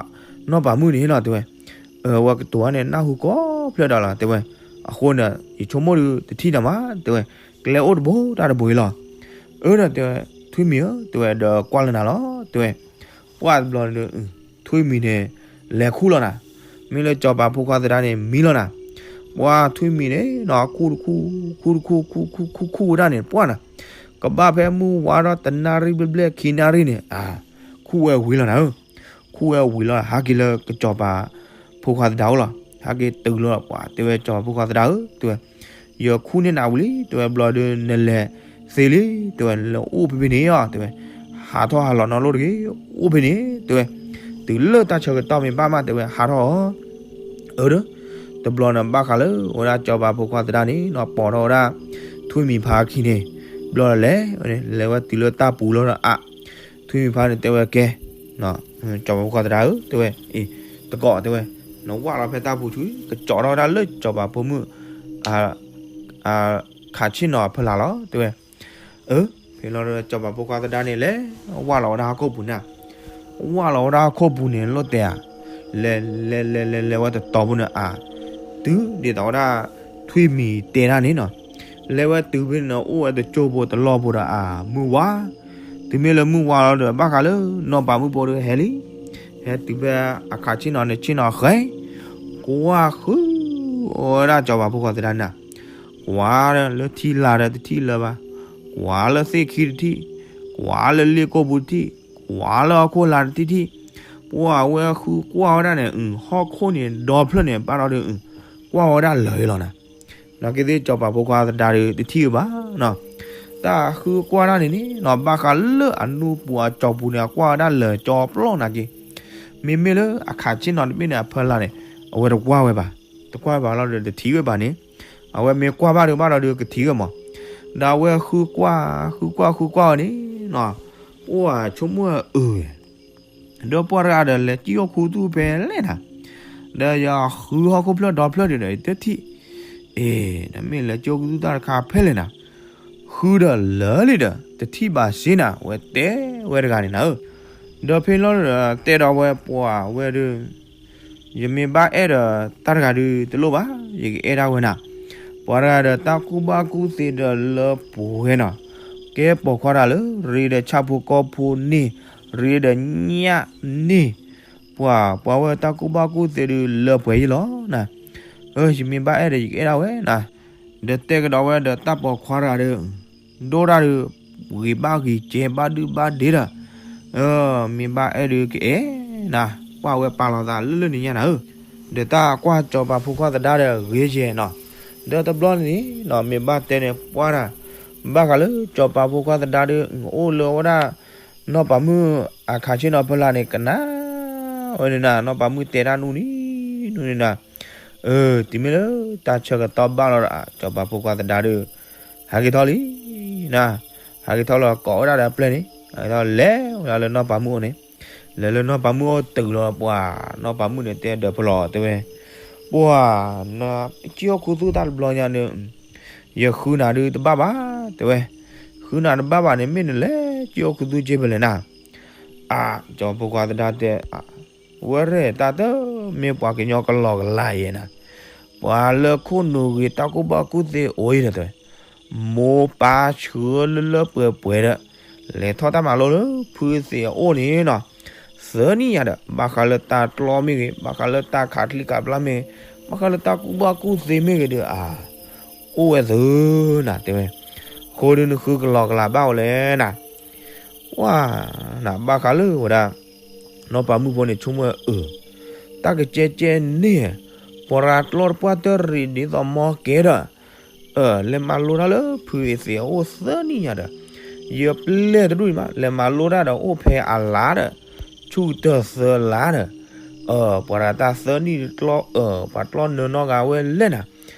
နီၢ်ပၤမုၣ်န့ၣ်နီၤ တဲဝဲ အၢ အဝဲကတိၤအါန့ၣ် နၢ်ဟူကိးဖျၢၣ်ဒီးလီၤ တဲဝဲ အဃိန့ၣ် ယဆိကမိၣ်ဒုးတထံၣ်နၤမး တဲဝဲ ကျဲအိၣ်တဘိတၢ်တဘိအံၤလီၤ အၢ ဒီးတဲဝဲ ထွံၣ်မံၤဧၢ တဲဝဲ ဒီးကွၢ်လၢနၤလီၤ တဲဝဲ ပှၢ်တဘျီဒီး ထွံၣ်မံၤန့ၣ် လဲၤခူၣ်လီၤနၤ မ့ၢ်လၢကစီၤပၤဖိခွါသဒါန့ၣ် မံလီၤနၤ ပှၢ်ထွံၣ်မံၤန့ၣ်နီၤ ခူၣ်တခူၣ် ခူၣ်တခူၣ် ခူၣ်ခူၣ်ခူၣ်ခူၣ်ဝဲဒၣ်န့ၣ် ပှၢ်နၤ ကဘၣ်ဖဲမုၢ်ဝါထီၣ်တနၣ်ရံၣ်ဘျဲၣ်ဘျဲၣ်ခံနၣ်ရံၣ်န့ၣ် အါ ခူၣ်ဝဲဝံၤလီၤနၤဧၢ ခူၣ်ဝဲဝံၤလီၤ ဟးက့ၤလၢကစီၤပၤဖိခွါသဒါအိၣ်လီၤ ဟးက့ၤတုၤလီၤ ပှၢ်တဲဝဲ ကစီၤပၤဖိခွါသဒါဧၢ တဲဝဲ ယခူၣ်န့ၢ်နၤဝံၤလံ တဲဝဲ ဘျီဒီး နလဲၤသ့လံ တဲဝဲ နလဲၤအိၣ်ဖဲဖဲန့ၣ်အီၤ တဲဝဲ ဟးထီၣ်ဟးလီၤနီတလိၣ်တဂ့ၤ အိၣ်ဖဲန့ၣ် တဲဝဲ တုၤလၢတၢ်ဆၢကတီၢ်မ့ၢ်ဘၣ်မး တဲဝဲ ဟးထီၣ်အီၤ အၢ ဒီး တဘျီန့ၣ် ဘၣ်ဃးလၢ အဝဲဒၣ်ကစီၤပၤဖိခွါသဒါန့ၣ်နီၤ ပိာ်ထီၣ်ဝဲဒၣ် ထွံၣ်မံၤဖါခံန့ၣ် ဘျီလဲၤ လဲၤဝဲတုၤလၢတၢ်ပူၤလီၤဒီးအါ ထွံၣ်မံၤဖါန့ၣ် တဲဝဲကဲ ကစီၤပၤဖိခွါသဒါဧၢ တဲဝဲ အံၤ တကိး တဲဝဲ နဝၢ်လီၤဖဲတၢ်ပူၤဆူ ကကၠီထီၣ်ဝဲဒၣ်လၢကစီၤပၤဖိမုၣ် ခးဆ့ၣ်နီၤအဖီလာ်လီၤ တဲဝဲ အၢ ဖဲလီၤဒီးကစီၤပၤဖိခွါသဒါန့ၣ် လဲၤဝၢ်လီၤဝဲဒၣ်ဟီၣ်ခိၣ်ပူၤန့ၣ် ဝၢ်လီၤဝဲဒၣ်ဟီၣ်ခိၣ်ပူၤန့ၣ် လိၣ်တဲဧါ လဲၤ လဲၤ လဲၤ လဲၤ လဲၤဝဲတတီၤဖိန့ၣ်အါ တုၤဒ်သိးဝဲဒၣ် ထွံၣ်မံၤတဲဒၣ်န့ၣ်နီၤ လဲၤဝဲတုၤဖဲန့ၣ် အိၣ်ဝဲတကၠိဖိတလီၢ်ဖိဒီးအါ မုၢ်ဝါ တုၤမ့ၢ်လၢမုၢ်ဝါလီၤဒီး ဘၣ်ဃးလၢ နီၢ်ပၤမုၣ်ဖိဒီးဟဲလံ ဟဲတုၤဖဲအခးဆ့ၣ်နီၤန့ၣ် ဆ့ၣ်နီၤဃဲ ကွၢ်ဃု အဝဲဒၣ်ကစီၤပၤဖိခွါသဒါန့ၣ် ကွၢ်လၢထံလာ်ဒီးတထံၣ်လၢၤဘၣ်, ကွၢ်လၢသ့ၣ်ခံတထံၣ်, ကွၢ်လၢလ့ၣ်ကိၢ်ပူၤတထံၣ်, ကွၢ်လၢဟီၣ်ခိၣ်လာ်တထံၣ်ထံၣ်, ပှၢ်ဝဲဃုကွၢ်ဝဲဒၣ်န့ၣ် ဟီၣ်ခိၣ်န့ၣ်ဒီဖျၢၣ်န့ၣ် ဘၣ်ဒီးဒုး ကွၢ်ဝဲဒၣ်လၢာ်လီၤနၤ. နာ်က့သ့ၣ် စီၤပၤဖိခွါသဒါဒီးတထံၣ်ဝဲဘၣ်နီၤ. တၢ်ဃုကွၢ်ဒၣ်န့ၣ်န့ၣ်နီၤ ဘၣ်ဃးလၢအနူပူၤအစီၤပူၤန့ၣ် အကွၢ်ဝဲဒၣ်လၢာ်ကၠီပျီနာ်က့. မ့မ့ၢ်လၢအခးဆ့ၣ်နီၤတဘ့ၣ်န့ၣ် အဖီလာ်န့ၣ် အဝဲတကွၢ်ဝဲဘၣ်. တကွၢ်ဝဲဘၣ်လီၤဒီးတထံၣ်ဝဲဘၣ်န့ၣ်, အဝဲမ့ၢ်ကွၢ်ဘၣ်ဒီးဘၣ်ဒီးဒုးကထံၣ်ဝဲမး. ဒီးအဝဲဃုကွၢ် ဃုကွၢ် ဃုကွၢ်ဝဲန့ၣ်နီၤ, အိၣ်အဆိကမိၣ်အၢ ဒီးပှၢ်တဂၤဒီးလဲၤကံၣ်ဟီၣ်ခိၣ်သူၣ်ဖဲလဲၣ်နၤ, ဒီးယဃုဟီၣ်ခိၣ်ဖျၢၣ်ဒီဖျၢၣ်ဒီးတထံၣ်, အ့ နမ့ၢ်လဲၤကံၣ်ဟီၣ်ခိၣ်သူၣ်တၢ်တခါဖဲလဲၣ်နၤ, ဃုဒီးလၢာ်လံဒီး တထံၣ်ဘၣ်စ့နၤ ဝဲတဲဝဲတဂၤန့ၣ်နၤဧၢ. ဒီးဖဲလီၤဒီးတဲဒီးဝဲပှၢ်ဝဲဒုး ယမ့ၢ်ဘၣ်အဲၣ်ဒီးတၢ်တဂၤဒုးတလိၣ်ဘၣ်, ယကအဲၣ်ဒၣ်ဝဲနၤ. ပှၤတဂၤဒီးတၢ်ကူၣ်ဘၣ်ကူၣ်သ့ဒီးလၢပှဲၤနီၤ, ကဲပိာ်ခွါတၢ်လၢ ရ့ဒီးဆၣ်ဖိကီၢ်ဖိန့ၣ်, ရ့ဒီးညၣ်န့ၣ်, ပှၤ ပှၤဝဲတၢ်ကူၣ်ဘၣ်ကူၣ်သ့ဒုးလၢပှဲၤယံလီၤနၤ. ယမ့ၢ်ဘၣ်အဲၣ်ဒီးယကအဲၣ်ဒၣ်ဝဲနၤ, ဒီးတဲကဒီးဝဲဒီးတၢ်ပိာ်ခွါတဂၤဒီး ဒိၣ်တၢ်ဒီး ဂ့ၤဘၣ်ဂ့ၤကဲဘၣ်ဒုၣ်ဘၣ်ဒ့ဒီး, မ့ၢ်ဘၣ်အဲၣ်ဒီးကအဲၣ်နၤ, ကွၢ်ဝဲပာ်လီၤသးလၢလၢန့ၣ်ညါနၤဧၢ, ဒီးတၢ်ကွၢ်စီၤပၤဖိခွါသဒါဒီးဂ့ၤယဲၢ်နီၤ, ဒီးတဘျီန့ၣ်နီၤ မ့ၢ်ဘၣ်တဲန့ၣ်ပှၢ်တၢ်, ဘၣ်ဃးလၢစီၤပၤဖိခွါသဒါဒီး အိၣ်လၢဝဲဒၣ် နီၢ်ပၤမုၣ်အခးဆ့ၣ်နီၤဖီလာ်န့ၣ် ကနၣ်ဝဲန့ၣ်နၤ, နီၢ်ပၤမုၣ်တဲတၢ်နူၢ်နံၤနူၢ်နံၤနၤ, တုၤမ့ၢ်လၢတၢ်ဆၢကတီၢ်ဘၣ်လီၤဒီး စီၤပၤဖိခွါသဒါဒီး ဟးက့ၤထီၣ်လံနၤ, ဟးက့ၤထီၣ်လီၤကိးဝဲဒၣ်ဒီးအပျဲၢ်န့ၣ်, ဟးက့ၤထီၣ်လဲၤဝဲဒၣ်လၢနီၢ်ပၤမုၣ်အိၣ်န့ၣ်, လဲၤလၢနီၢ်ပၤမုၣ်အိၣ်တုၤလီၤပှၤ, နီၢ်ပၤမုၣ်န့ၣ်တဲဒီးဖီလာ်တဲဝဲ, ပှၢ်, နကၠံၣ်အိၣ်ခူသူၣ်တၢ်တဘျီညါန့ၣ် ယဃုနၤဒုးတဘၣ်ဘၣ်, တဲဝဲ, ဃုနၤတဘၣ်ဘၣ်န့ၣ် မ့ၢ်နလဲၤကၠံၣ်အိၣ်ခူသူၣ်က့ၤဖဲလဲၣ်နၤ, အါ, စီၤပၤဖိခွါသဒါတဲ, ဝဲရဲၣ်တၢ်တမ့ၢ်ပှၤကညီကလီကလါယဲနၤ, ပှၤလၢခိၣ်နူာ်ဂ့ၤတၢ်ကူၣ်ဘၣ်ကူၣ်သ့အိၣ်အံၤဒီးတဲဝဲ, မိၢ်ပၢ်ဆှၢလၢလၢပှဲၤပှဲၤဒီး, လဲၤထီၣ်တၢ်မၤလိလၢဖုသ့ၣ်အအိၣ်န့ၣ်နီၤ, သၢနံၣ်ညါဒီး ဘၣ်ဃးလၢတၢ်ကျီမ့ၢ်ဂ့ၤ, ဘၣ်ဃးလၢတၢ်ခးချံခးပျၢ်မ့ၢ်ဂ့ၤ, ဘၣ်ဃးလၢတၢ်ကူၣ်ဘၣ်ကူၣ်သ့မ့ၢ်ဂ့ၤဒီးအါ, အိၣ်ဝဲသုနၤတဲဝဲ, ဃိဒုးနဃုကလီကလါဘၣ်ဝဲလဲၣ်နၤ, ဝါ, နဘၣ်ဃးလၢဝဲဒၣ် နီၢ်ပၤမုၣ်ဖိန့ၣ်ဆိကမိၣ်ဝဲအၢ, တၢ်ကကဲကဲန့ၣ်, ပှၤရၤကျီတပှၢ်တရံးဒ်သိးမီကဲဒီး, အၢ လဲၤမၤလိတၢ်လၢဖုအသ့ၣ်အအိၣ်သၢနံၣ်ညါဒီး, ယပျဲၢ်တဒူၣ်အံၤမး လဲၤမၤလိတၢ်ဒီးအိၣ်ဖဲအလါဒီး, ဆူၣ်တၢၢ်သၢလါဒီး, အၢ ပှၤရၤတၢ်သၢနံၣ်တကျီ အၢ ပှၤကျီနၢၤနီတဂၤဝဲလဲၣ်နၤ,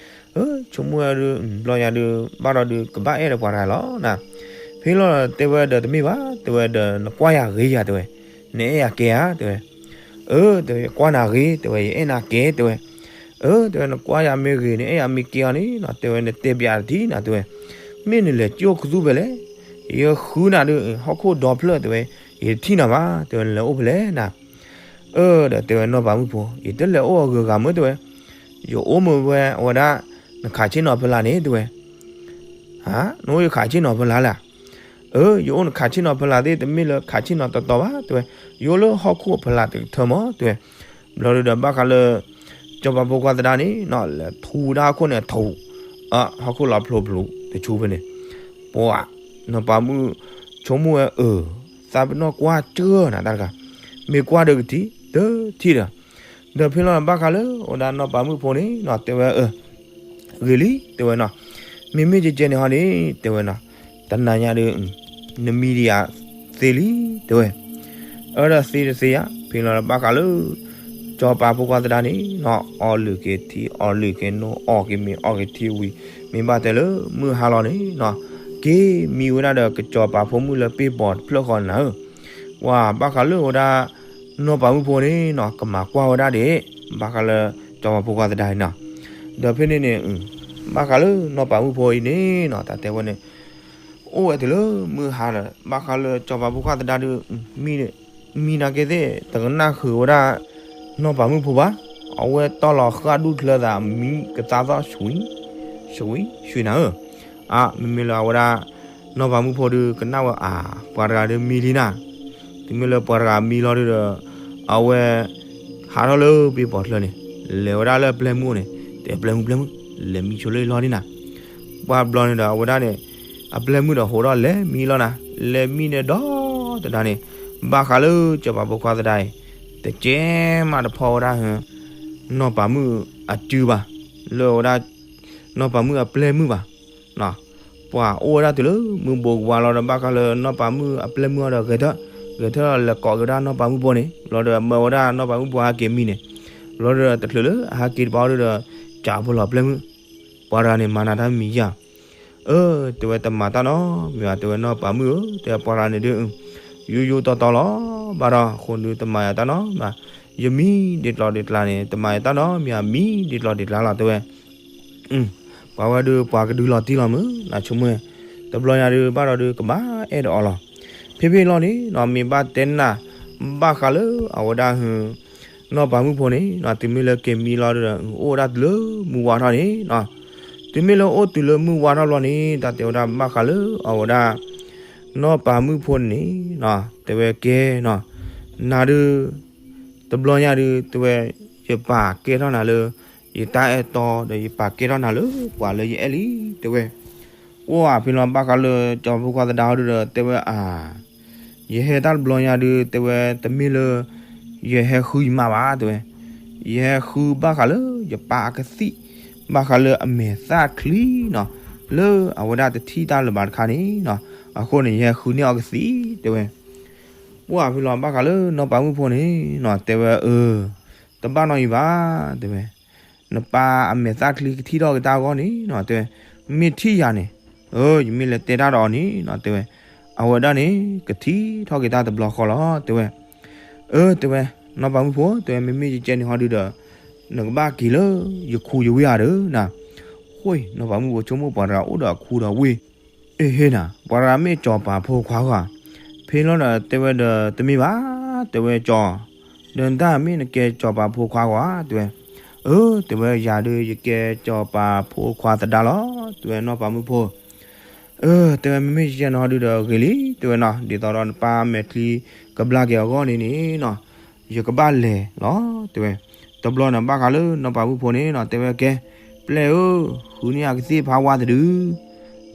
အၢ ဆိကမိၣ်ဝဲဒုး ဘျီညါဒုး ဘၣ်ဒီးဒုးကဘၣ်အဲၣ်ဒီးပှၤတဂၤလီၤနၤ, ဖဲလီၤတဲဝဲဒီးတမ့ၢ်ဘၣ် တဲဝဲဒီးနကွၢ်ယၤဂ့ၤယၤတဲဝဲ, နအဲၣ်ယၤကဲဧါတဲဝဲ, အၢ တဲဝဲ ယကွၢ်နၤဂ့ၤ တဲဝဲ ယအဲၣ်နၤကဲတဲဝဲ, အၢ တဲဝဲ နကွၢ်ယၤမ့ၢ်ဂ့ၤ နအဲၣ်ယၤမ့ၢ်ကဲအီၤန့ၣ်နီၤ တဲဝဲ နတဲပျးတထံၣ်နၤတဲဝဲ, မ့ၢ်နလဲၤကၠိၣ်ခူသူၣ်ဖဲလဲၣ်, ယဃုနၤဒုး ဟီၣ်ခိၣ်ဒီဖျၢၣ်တဲဝဲ, ယတထံၣ်နၤဘၣ် တဲဝဲ နလဲၤအိၣ်ဖဲလဲၣ်နၤ, အၢ ဒီးတဲဝဲနီၢ်ပၤမုၣ်ဖိ ယတလဲၤအိၣ်အဂုၤအဂၤမ့ၢ်တဲဝဲ, ယအိၣ်မ့ၢ်ဝဲအဝဲဒၣ် နခးဆ့ၣ်နီၤဖီလာ်န့ၣ်တဲဝဲ, ဟါ နအိၣ်ယခးဆ့ၣ်နီၤဖီလာ်လဲၣ်, အၢ ယအိၣ်နခးဆ့ၣ်နီၤဖီလာ်သ့ၣ် တမ့ၢ်လၢခးဆ့ၣ်နီၤတီတီဘၣ်တဲဝဲ, ယအိၣ်လၢဟီၣ်ခိၣ်ဖီလာ်တကထၢမးတဲဝဲ, ဘျီဒုးဒီးဘၣ်ဃးလၢ စီၤပၤဖိခွါသဒါန့ၣ်နီၤ လဲၤထူဝဲဒၣ်ဟီၣ်ခိၣ်န့ၣ်ထူ, ဟီၣ်ခိၣ်လီၤဖျိဖျိတဆူဖဲန့ၣ်, ပှၤ နီၢ်ပၤမုၣ် ဆိကမိၣ်ဝဲအၢ, သးပ့ၤနီၣ်ကွၢ်စၢၢ်နၤတၢ်တဂၤ, မ့ၢ်ကွၢ်ဒီးကထံၣ် တထံၣ်ဒီး, ဒီးဖဲလီၤဘၣ်ဃးလၢ အိၣ်ဒၣ်နီၢ်ပၤမုၣ်ဖိန့ၣ်နီၤ တဲဝဲအၢ ဂ့ၤလံ တဲဝဲနီၤ, မ့မ့ၢ်ကကဲန့ၣ်ဟီန့ၣ် တဲဝဲနီၤ, တနၤညါဒီး နမံဒံးယၤသ့လံ တဲဝဲ, အၢဒီးသ့တသ့ယၤ ဖဲလီၤဘၣ်ဃးလၢ စီၤပၤဖိခွါသဒါန့ၣ်နီၤ အီလုၢ်က့ၤထံ အီလုၢ်က့ၤနိ အီၣ်က့ၤမ့ၤ အီၣ်က့ၤထံဝံၤ မ့ၢ်ဘၣ်တဲလၢမုၢ်ဟါလီၤန့ၣ်နီၤ က့ၤမံဝဲဒၣ်ဒီးကစီၤပၤဖိမုၣ်လၢပ့ၢ်ပီၤတဖျၢၣ်ဃီနၤဧၢ, ပှၤဘၣ်ဃးလၢဝဲဒၣ် နီၢ်ပၤမုၣ်ဖိန့ၣ်နီၤ ကမၤကွၢ်ဝဲဒၣ်ဒံး ဘၣ်ဃးလၢ စီၤပၤဖိခွါသဒါအံၤနီၤ, ဒီးဖဲန့ၣ်န့ၣ် ဘၣ်ဃးလၢနီၢ်ပၤမုၣ်ဖိအံၤန့ၣ်နီၤ တၢ်တဲဝဲန့ၣ် အိၣ်ဝဲတုၤလၢမုၢ်ဟါဒီး ဘၣ်ဃးလၢစီၤပၤဖိခွါသဒါဒီး မံ မံနာ်က့သ့ၣ် တကနၣ်ဃုာ်ဝဲဒၣ် နီၢ်ပၤမုၣ်ဖိဘၣ်, အဝဲတီၢ်လီၤဃၣ်ဒူၣ်ချၢသးမံကသါသီၣ် ဆွံ ဆွံနၤဧၢ, အါ မ့မ့ၢ်လၢအဝဲဒၣ် နီၢ်ပၤမုၣ်ဖိဒီးကနၣ်ဝဲအါ ပှၤတဂၤဒီးမံလံနၤ, တုၤမ့ၢ်လၢပှၤတဂၤမံလီၤဒီး အဝဲ ဟးထီၣ်လၢပ့ၢ်ပီၤတဖျၢၣ်န့ၣ် လဲၤဝဲဒၣ်လၢအပျဲၢ်မုၣ်အိၣ်န့ၣ် တဲပျဲၢ်မုၣ်ပျဲၢ်မုၣ် လဲၤမံဆိလၢအလီၢ်န့ၣ်နၤ, ပှၤဘျီန့ၣ်ဒီးအဝဲဒၣ်န့ၣ် အပျဲၢ်မုၣ်ဒီးဟးထီၣ်လဲၤမံလီၤနၤ, လဲၤမံန့ၣ်ဒီးတဒါန့ၣ် ဘၣ်ဃးလၢစီၤပၤဖိခွါသဒါအံၤ တကဲမးတဖီဝဲဒၣ် နီၢ်ပၤမုၣ်အစုဘၣ်, လၢဝဲဒၣ် နီၢ်ပၤမုၣ်အပျဲၢ်မုၣ်ဘၣ်, ပှၤအိၣ်ဝဲဒၣ်တုၤလၢမုၢ်ဘိးကဝါလီၤဒီး ဘၣ်ဃးလၢနီၢ်ပၤမုၣ်အပျဲၢ်မုၣ်အီၤဒီးဂဲၤထၢၣ်, ဂဲၤထၢၣ်ဒီးလဲၤကိးက့ၤဝဲဒၣ်နီၢ်ပၤမုၣ်ဖိန့ၣ်, လီၤဒီးမၢဝဲဒၣ်နီၢ်ပၤမုၣ်ဖိဟဲက့ၤမံန့ၣ်, လီၤဒီးတချုးလၢအဟဲက့ၤတဘျီဒီး ကၠးဖိလီၤပျဲၢ်မုၣ်, ပှၤတဂၤန့ၣ်မၤနၤတၢ်မံၤယၤ အၢ တဲဝဲတမၤတၢ်နီတမံၤဘၣ်, တဲဝဲနီၢ်ပၤမုၣ်ဧၢ, တဲပှၤတဂၤန့ၣ်ဒုး ယိယိတီတီလီၤ, ဘၣ်ဒီးအဃိဒုးတမၤယၤတၢ်နီတမံၤ, ယမံဒ်ကျီဒ်ကျါန့ၣ် တမၤယၤတၢ်နီတမံၤဘၣ်, မံဒ်ကျီဒ်ကျါလီၤ တဲဝဲ ပှၤဝဲဒုးပှၤကဒုးလီၤတံၢ်လီၤမုၢ် နဆိကမိၣ်, တဘျီညါဒုးဘၣ်ဒီးဒုးကဘၣ်အဲၣ်ဒီးအီၤလီၤ, ဖဲဖဲလီၤန့ၣ်နီၤ မ့ၢ်ဘၣ်တဲနၤ ဘၣ်ဃးလၢအဝဲဒၣ် နီၢ်ပၤမုၣ်ဖိန့ၣ်နီၤ တုၤမ့ၢ်လၢက့ၤမံလီၤဒီး အိၣ်ဝဲဒၣ်တုၤလၢမုၢ်ဝါထီၣ်န့ၣ်နီၤ, တုၤမ့ၢ်လၢအိၣ်တုၤလၢမုၢ်ဝါထီၣ်ဘျီန့ၣ် တၢ်တဲဝဲဒၣ်ဘၣ်ဃးလၢအဝဲဒၣ် နီၢ်ပၤမုၣ်ဖိန့ၣ်နီၤ တဲဝဲကဲနီၤ, နၤဒုး တဘျီညါဒုး တဲဝဲ ယပာ်ကဲထီၣ်နၤလၢ ယတၢ်အဲၣ်တီဒီးယပာ်ကဲထီၣ်နၤလၢပှၤလၢယအဲၣ်လံ တဲဝဲ. အိၣ်ဧါ ဖဲလီၤဘၣ်ဃးလၢ စီၤပၤဖိခွါသဒါဟီဒုဒီး တဲဝဲအါ, ယဟဲတၢ်တဘျီညါဒု တဲဝဲ တမ့ၢ်လၢ ယဟဲဃုယမါဘၣ် တဲဝဲ. ယဟဲဃုဘၣ်ဃးလၢယပၢ်အကသံၣ်, ဘၣ်ဃးလၢအမဲာ်သၣ်ချံနီၤ, လၢအဝဲဒၣ်တထံၣ်တၢ်လၢၤဘၣ်တခါန့ၣ်နီၤ, အဃိန့ၣ် ယဟဲဃုန့ၢ်အီၤကသံၣ် တဲဝဲ. ပှၢ်ဖဲလီၤဘၣ်ဃးလၢနီၢ်ပၤမုၣ်ဖိန့ၣ်နီၤ တဲဝဲအၢ, တဘၣ်နီတမံၤဘၣ် တဲဝဲ. နပၢ်အမဲာ်သၣ်ချံကထံၣ်ထီၣ်က့ၤတၢ်အဂီၢ်န့ၣ်နီၤ တဲဝဲ, မ့ၢ်ထံၣ်ယၤန့ၣ်, အၢ ယမ့ၢ်လဲၤတဲတၢ်ဒီးအီၤန့ၣ်နီၤ တဲဝဲ, အဝဲဒၣ်န့ၣ် ကထံၣ်ထီၣ်က့ၤတၢ်တဘျီဃီလီၤ တဲဝဲ. အၢ တဲဝဲ, နီၢ်ပၤမုၣ်ဖိ တဲဝဲ မ့မ့ၢ်ယကဲန့ၣ်ဟီဒုဒီး နကဘၣ်က့ၤလၢယခူယဝ့ၢ်ဧါဒီးနၤ. ဃိ နီၢ်ပၤမုၣ်ဖိဆိကမိၣ် ပှၤတဂၤအိၣ်ဒီးအခူဒီးဝ့ၢ် အ့ဟ့နၤ ပှၤတဂၤမ့ၢ်စီၤပၤဖိခွါဧါ. ဖဲလီၤဒီးတဲဝဲဒီး တမ့ၢ်ဘၣ် တဲဝဲ ကၠီၤ, ဒီးနတၢ်မ့ၢ်နကဲစီၤပၤဖိခွါဧါ တဲဝဲ. အၢ တဲဝဲ ယၤဒုးယကဲစီၤပၤဖိခွါသဒါလီၤ တဲဝဲ နီၢ်ပၤမုၣ်ဖိ. အၢ တဲဝဲ မ့မ့ၢ်ယဲန့ၣ်ဟီဒုဒီးဂ့ၤလံ တဲဝဲနီၤ, ဒ်သိးဒီးနပၢ်မဲာ်ချံကဘျါက့ၤအဂီၢ်န့ၣ်န့ၣ်နီၤ ယကဘၣ်လဲၤလီၤ တဲဝဲ. တဘျီန့ၣ်ဘၣ်ဃးလၢနီၢ်ပၤမုၣ်ဖိန့ၣ်နီၤ တဲဝဲကဲ, ပျဲၢ်ဧၢ, ဃုန့ၢ်အကသ့ၣ်ဖးဝါတဒု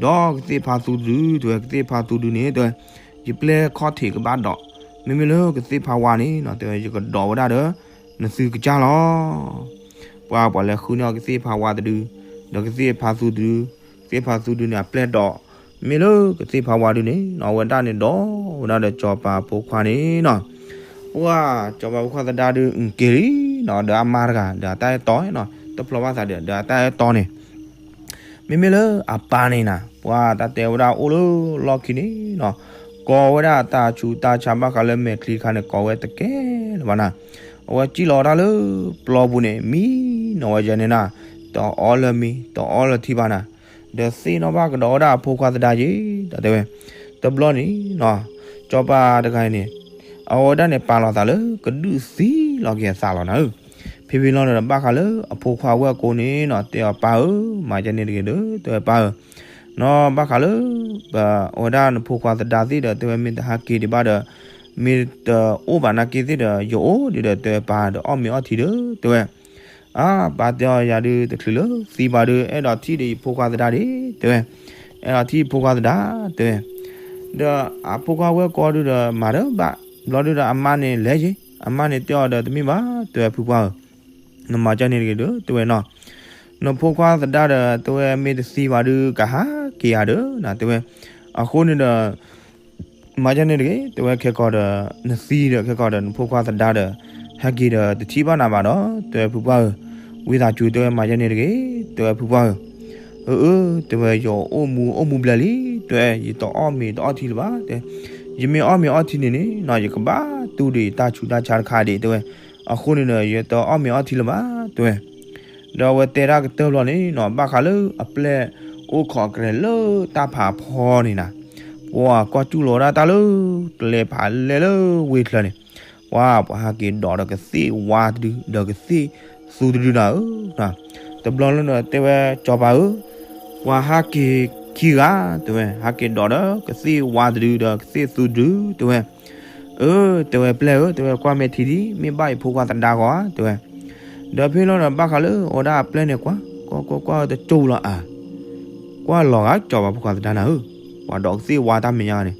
ဒီးကသ့ၣ်ဖးသူတဒု တဲဝဲ, ကသ့ၣ်ဖးသူဒုန့ၣ် တဲဝဲ, ယပျဲၢ်ခီၣ်ထံးကဘၣ်ဒိး, မ့မ့ၢ်လၢကသ့ၣ်ဖးဝါန့ၣ်နီၤ တဲဝဲ ယကဒိးဝဲဒၣ်ဒီး နသုကစၢ်လီၤ. ပှၤ ပှၤလဲၤဃုန့ၢ်အီၤကသ့ၣ်ဖးဝါတဒု, ဒီးကသ့ၣ်ဖးသူတဒု, ကသ့ၣ်ဖးသူဒုန့ၣ် အပျဲၢ်ဒိး, မ့ၢ်လၢကသ့ၣ်ဖးဝါဒုန့ၣ်နီၤ အဝဲဒၣ်န့ၣ်ဒိး ဝဲဒၣ်ဒီးစီၤပၤဖိခွါန့ၣ်နီၤ. ပှၤ စီၤပၤဖိခွါသဒါဒုး က့ၤလံနီၤ ဒီးအမါတဂၤ ဒီးအတၢ်အဲၣ်တီနီၤ တဖျီဘၣ်သးဒီး ဒီးအတၢ်အဲၣ်တီန့ၣ် မ့မ့ၢ်လၢအပၢ်န့ၣ်နၤ ပှၤတၢ်တဲဝဲဒၣ်အိၣ်လၢလီၢ်ခံန့ၣ်နီၤ, ကိးဝဲဒၣ်တၢ်ဆူးတၢ်ဆါဘၣ်ဃးလၢမဲာ်ချံတခါန့ၣ် ကိးဝဲတကဲလၢၤဘၣ်နၤ. အဝဲစံၣ်လီၤဝဲဒၣ်လၢပျီပူၤန့ၣ် မံနီၤဝဲယဲန့ၣ်နၤ, တအီလၢၤမံ တအီလၢၤထံဘၣ်နၤ, ဒီးသ့ၣ်နီၣ်ဘၣ်ကဒီးဝဲဒၣ်အဖိခွါသဒါက့ၤ ဒီးတဲဝဲ. တဘျီန့ၣ်နီၤ စီၤပၤတဂၤန့ၣ် အဝဲဒၣ်န့ၣ်ပာ်လီၤသးလၢကဒုးသံလီၤက့ၤအသးလီၤနၤဧၢ. ဖဲဖဲလီၤဒီးဘၣ်ဃးလၢအဖိခွါဝဲၢ်ကိာ်န့ၣ်နီၤ တဲအီၤပၢ်ဧၢ, မၤယဲန့ၣ်တဂ့ၤဒီး တဲဝဲပၢ်ဧၢ, နီၤဘၣ်ဃးလၢ ပဝဲဒၣ်နဖိခွါသဒါသ့ၣ်ဒီး တဲဝဲမ့ၢ်တဟးက့ၤဒံးဘၣ်ဒီး မ့ၢ်တအိၣ်ဘၣ်နာ်က့သ့ၣ်ဒီး ယအိၣ်ဒံးဒီး တဲဝဲပၢ်ဒီးအီၣ်မ့ၤအီထံဒီး တဲဝဲ. အါ ပၢ်တဲအီၤယၤဒုးတချုးလၢသံဘၣ်ဒုး အဲၣ်ဒိးထံၣ်ဒီးယဖိခွါသဒါဒၣ် တဲဝဲ, အဲၣ်ဒိးထံၣ်ယဖိခွါသဒါ တဲဝဲ. ဒီးအဖိခွါဝဲၢ်ကိာ်ဒုးဒီးမၤတဘၣ်, ဘျီဒုးဒီးအမါန့ၣ်လဲၤယ့ၣ်, အမါန့ၣ်တဲအီၤဒီးတမ့ၢ်ဘၣ် တဲဝဲဖုပှၢ်ဧၢ, နမၤကန့ၣ်တဂ့ၤဒီး တဲဝဲနီၤ, နဖိခွါသဒါဒီး တဲဝဲမ့ၢ်တသံဘၣ်ဒုး ကဟးက့ၤယၤဒီးနၤ တဲဝဲ. အဃိန့ၣ်ဒီး မၤကန့ၣ်တဂ့ၤ တဲဝဲ ခဲကီးဒီး နသံဒီး ခဲကီးဒီး နဖိခွါသဒါဒီး ဟဲက့ၤဒီးတထံၣ်ဘၣ်နၤဘၣ်ဒီး တဲဝဲဖုပှၢ်ဧၢ, ဝံသးစူၤ တဲဝဲမၤကန့ၣ်တဂ့ၤ တဲဝဲဖုပှၢ်ဧၢ. အၢ အၢ တဲဝဲ ယအိၣ်မူအိၣ်မူဘျဲၣ်လံ တဲဝဲ ယတအီၣ်မ့ၤတအီထံလၢၤဘၣ် တဲ, ယမ့ၢ်အီၣ်မ့ၤအီထံန့ၣ်န့ၣ်နီၤ ယကဘၣ်တူၢ်ဒံးတၢ်ဆူးတၢ်ဆါတခါဒံး တဲဝဲ, အဃိန့ၣ်ဒီး ယတအီၣ်မ့ၤအီထံလၢၤဘၣ် တဲဝဲ. ဒီးအဝဲတဲဒၣ်ကတၢၢ်ဘျီန့ၣ်နီၤ ဘၣ်ဃးလၢအပျဲၢ်အိၣ်ခိးကရဲၤလၢတၢ်ဖးဖီန့ၣ်နၤ, ပှၤကွၢ်စူၣ်လီၤဝဲဒၣ်တၢ်လၢ ကျဲဖးလဲၢ်လၢဝ့ၢ်ချၢန့ၣ်, ပှၤ ပှၤဟးက့ၤဒိးဒီးကသ့ၣ်ဝါတဒု ဒီးကသ့ၣ်သူတဒုနၤဧၢ. တဘျီလၢဒီးတဲဝဲ စီၤပၤဧၢ, ပှၤဟးက့ၤခံဂၤ တဲဝဲ ဟးက့ၤဒိးဒီးကသ့ၣ်ဝါတဒု ဒီးကသ့ၣ်သူတဒု တဲဝဲ. အၢ တဲဝဲပျဲၢ်ဧၢ တဲဝဲ ကွၢ်မဲာ်ထံဒံး မ့ၢ်ဘၣ်အံၤဖိခွါသဒါဂီၤဧါ တဲဝဲ. ဒီးဖဲလီၤဒီးဘၣ်ဃးလၢအဝဲဒၣ်အပျဲၢ်န့ၣ် ကွၢ် ကွၢ် ကွၢ် ကွၢ်တကၠိလီၤအါ, ကွၢ်လီၤဂာ်စီၤပၤဖိခွါသဒါနၤဧၢ, ပှၤဒိးကသ့ၣ်ဝါတၢ်မဲာ်ညါန့ၣ်.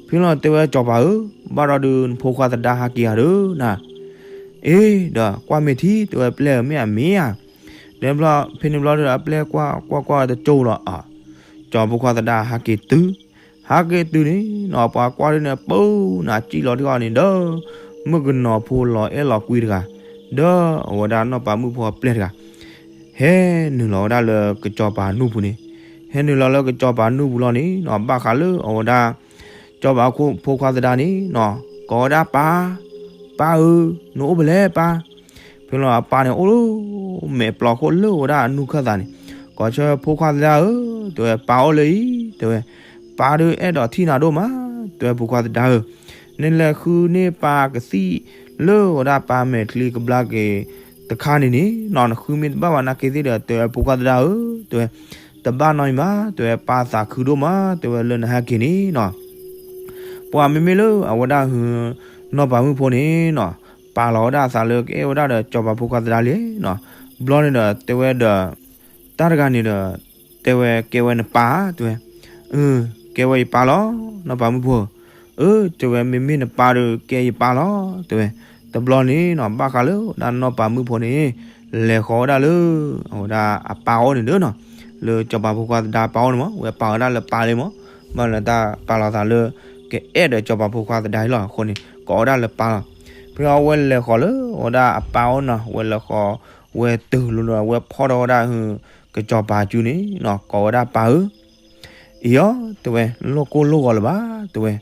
ဖဲလီၤတဲဝဲစီၤပၤဧၢ, ဘၣ်ဒီးဒုးနဖိခွါသဒါဟးက့ၤဧါဒီးနၤ. အ့ ဒီးကွၢ်မဲာ်ထံ တဲဝဲပျဲၢ်ဧၢ မ့ၢ်အမ့ၢ်ဧါ. ဒီးဖဲန့ၣ်ဘျီဒီးအပျဲၢ်ကွၢ် ကွၢ် ကွၢ်တကၠိလီၤအါ, စီၤပၤဖိခွါသဒါဟးက့ၤတုၤ ဟးက့ၤတုၤန့ၣ်နီၤ ပှၤကွၢ်ဒုးန့ၣ် ပူၤနၤစံၣ်လီၤထံအီၤန့ၣ်ဒီး မုၣ်ကနီၤဖိလီၤအဲၣ်လီၤကွံတဂၤ, ဒီးအဝဲဒၣ်နီၢ်ပၤမုၣ်ဖိအပျဲၢ်တဂၤ, ဟဲနုာ်လီၤဝဲဒၣ်လၢကစီၤပၤနူၢ်ပူၤန့ၣ်, ဟဲနုာ်လီၤလၢကစီၤပၤနူၢ်ပူၤလီၤန့ၣ်နီၤ ဘၣ်ဃးလၢအဝဲဒၣ် စီၤပၤဖိခွါသဒါန့ၣ်နီၤ ကိးဝဲဒၣ်ပၢ်, ပၢ်ဧၢ, နအိၣ်ဖဲလဲၣ်ပၢ်. ဖဲလီၤအပၢ်န့ၣ်အိၣ်လၢ မဲာ်ပျီခိၣ်လၢဝဲဒၣ်အနူၢ်ခၢၣ်သးန့ၣ်, ကိးဆၢဖိခွါသဒါဧၢ, တဲဝဲပၢ်အိၣ်လၢအံၤ, တဲဝဲ ပၢ်ဒုးအဲၣ်ဒိးထံၣ်နၤဒိၣ်မး, တဲဝဲဖိခွါသဒါဧၢ, နလဲၤဃုန့ၢ်ပၢ်ကသံၣ်လၢဝဲဒၣ်ပၢ်မဲာ်ချံကဘျါက့ၤတခါန့ၣ်န့ၣ်နီၤ နဃုမ့ၢ်တဘၣ်ဘၣ်နာ်က့သ့ၣ်ဒီး တဲဝဲဖိခွါသဒါဧၢ, တဲဝဲ တဘၣ်နီတမံၤဘၣ်, တဲဝဲပၢ်သးခုဒိၣ်မး, တဲဝဲလၢနဟဲက့ၤန့ၣ်နီၤ ပှၤမ့မ့ၢ်လၢအဝဲဒၣ် နီၢ်ပၤမုၣ်ဖိန့ၣ်နီၤ ပာ်လီၤဝဲဒၣ်အသးလၢကအဲၣ်ဝဲဒၣ်ဒီးစီၤပၤဖိခွါသဒါလံနီၤ, ဘျီန့ၣ်ဒီးတဲဝဲဒီး တၢ်တဂၤန့ၣ်ဒီး တဲဝဲ ကဲဝဲနပၢ်ဧါ တဲဝဲ. အၢ ကဲဝဲယပၢ်လီၤ နီၢ်ပၤမုၣ်ဖိဧၢ. အၢ တဲဝဲ မ့မ့ၢ်နပၢ်ဒီး ကဲယပၢ်လီၤ တဲဝဲ. တဘျီန့ၣ်နီၤ ဘၣ်ဃးလၢဒၣ်နီၢ်ပၤမုၣ်ဖိန့ၣ် လဲၤဃီၤဝဲဒၣ်လၢ အဝဲဒၣ်အပၢ်အိၣ်န့ၣ်ဒီးနီၤ, လၢစီၤပၤဖိခွါသဒါအပၢ်အိၣ်န့ၣ်မး ဝဲပာ်ဝဲဒၣ်လၢပၢ်လံမး, ဘၣ်လၢတၢ်ပာ်လီၤသးလၢ ကအဲၣ်ဒီးစီၤပၤဖိခွါသဒါအံၤလီၤအဃိန့ၣ် ကိးဝဲဒၣ်လၢပၢ်လီၤ. ဖဲအဝဲလဲၤဃီၤလၢ အဝဲဒၣ်အပၢ်အိၣ်နီၤ ဝဲလဲၤဃီၤ ဝဲတုၤလိၤလၢ အဝဲဖီၣ်ထီၣ်ဝဲဒၣ်ဟု ကစီၤပၤစုန့ၣ်နီၤ ကိးဝဲဒၣ်ပၢ်ဧၢ အံၤအီၤ တဲဝဲ နလိၣ်ကိၢ်လိၣ်ဂီၤလၢၤဘၣ် တဲဝဲ,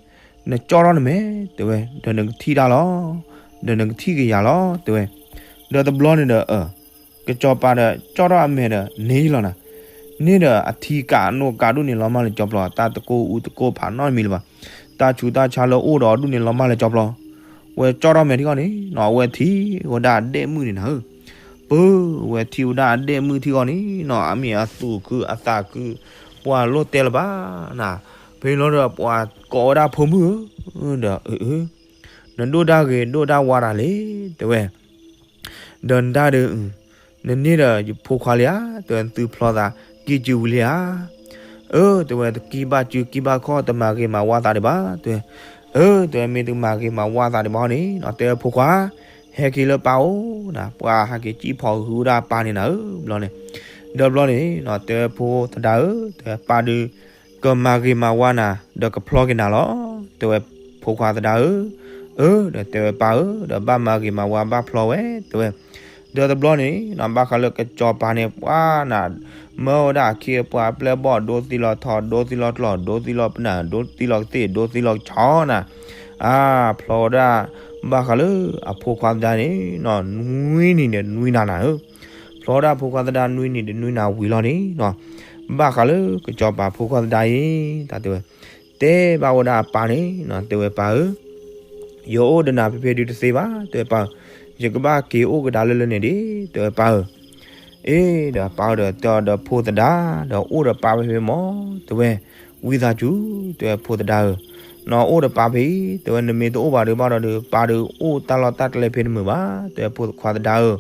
နကၠီၣ်ထီၣ်နမဲာ် တဲဝဲ ဒီးနကထံၣ်တၢ်လီၤ, ဒီးနကထံၣ်ကယၤလီၤ တဲဝဲ. ဒီးတဘျီန့ၣ်ဒီး ကစီၤပၤဒီးကၠီၣ်ထီၣ်အမဲာ်ဒီးန့ၢ်လီၤနၤ, န့ၢ်ဒီးအထံကးအနိၣ်ကးဒူၣ်န့ၣ်လီၤမၢ်လၢကၠီဖျီ, တၢ်တကိၢ်အူတကိၢ်ဖးနီတမံၤလၢၤဘၣ်, တၢ်ဆူးတၢ်ဆါလၢအိၣ်ဒီးအဒူၣ်န့ၣ်လီၤမၢ်လၢကၠီဖျီ, ဝဲကၠီၣ်ထီၣ်မဲာ်ထံဂီၢ်န့ၣ်နီၤ အဝဲထံၣ်ဝဲဒၣ်အဒဲၣ်မုၣ်န့ၣ်နၤဧၢ ပၢ်ဝဲထံၣ်ဝဲဒၣ်အဒဲၣ်မုၣ်ထံဂီၢ်န့ၣ်နီၤ အမ့ၢ်အသူၣ်ခုအသးခု, ပှၤလိၣ်တဲလၢၤဘၣ်နၤ, ဖဲန့ၣ်လီၤဒီးပှၤကိးဝဲဒၣ်ဖိမုၣ်ဧၢ, ဒီးအၢ နဒိၣ်တၢ်ဂ့ၤဒိၣ်တၢ်ဝါတၢ်လံ တဲဝဲ, ဒီးနတၢ်ဒီး နန့ၢ်ဒီးယဖိခွါလံဧါ, တဲဝဲ နသုဖျီသးကံၢ်စုဝံၤလံဧါ, အၢ တဲဝဲ တကံၢ်ဘၣ်စုကံၢ်ဘၣ်ခီၣ် တမၤဂ့ၤမၤဝါသးဒံးဘၣ် တဲဝဲ, အၢ တဲဝဲ မ့ၢ်တမၤဂ့ၤမၤဝါသးဒံးဘၣ်န့ၣ်နီၤ တဲဝဲဖိခွါ ဟဲက့ၤလၢပၢ်အိၣ်နၤ, ပှၤဟဲက့ၤစံၣ်ဖီၣ်ဟုဝဲဒၣ်ပၢ်န့ၣ်နၤဧၢ ဘျီန့ၣ်, ဒီးဘျီန့ၣ်နီၤ တဲဝဲဖိသဒါဧၢ, တဲဝဲပၢ်ဒုး ကမၤဂ့ၤမၤဝါနၤ ဒီးကဖျီက့ၤနၤလီၤ, တဲဝဲဖိခွါသဒါဧၢ, အၢ ဒီးတဲဝဲပၢ်ဧၢ, ဒီးဘၣ်မၤဂ့ၤမၤဝါဘၣ်ဖျီဝဲ တဲဝဲ, ဒီးတဘျီန့ၣ်နီၤ ဘၣ်ဃးလၢကစီၤပၤန့ၣ် ပှၤနၤ မၢဝဲဒၣ်အခ့အပှၤအပျဲၢ်အဘီၣ် ဒိသံလီၤထီ ဒိသံလီၤကျီၢ် ဒိသံလီၤပနၢ် ဒိသံလီၤကသ့ၣ် ဒိသံလီၤကဆီနၤ, အါ ဖျီဝဲဒၣ် ဘၣ်ဃးလၢအဖိခွါသဒါန့ၣ်နီၤ နွံနံၤဒီးနွံနၤနၤဧၢ, ဖျီဝဲဒၣ်ဖိခွါသဒါနွံနံၤဒီးနွံနၤဝံၤလီၤန့ၣ်နီၤ, ဘၣ်ဃးလၢကစီၤပၤဖိခွါသဒါအံၤ တၢ်တဲဝဲ တဲဘၣ်ဝဲဒၣ်အပၢ်န့ၣ်နီၤ တဲဝဲပၢ်ဧၢ, ယအိၣ်ဒီးနၤဖဲဖဲဒုးတသ့ဘၣ် တဲဝဲပၢ်ဧၢ, ယကဘၣ်က့ၤအိၣ်ကဒါလၢလၢန့ၣ်ဒံး တဲဝဲပၢ်ဧၢ, အ့ ဒီးပၢ်ဒီးတဲအီၤဒီးဖိသဒါ ဒီးအိၣ်ဒီးပၢ်ဖဲဖဲမး တဲဝဲ, ဝံသးစူၤ တဲဝဲဖိသဒါဧၢ, နအိၣ်ဒီးပၢ်ဖဲအံၤ တဲဝဲ နမ့ၢ်တအိၣ်ဘၣ်ဒီးဘၣ်ဒီး ပၢ်ဒီးအိၣ်တၢ်လီၢ်တၢ်ကျဲဖဲတမုာ်ဘၣ် တဲဝဲဖိခွါသဒါဧၢ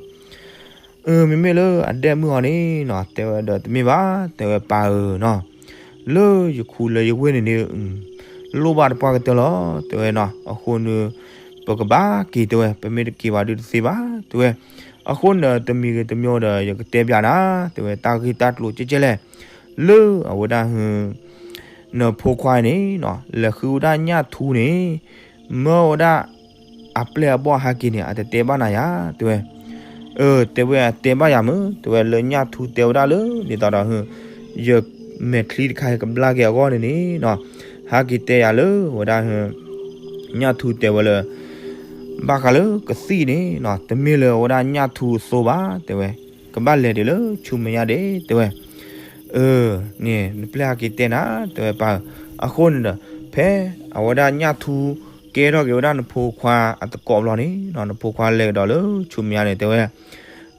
အၢ မ့မ့ၢ်လၢအဒဲၣ်မုၣ်ဟီန့ၣ်နီၤ တဲဝဲဒီးတမ့ၢ်ဘၣ် တဲဝဲပၢ်ဧၢနီၤ, လၢယခူလၢယဝ့ၢ်န့ၣ်န့ၣ် လိၣ်ဘၣ်တပှၢ်ကတၢၢ်လီၤ တဲဝဲနီၤ, အဃိန့ၣ် ပကဘၣ်က့ၤ တဲဝဲ ပမ့ၢ်တက့ၤဘၣ်ဒုးတသ့ဘၣ် တဲဝဲ, အဃိန့ၣ်ဒီးတမံၤဂ့ၤတမံၤဒီး ယကတဲပျးနၤ တဲဝဲ တၢ်ဂ့ၢ်တၢ်ကျိၤကဲကဲလဲၣ်, လၢအဝဲဒၣ်ဟု နဖိခွါန့ၣ်နီၤ လဲၤဃုဝဲဒၣ်ညၣ်ထူန့ၣ် မၢဝဲဒၣ် အပျဲၢ်အဘီၣ်ဟဲက့ၤန့ၣ် အတတဲဘၣ်နၤယၤ တဲဝဲ, အၢ တဲဝဲအတဲဘၣ်ယၤမုၢ် တဲဝဲ လၢညၣ်ထူတဲဝဲဒၣ်လၢ ဒ်သိးဒီးဟု ယမဲာ်ချံတခါဟဲကဘျါက့ၤအဂီၢ်န့ၣ်န့ၣ်နီၤ, ဟဲက့ၤတဲယၤလၢဝဲဒၣ်ဟု ညၣ်ထူတဲဝဲလၢ ဘၣ်ဃးလၢကသံၣ်န့ၣ်နီၤ တမ့ၢ်လၢဝဲဒၣ်ညၣ်ထူအသိးဘၣ် တဲဝဲ, ကဘၣ်လဲၤဒံးလၢဆူမဲာ်ညါဒဲး တဲဝဲ အၢ န့ၣ် နပျဲၢ်ဟဲက့ၤတဲနၤ တဲဝဲပၢ်ဧၢ, အဃိန့ၣ်ဒီး ဖဲအဝဲဒၣ်ညၣ်ထူ ကဲထီၣ်က့ၤဝဲဒၣ်နဖိခွါအသကိးဘျီန့ၣ်နီၤ နဖိခွါလဲၤကဒီးလၢဆူမဲာ်ညါန့ၣ် တဲဝဲ,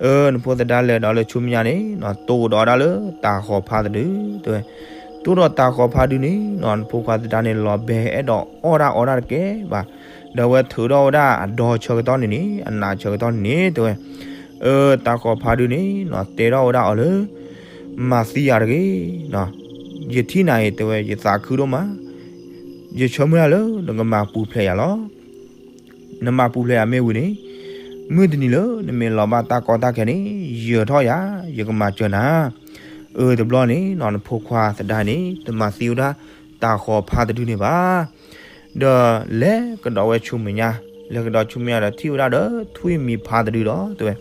အၢ နဖိသဒါလဲၤဒီးလၢဆူမဲာ်ညါန့ၣ်နီၤ တိၢ်ကဒီးဝဲဒၣ်လၢတၤဃီၤဖါတဒု တဲဝဲ, တိၢ်ဒီးတၤဃီၤဖါဒုန့ၣ်နီၤ နဖိခွါသဒါန့ၣ် လီၤဘဲအဲၣ်ဒိးအီၣ်တၢ်အီတၢ်တကဲဘၣ်, ဒီးအဝဲထုးထီၣ်ဝဲဒၣ်အဒီဆၢကတီၢ်န့ၣ်န့ၣ် အနးဆၢကတီၢ်န့ၣ်န့ၣ် တဲဝဲ, အၢ တၤဃီၤဖါဒုန့ၣ်နီၤ တဲထီၣ်ဝဲဒၣ်အီၤလၢ မၤသံယၤတဂ့ၤနီၤ, ယထံၣ်နၤအံၤ တဲဝဲ ယသးခုဒိၣ်မး, ယဆၢမုၢ်လၢ်လၢနကမၤပူၤဖျဲးယၤလီၤ. နမၤပူၤဖျဲးယၤမ့ၢ်ဝံၤန့ၣ်, မုၢ်တနံၤလၢနမ့ၢ်လီၤဘၣ်တၢ်ကီတၢ်ခဲန့ၣ် ယၢၤထီၣ်ယၤ, ယကမၤစၢၤနၤ. အၢ တဘျီန့ၣ်နီၤ နဖိခွါသဒါန့ၣ် တမၤသံဝဲဒၣ်တၤဃီၤဖါတဒုန့ၣ်ဘၣ်. ဒီးလဲၤကဒီးဝဲဆူမဲာ်ညါ, လဲၤကဒီးဆူမဲာ်ညါဒီး ထံၣ်ဝဲဒၣ်ဒီးထွံၣ်မံၤဖါတဒုဒီး တဲဝဲ,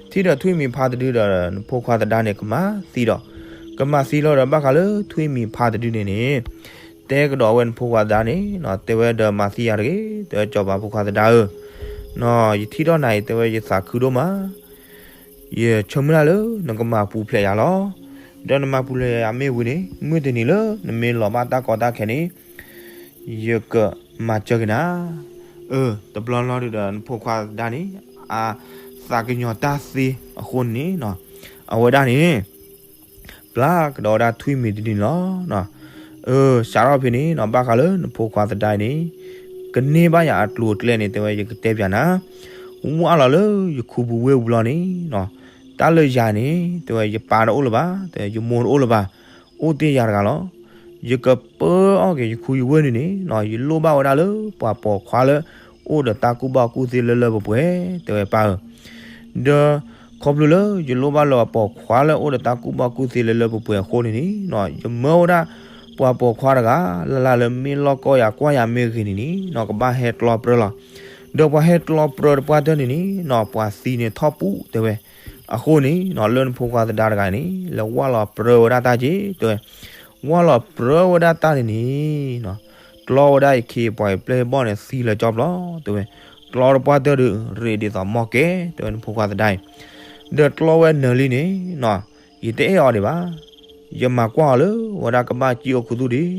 ထံၣ်ဒီးထွံၣ်မံၤဖါတဒုဒီး နဖိခွါသဒါန့ၣ် ကမၤသံဒီး, ကမၤသံလီၤဒီး ဘၣ်ဃးလၢထွံၣ်မံၤဖါတဒုန့ၣ်န့ၣ် တဲကဒီးဝဲနဖိခွါသဒါန့ၣ်နီၤ, တဲဝဲဒီးမၤသံယၤတဂ့ၤ, တဲဝဲစီၤပၤဖိခွါသဒါဧၢ, နီၤ ယထံၣ်ထီၣ်နၤအံၤ တဲဝဲယသးခုဒိၣ်မး, ယဆၢမုၢ်လၢ်လၢနကမၤပူၤဖျဲးယၤလီၤ. ဒီးနမၤပူၤဖျဲးယၤမ့ၢ်ဝံၤန့ၣ် မုၢ်တနံၤလၢနမ့ၢ်လီၤဘၣ်တၢ်ကီတၢ်ခဲန့ၣ် ယကမၤစၢၤက့ၤနၤ. အၢ တဘျီလီၤဒုးဒီး နဖိခွါသဒါန့ၣ် အသးကညီၤတၢ်သ့အဃိန့ၣ်နီၤ, အဝဲဒၣ်န့ၣ် ပျၢ်ကဒီးဝဲဒၣ်ထွံၣ်မံၤတဒုန့ၣ်လီၤ. အၢ စးထီၣ်ဖဲန့ၣ်နီၤ ဘၣ်ဃးလၢနဖိခွါသဒါအံၤန့ၣ် ကန့ၢ်ဘၣ်ယၤအကျိၤအကျဲန့ၣ် တဲဝဲယကတဲပျးနၤ, ဝၢ်လီၤလၢယခူပူၤဝ့ၢ်ပူၤလီၤန့ၣ်နီၤ, တၢ်လၢယၤန့ၣ် တဲဝဲ ယပၢ်တအိၣ်လၢၤဘၣ်, တဲဝဲ ယမိၢ်တအိၣ်လၢၤဘၣ်, အိၣ်တ့ၢ်ယၤတဂၤလီၤ. ယကပၢအီၣ်က့ၤယခူယဝ့ၢ်န့ၣ်န့ၣ်နီၤ ယလိၣ်ဘၣ်ဝဲဒၣ်လၢပှၤပိာ်ခွါလၢ အိၣ်ဒီးတၢ်ကူၣ်ဘၣ်ကူၣ်သ့လၢလၢပှဲၤပှဲၤ တဲဝဲပၢ်ဧၢ. ဒီးခီဖျိလၢယလိၣ်ဘၣ်လၢပှၤပိာ်ခွါလၢအိၣ်ဒီးတၢ်ကူၣ်ဘၣ်ကူၣ်သ့လၢလၢပှဲၤပှဲၤအဃိန့ၣ်န့ၣ်နီၤ ယမၢဝဲဒၣ်ပှၤပိာ်ခွါတဂၤ လၢ်လၢ်လၢမ့ၢ်လီၢ်ကီၢ်ယၤကွၢ်ယၤမ့ၢ်ဂ့ၤန့ၣ်န့ၣ်နီၤ ကဘၣ်ဟဲကျီပြၢလီၤ. ဒီးပှၤဟဲကျီပြၢတပှၢ်တၢၢ်န့ၣ်န့ၣ်နီၤ ပှၤသံန့ၣ်ထီၣ်ပူၣ်တဲဝဲ. အဃိန့ၣ်နီၤ လၢနဖိခွါသဒါတဂၤန့ၣ် လဲၤဝၢ်လီၤပြၢဝဲဒၣ်တၢ်က့ၤတဲဝဲ. ဝၢ်လီၤပြၢဝဲဒၣ်တၢ်န့ၣ်န့ၣ်နီၤ ကျီဝဲဒၣ်ယခ့ပှၤယပျဲၢ်ယဘီၣ်န့ၣ် သံလၢာ်ကၠီဘျီတဲဝဲ. ကျီတပှၢ်တၢၢ်ဒီး ရ့းဒ်သိးမီၢ်ကဲတဲဝဲ နဖိခွါသဒါအံၤ. ဒီးကျီဝဲနၢၤလံန့ၣ်နီၤ ယတအဲၣ်အီၤဒံးဘၣ်. ယမၤကွၢ်အီၤလၢအဝဲဒၣ်ကဘၣ်စံၣ်အိၣ်ခူသူၣ်ဒံး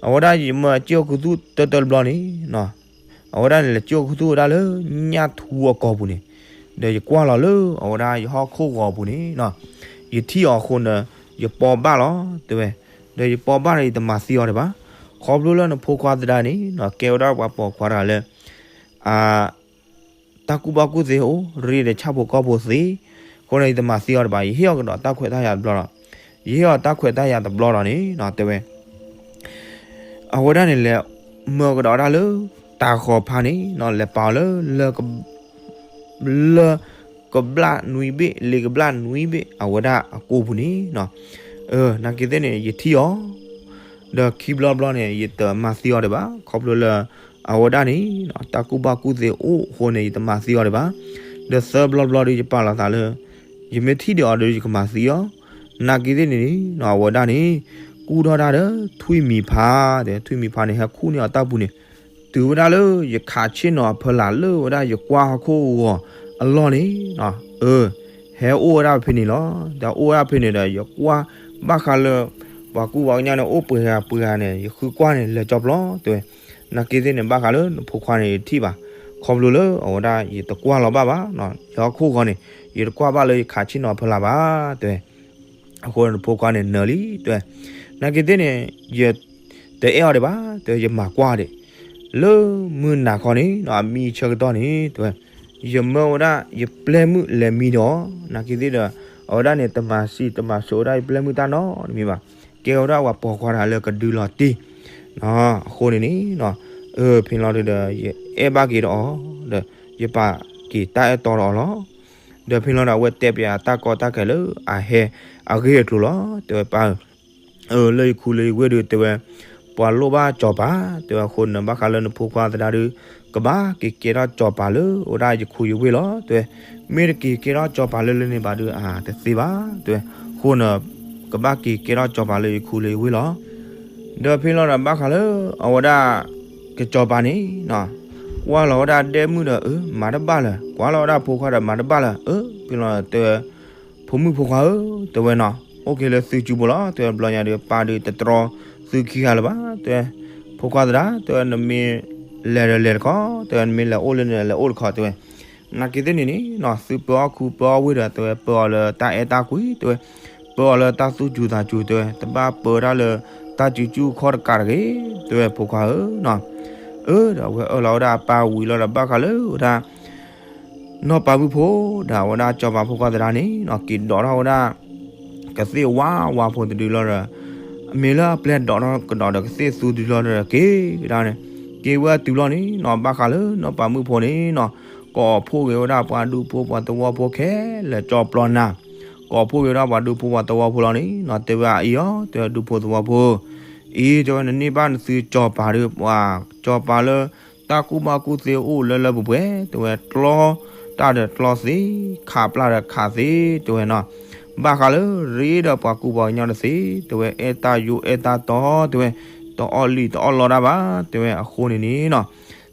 အဝဲဒၣ်ယမၤစံၣ်အိၣ်ခူသူၣ်တၢတၢတဘျီန့ၣ်နီၤ အဝဲဒၣ်န့ၣ် လဲၤစံၣ်အိၣ်ခူသူၣ်ဝဲဒၣ်လၢညၣ်ထူအကိာ်ပူၤန့ၣ်, ဒီးယကွၢ်လီၤလၢအဝဲဒၣ်ယဟီၣ်ခိၣ်ဂီၤပူၤန့ၣ်နီၤ, ယထံၣ်အီၤအဃိန့ၣ် ယပိာ်ဘၣ်လီၤတဲဝဲ. ဒီးယပိာ်ဘၣ်ဒီးယတမၤသံအီၤဒံးဘၣ်. ခီဖျိလၢနဖိခွါသဒါန့ၣ်နီၤ ကဲဝဲဒၣ်ပှၤပိာ်ခွါတဂၤလၢ အ တၢ်ကူၣ်ဘၣ်ကူၣ်သ့အိၣ် ရ့ဒီးဆၣ်ဖိကီၢ်ဖိသ့, အဃိန့ၣ် ယတမၤသံအီၤဒံးဘၣ်. ယဟ့ၣ်အီၤကဒီးတၢ်ခွဲးတၢ်ယာ်တဘျီဒီး, ယဟ့ၣ်အီၤတၢ်ခွဲးတၢ်ယာ်တဘျီဒီးန့ၣ်နီၤ တဲဝဲ အဝဲဒၣ်န့ၣ် လဲၤမၢကဒီးဝဲဒၣ်လၢ တၢ်ဃီၤဖါန့ၣ်နီၤ လဲၤပာ်အီၤလၢ လၢ ကဘျၣ်နွံဘ့ၣ် လ့ကဘျၣ်နွံဘ့ၣ် အဝဲဒၣ်အကိာ်ပူၤန့ၣ်နီၤ. နာ်က့သ့ၣ်န့ၣ် ယထံၣ်အီၤ ဒီးခံဘျီဘျီန့ၣ် ယတမၤသံအီၤဒံးဘၣ်. ခီဖျိလၢ အဝဲဒၣ်န့ၣ် တၢ်ကူၣ်ဘၣ်ကူၣ်သ့အိၣ်အဃိန့ၣ် ယတမၤသံအီၤဒံးဘၣ်. ဒီးသၢဘျီဘျီဒီး ယပာ်လီၤသးလၢ ယမ့ၢ်ထံၣ်ဒံးအီၤဒီး ယကမၤသံအီၤ. နာ်က့သ့ၣ်န့ၣ်နီၤ အဝဲဒၣ်န့ၣ် ကူၣ်ထီၣ်တၢ်ဒီး ထွံၣ်မံၤဖါ တဲ ထွံၣ်မံၤဖါန့ၣ် ဟဲခူၣ်န့ၢ်အီၤတၢ်ပူၤန့ၣ် တုၤဝဲဒၣ်လၢယခးဆ့ၣ်နီၤအဖီလာ်လၢဝဲဒၣ်ယကွၢ်ဟီၣ်ခိၣ်ဂီၤအလီၢ်န့ၣ်, အ ဟဲအိၣ်ဝဲဒၣ်ဖဲန့ၣ်လီၤ. ဒီးအိၣ်ဝဲဒၣ်ဖဲန့ၣ်ဒီး ယကွၢ်ဘၣ်ဃးလၢ ပှၤကူပှၤကညီန့ၣ် အိၣ်ပှဲၤဂၤပှဲၤဂၤန့ၣ် ယဃုကွၢ်န့ၣ် လၢာ်ကၠီဘျီတဲဝဲ. နာ်က့သ့ၣ်န့ၣ် ဘၣ်ဃးလၢနဖိခွါန့ၣ်ယထံၣ်ဘၣ်. ခီဖျိလၢအဝဲဒၣ်ယတကွၢ်လီၤဘၣ်ဘၣ်, ယဟီၣ်ခိၣ်ဂီၤန့ၣ် ယတကွၢ်ဘၣ်လၢယခးဆ့ၣ်နီၤအဖီလာ်ဘၣ်တဲဝဲ. အဃိနဖိခွါန့ၣ်နၢၤလံတဲဝဲ. နာ်က့သ့ၣ်န့ၣ် ယတအဲၣ်အီၤဒံးဘၣ် တဲဝဲ ယမၤကွၢ်အီၤဒံး. လၢမုၢ်နၤခီန့ၣ်နီၤ အမံဆၢကတီၢ်န့ၣ် တဲဝဲ ယမၢဝဲဒၣ် ယပျဲၢ်မုၣ်လဲၤမံဒီးအီၤ. နာ်က့သ့ၣ်ဒီး အဝဲဒၣ်န့ၣ် တမၤစံးတမၤစိးဝဲဒၣ်ယပျဲၢ်မုၣ်တၢ်နီတမံၤဘၣ်. ကဲဝဲဒၣ်ပှၤပိာ်ခွါတဂၤလၢကဒုလီၤတံၢ် အဃိန့ၣ်န့ၣ် ဖဲလီၤဒီး ယအဲၣ်ဘၣ်က့ၤဒီးအီၤ ဒီးယပာ်က့ၤတၢ်အဲၣ်တီဒီးအီၤလီၤ. ဒီးဖဲလီၤဒီး အဝဲတဲပၠးတၢ်ကီတၢ်ခဲလၢအဟဲအဂ့ၢ်အကျိၤလီၤ တဲဝဲပၢ်ဧၢ. လၢယခူလၢယဝ့ၢ်ဒုး တဲဝဲ ပှၤလိၣ်ဘၣ်စီၤပၤ တဲဝဲ. အဃိန့ၣ် ဘၣ်ဃးလၢနဖိခွါသဒါဒုး ကဘၣ်က့ၤကဲထီၣ်စီၤပၤလၢဝဲဒၣ်ယခူယဝ့ၢ်လီၤ တဲဝဲ. မ့ၢ်တက့ၤကဲထီၣ်စီၤပၤလၢလၢန့ၣ်ဘၣ်ဒုး အတသ့ဘၣ် တဲဝဲ. အဃိန့ၣ် ကဘၣ်က့ၤကဲထီၣ်စီၤပၤလၢယခူလၢယဝ့ၢ်လီၤ. ဒီးဖဲလီၤဒီး ဘၣ်ဃးလၢအဝဲဒၣ် ကစီၤပၤန့ၣ် ကွၢ်လီၤဝဲဒၣ်ဒဲမုၣ်ဒီး အၢ မၤတဘၣ်လၢၤ, ကွၢ်လီၤဝဲဒၣ်ဖိခွါဒီး မၤတဘၣ်လၢၤ. အၢ ဖဲလီၤတဲဝဲ ဖိမုၣ်ဖိခွါဧၢ တဲဝဲနီၤ, အိၣ်က့ၤလၢသုစုပူၤလီၤ တဲဝဲ. ဘျီညါဒီး ပၢ်ဒုးတတြီသုခံဂၤလၢၤဘၣ် တဲဝဲ. ဖိခွါသဒါ တဲဝဲ နမ့ၢ်လဲၤဒီးလဲၤတခီ တဲဝဲ, နမ့ၢ်လဲၤအိၣ်လၢန့ၣ်လဲၤအိၣ်တခီ တဲဝဲ. နာ်က့သ့ၣ်န့ၣ်န့ၣ်နီၤ သုပၢအီၣ်ခူပၢအီၣ်ဝ့ၢ်ဒီး တဲဝဲ ပၢအီၤလၢတၢ်အဲၣ်တၢ်ကွံ တဲဝဲ, ပၢအီၤလၢတၢ်သူၣ်စူၤသးစူၤ တဲဝဲ, တဘၣ်ပၢတၢ်လၢတၢ်စုကၠူၣ်ခီၣ်တကးတဂ့ၤ တဲဝဲ ဖိခွါဧၢနီၤ. အၢ ဒီးအဝဲအၢၣ်လီၤဝဲဒၣ်အပၢ်ဝံၤလီၤဒီး ဘၣ်ဃးလၢဝဲဒၣ် နီၢ်ပၤမုၣ်ဖိ ဒီးအဝဲဒၣ်စီၤပၤဖိခွါသဒါန့ၣ်နီၤ က့ၤဒိးထီၣ်ဝဲဒၣ် ကသ့ၣ်ဝါဝါဖိတဒုလီၤဒီး မ့ၢ်လၢအပျဲၢ်ဒိးထီၣ်ကဒီးဒီးကသ့ၣ်သူတဒုလီၤဒီး က့ၤကဒါန့ၣ် က့ၤဝဲတုၤလီၤန့ၣ်နီၤ ဘၣ်ဃးလၢနီၢ်ပၤမုၣ်ဖိန့ၣ်နီၤ ကိးဖှိၣ်က့ၤဝဲဒၣ်ပှၤဒူဖိပှၤသဝီဖိခဲလၢာ်ကၠီပျီနၤ, ကိးဖှိၣ်က့ၤဝဲဒၣ်ပှၤဒူဖိပှၤသဝီဖိလီၤန့ၣ်နီၤ တဲဝဲအအံၤအီၤ တဲဝဲဒူဖိသဝီဖိ အံၤ တဲဝဲ နန့ၢ်ဘၣ်နသုစီၤပၤဒီး ပှၤစီၤပၤလၢ တၢ်ကူၣ်ဘၣ်ကူၣ်သ့အိၣ်လၢလၢပှဲၤပှဲၤ တဲဝဲ ကျီတၢ်ဒီးကျီသ့, ခးပျၢ်ဒီးခးသ့ တဲဝဲနီၤ, ဘၣ်ဃးလၢရ့ဒီးပှၤကူပှၤကညီတသ့ တဲဝဲ အဲၣ်တၢ်ယိအဲၣ်တၢ်တီ တဲဝဲ တအီၣ်လံာ်တအီၣ်လီတၢ်ဘၣ် တဲဝဲ အဃိန့ၣ်န့ၣ်နီၤ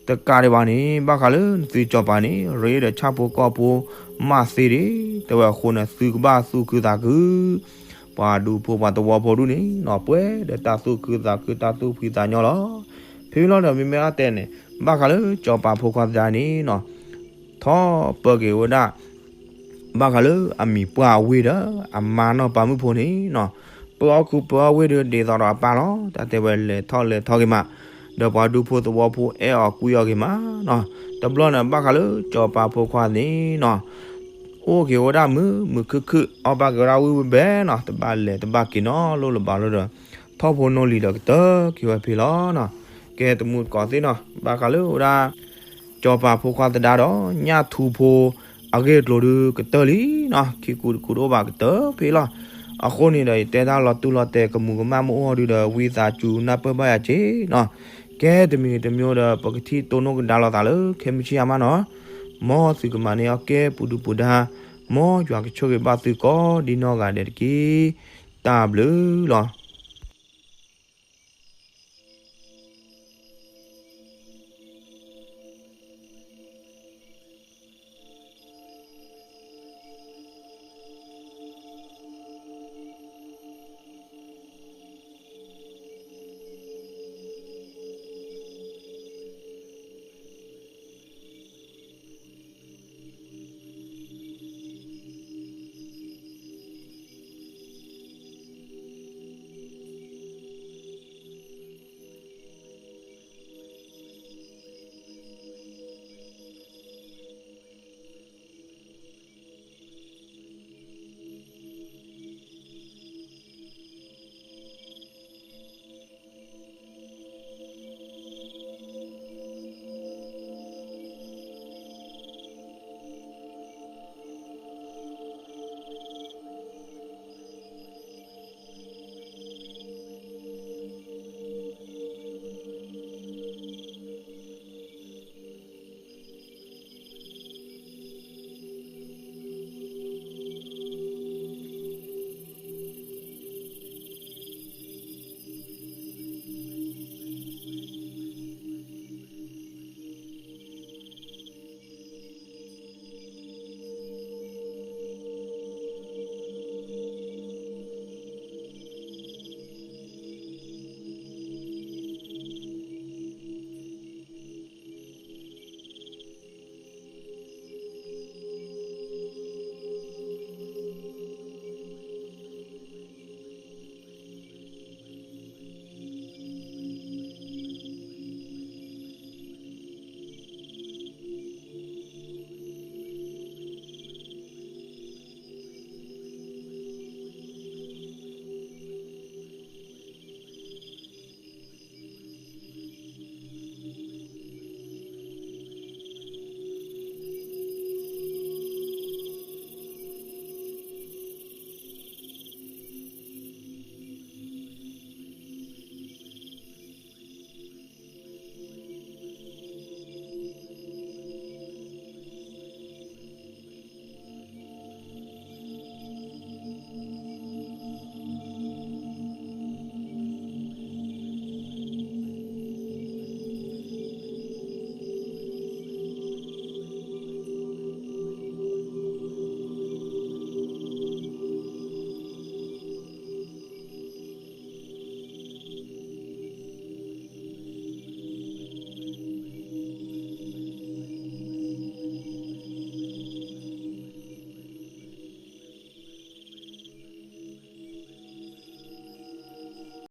တကးဒံးဘၣ်န့ၣ် ဘၣ်ဃးလၢနသုစီၤပၤန့ၣ် ရ့ဒီးဆၣ်ဖိကီၢ်ဖိမးသ့ဒံး တဲဝဲ အဃိန့ၣ် သုကဘၣ်သူၣ်ခုသးခု ပှၤဒူဖိပှၤသဝီဖိဒူၣ်န့ၣ်နီၤ ပှဲၤဒီးတၢ်သူၣ်ခုသးခု တၢ်သူၣ်ဖှံသးညီလီၤ. ဖဲလီၤဒီး မ့မ့ၢ်အတဲန့ၣ် ဘၣ်ဃးလၢစီၤပၤဖိခွါသဒါန့ၣ်နီၤ ထီၣ်ပၢက့ၤဝဲဒၣ် ဘၣ်ဃးလၢအမံၤပှၢ်အဝ့ၢ်ဒီး အမါနီၢ်ပၤမုၣ်ဖိန့ၣ်နီၤ ပၢအီၣ်ခူပၢအီၣ်ဝ့ၢ်ဒီး ဒ်သိးဒီးအပၢ်လီၤ. တၢ်တဲဝဲလဲၤထီၣ်လဲၤထီၣ်က့ၤမး ဒီးပှၤဒူဖိသဝီဖိအဲၣ်အီၤကွံအီၤက့ၤမးနီၤ တဘျီန့ၣ် ဘၣ်ဃးလၢစီၤပၤဖိခွါန့ၣ်နီၤ အိၣ်က့ၤဝဲဒၣ်မုာ်မုာ်ခုၣ်ခုၣ် အီၣ်ဘၣ်က့ၤဝဲဒၣ်ဝံၣ်ဝံၣ်ဘဲနီၤ, တဘၣ်လဲၤတဘၣ်က့ၤနီတဘျီလၢၤဘၣ်လၢၤဒီး ထီၣ်ဖိနီၣ်လံၤဒီးကတၢၢ်က့ၤဝဲဖဲလီၤနီၤ. ကဲတမူတကိးသ့ၣ်နီၤ, ဘၣ်ဃးလၢဝဲဒၣ် စီၤပၤဖိခွါသဒါဒီး ညၣ်ထူဖိ အဂ့ၢ်အကျိၤဒုးကတၢၢ်လံနီၤ, ခံကူတကူတအိၣ်ဘၣ်ကတၢၢ်ဖဲလီၤ. အဃိန့ၣ်ဒီး ယတဲတၢ်လီၤတူၢ်လီၤတဲာ် ကမူၤကမၣ်မ့ၢ်အိၣ်အီၤဒုးဒီး ဝံသးစူၤနၢ်ပၢၢ်ဘၣ်ယၤက့ၤနီၤ. ကဲတမံၤတမံၤဒီး ပကထံၣ်တိၢ်နီၣ်ကဒါလိာ်သးလၢ ခဲမုၢ်ဆ့ၣ်အါမးနီၤ. မ်သုကမၤန့ၢ်အီၣ်ကဲပူၤဒုပူၤဒါ, မ်ယွၤကဆိၣ်ဂ့ၤဘၣ်သုကိးဒံနီၢ်ဂၤဒဲးတက့ၢ်. တၢ်ဘျုးလီၤ.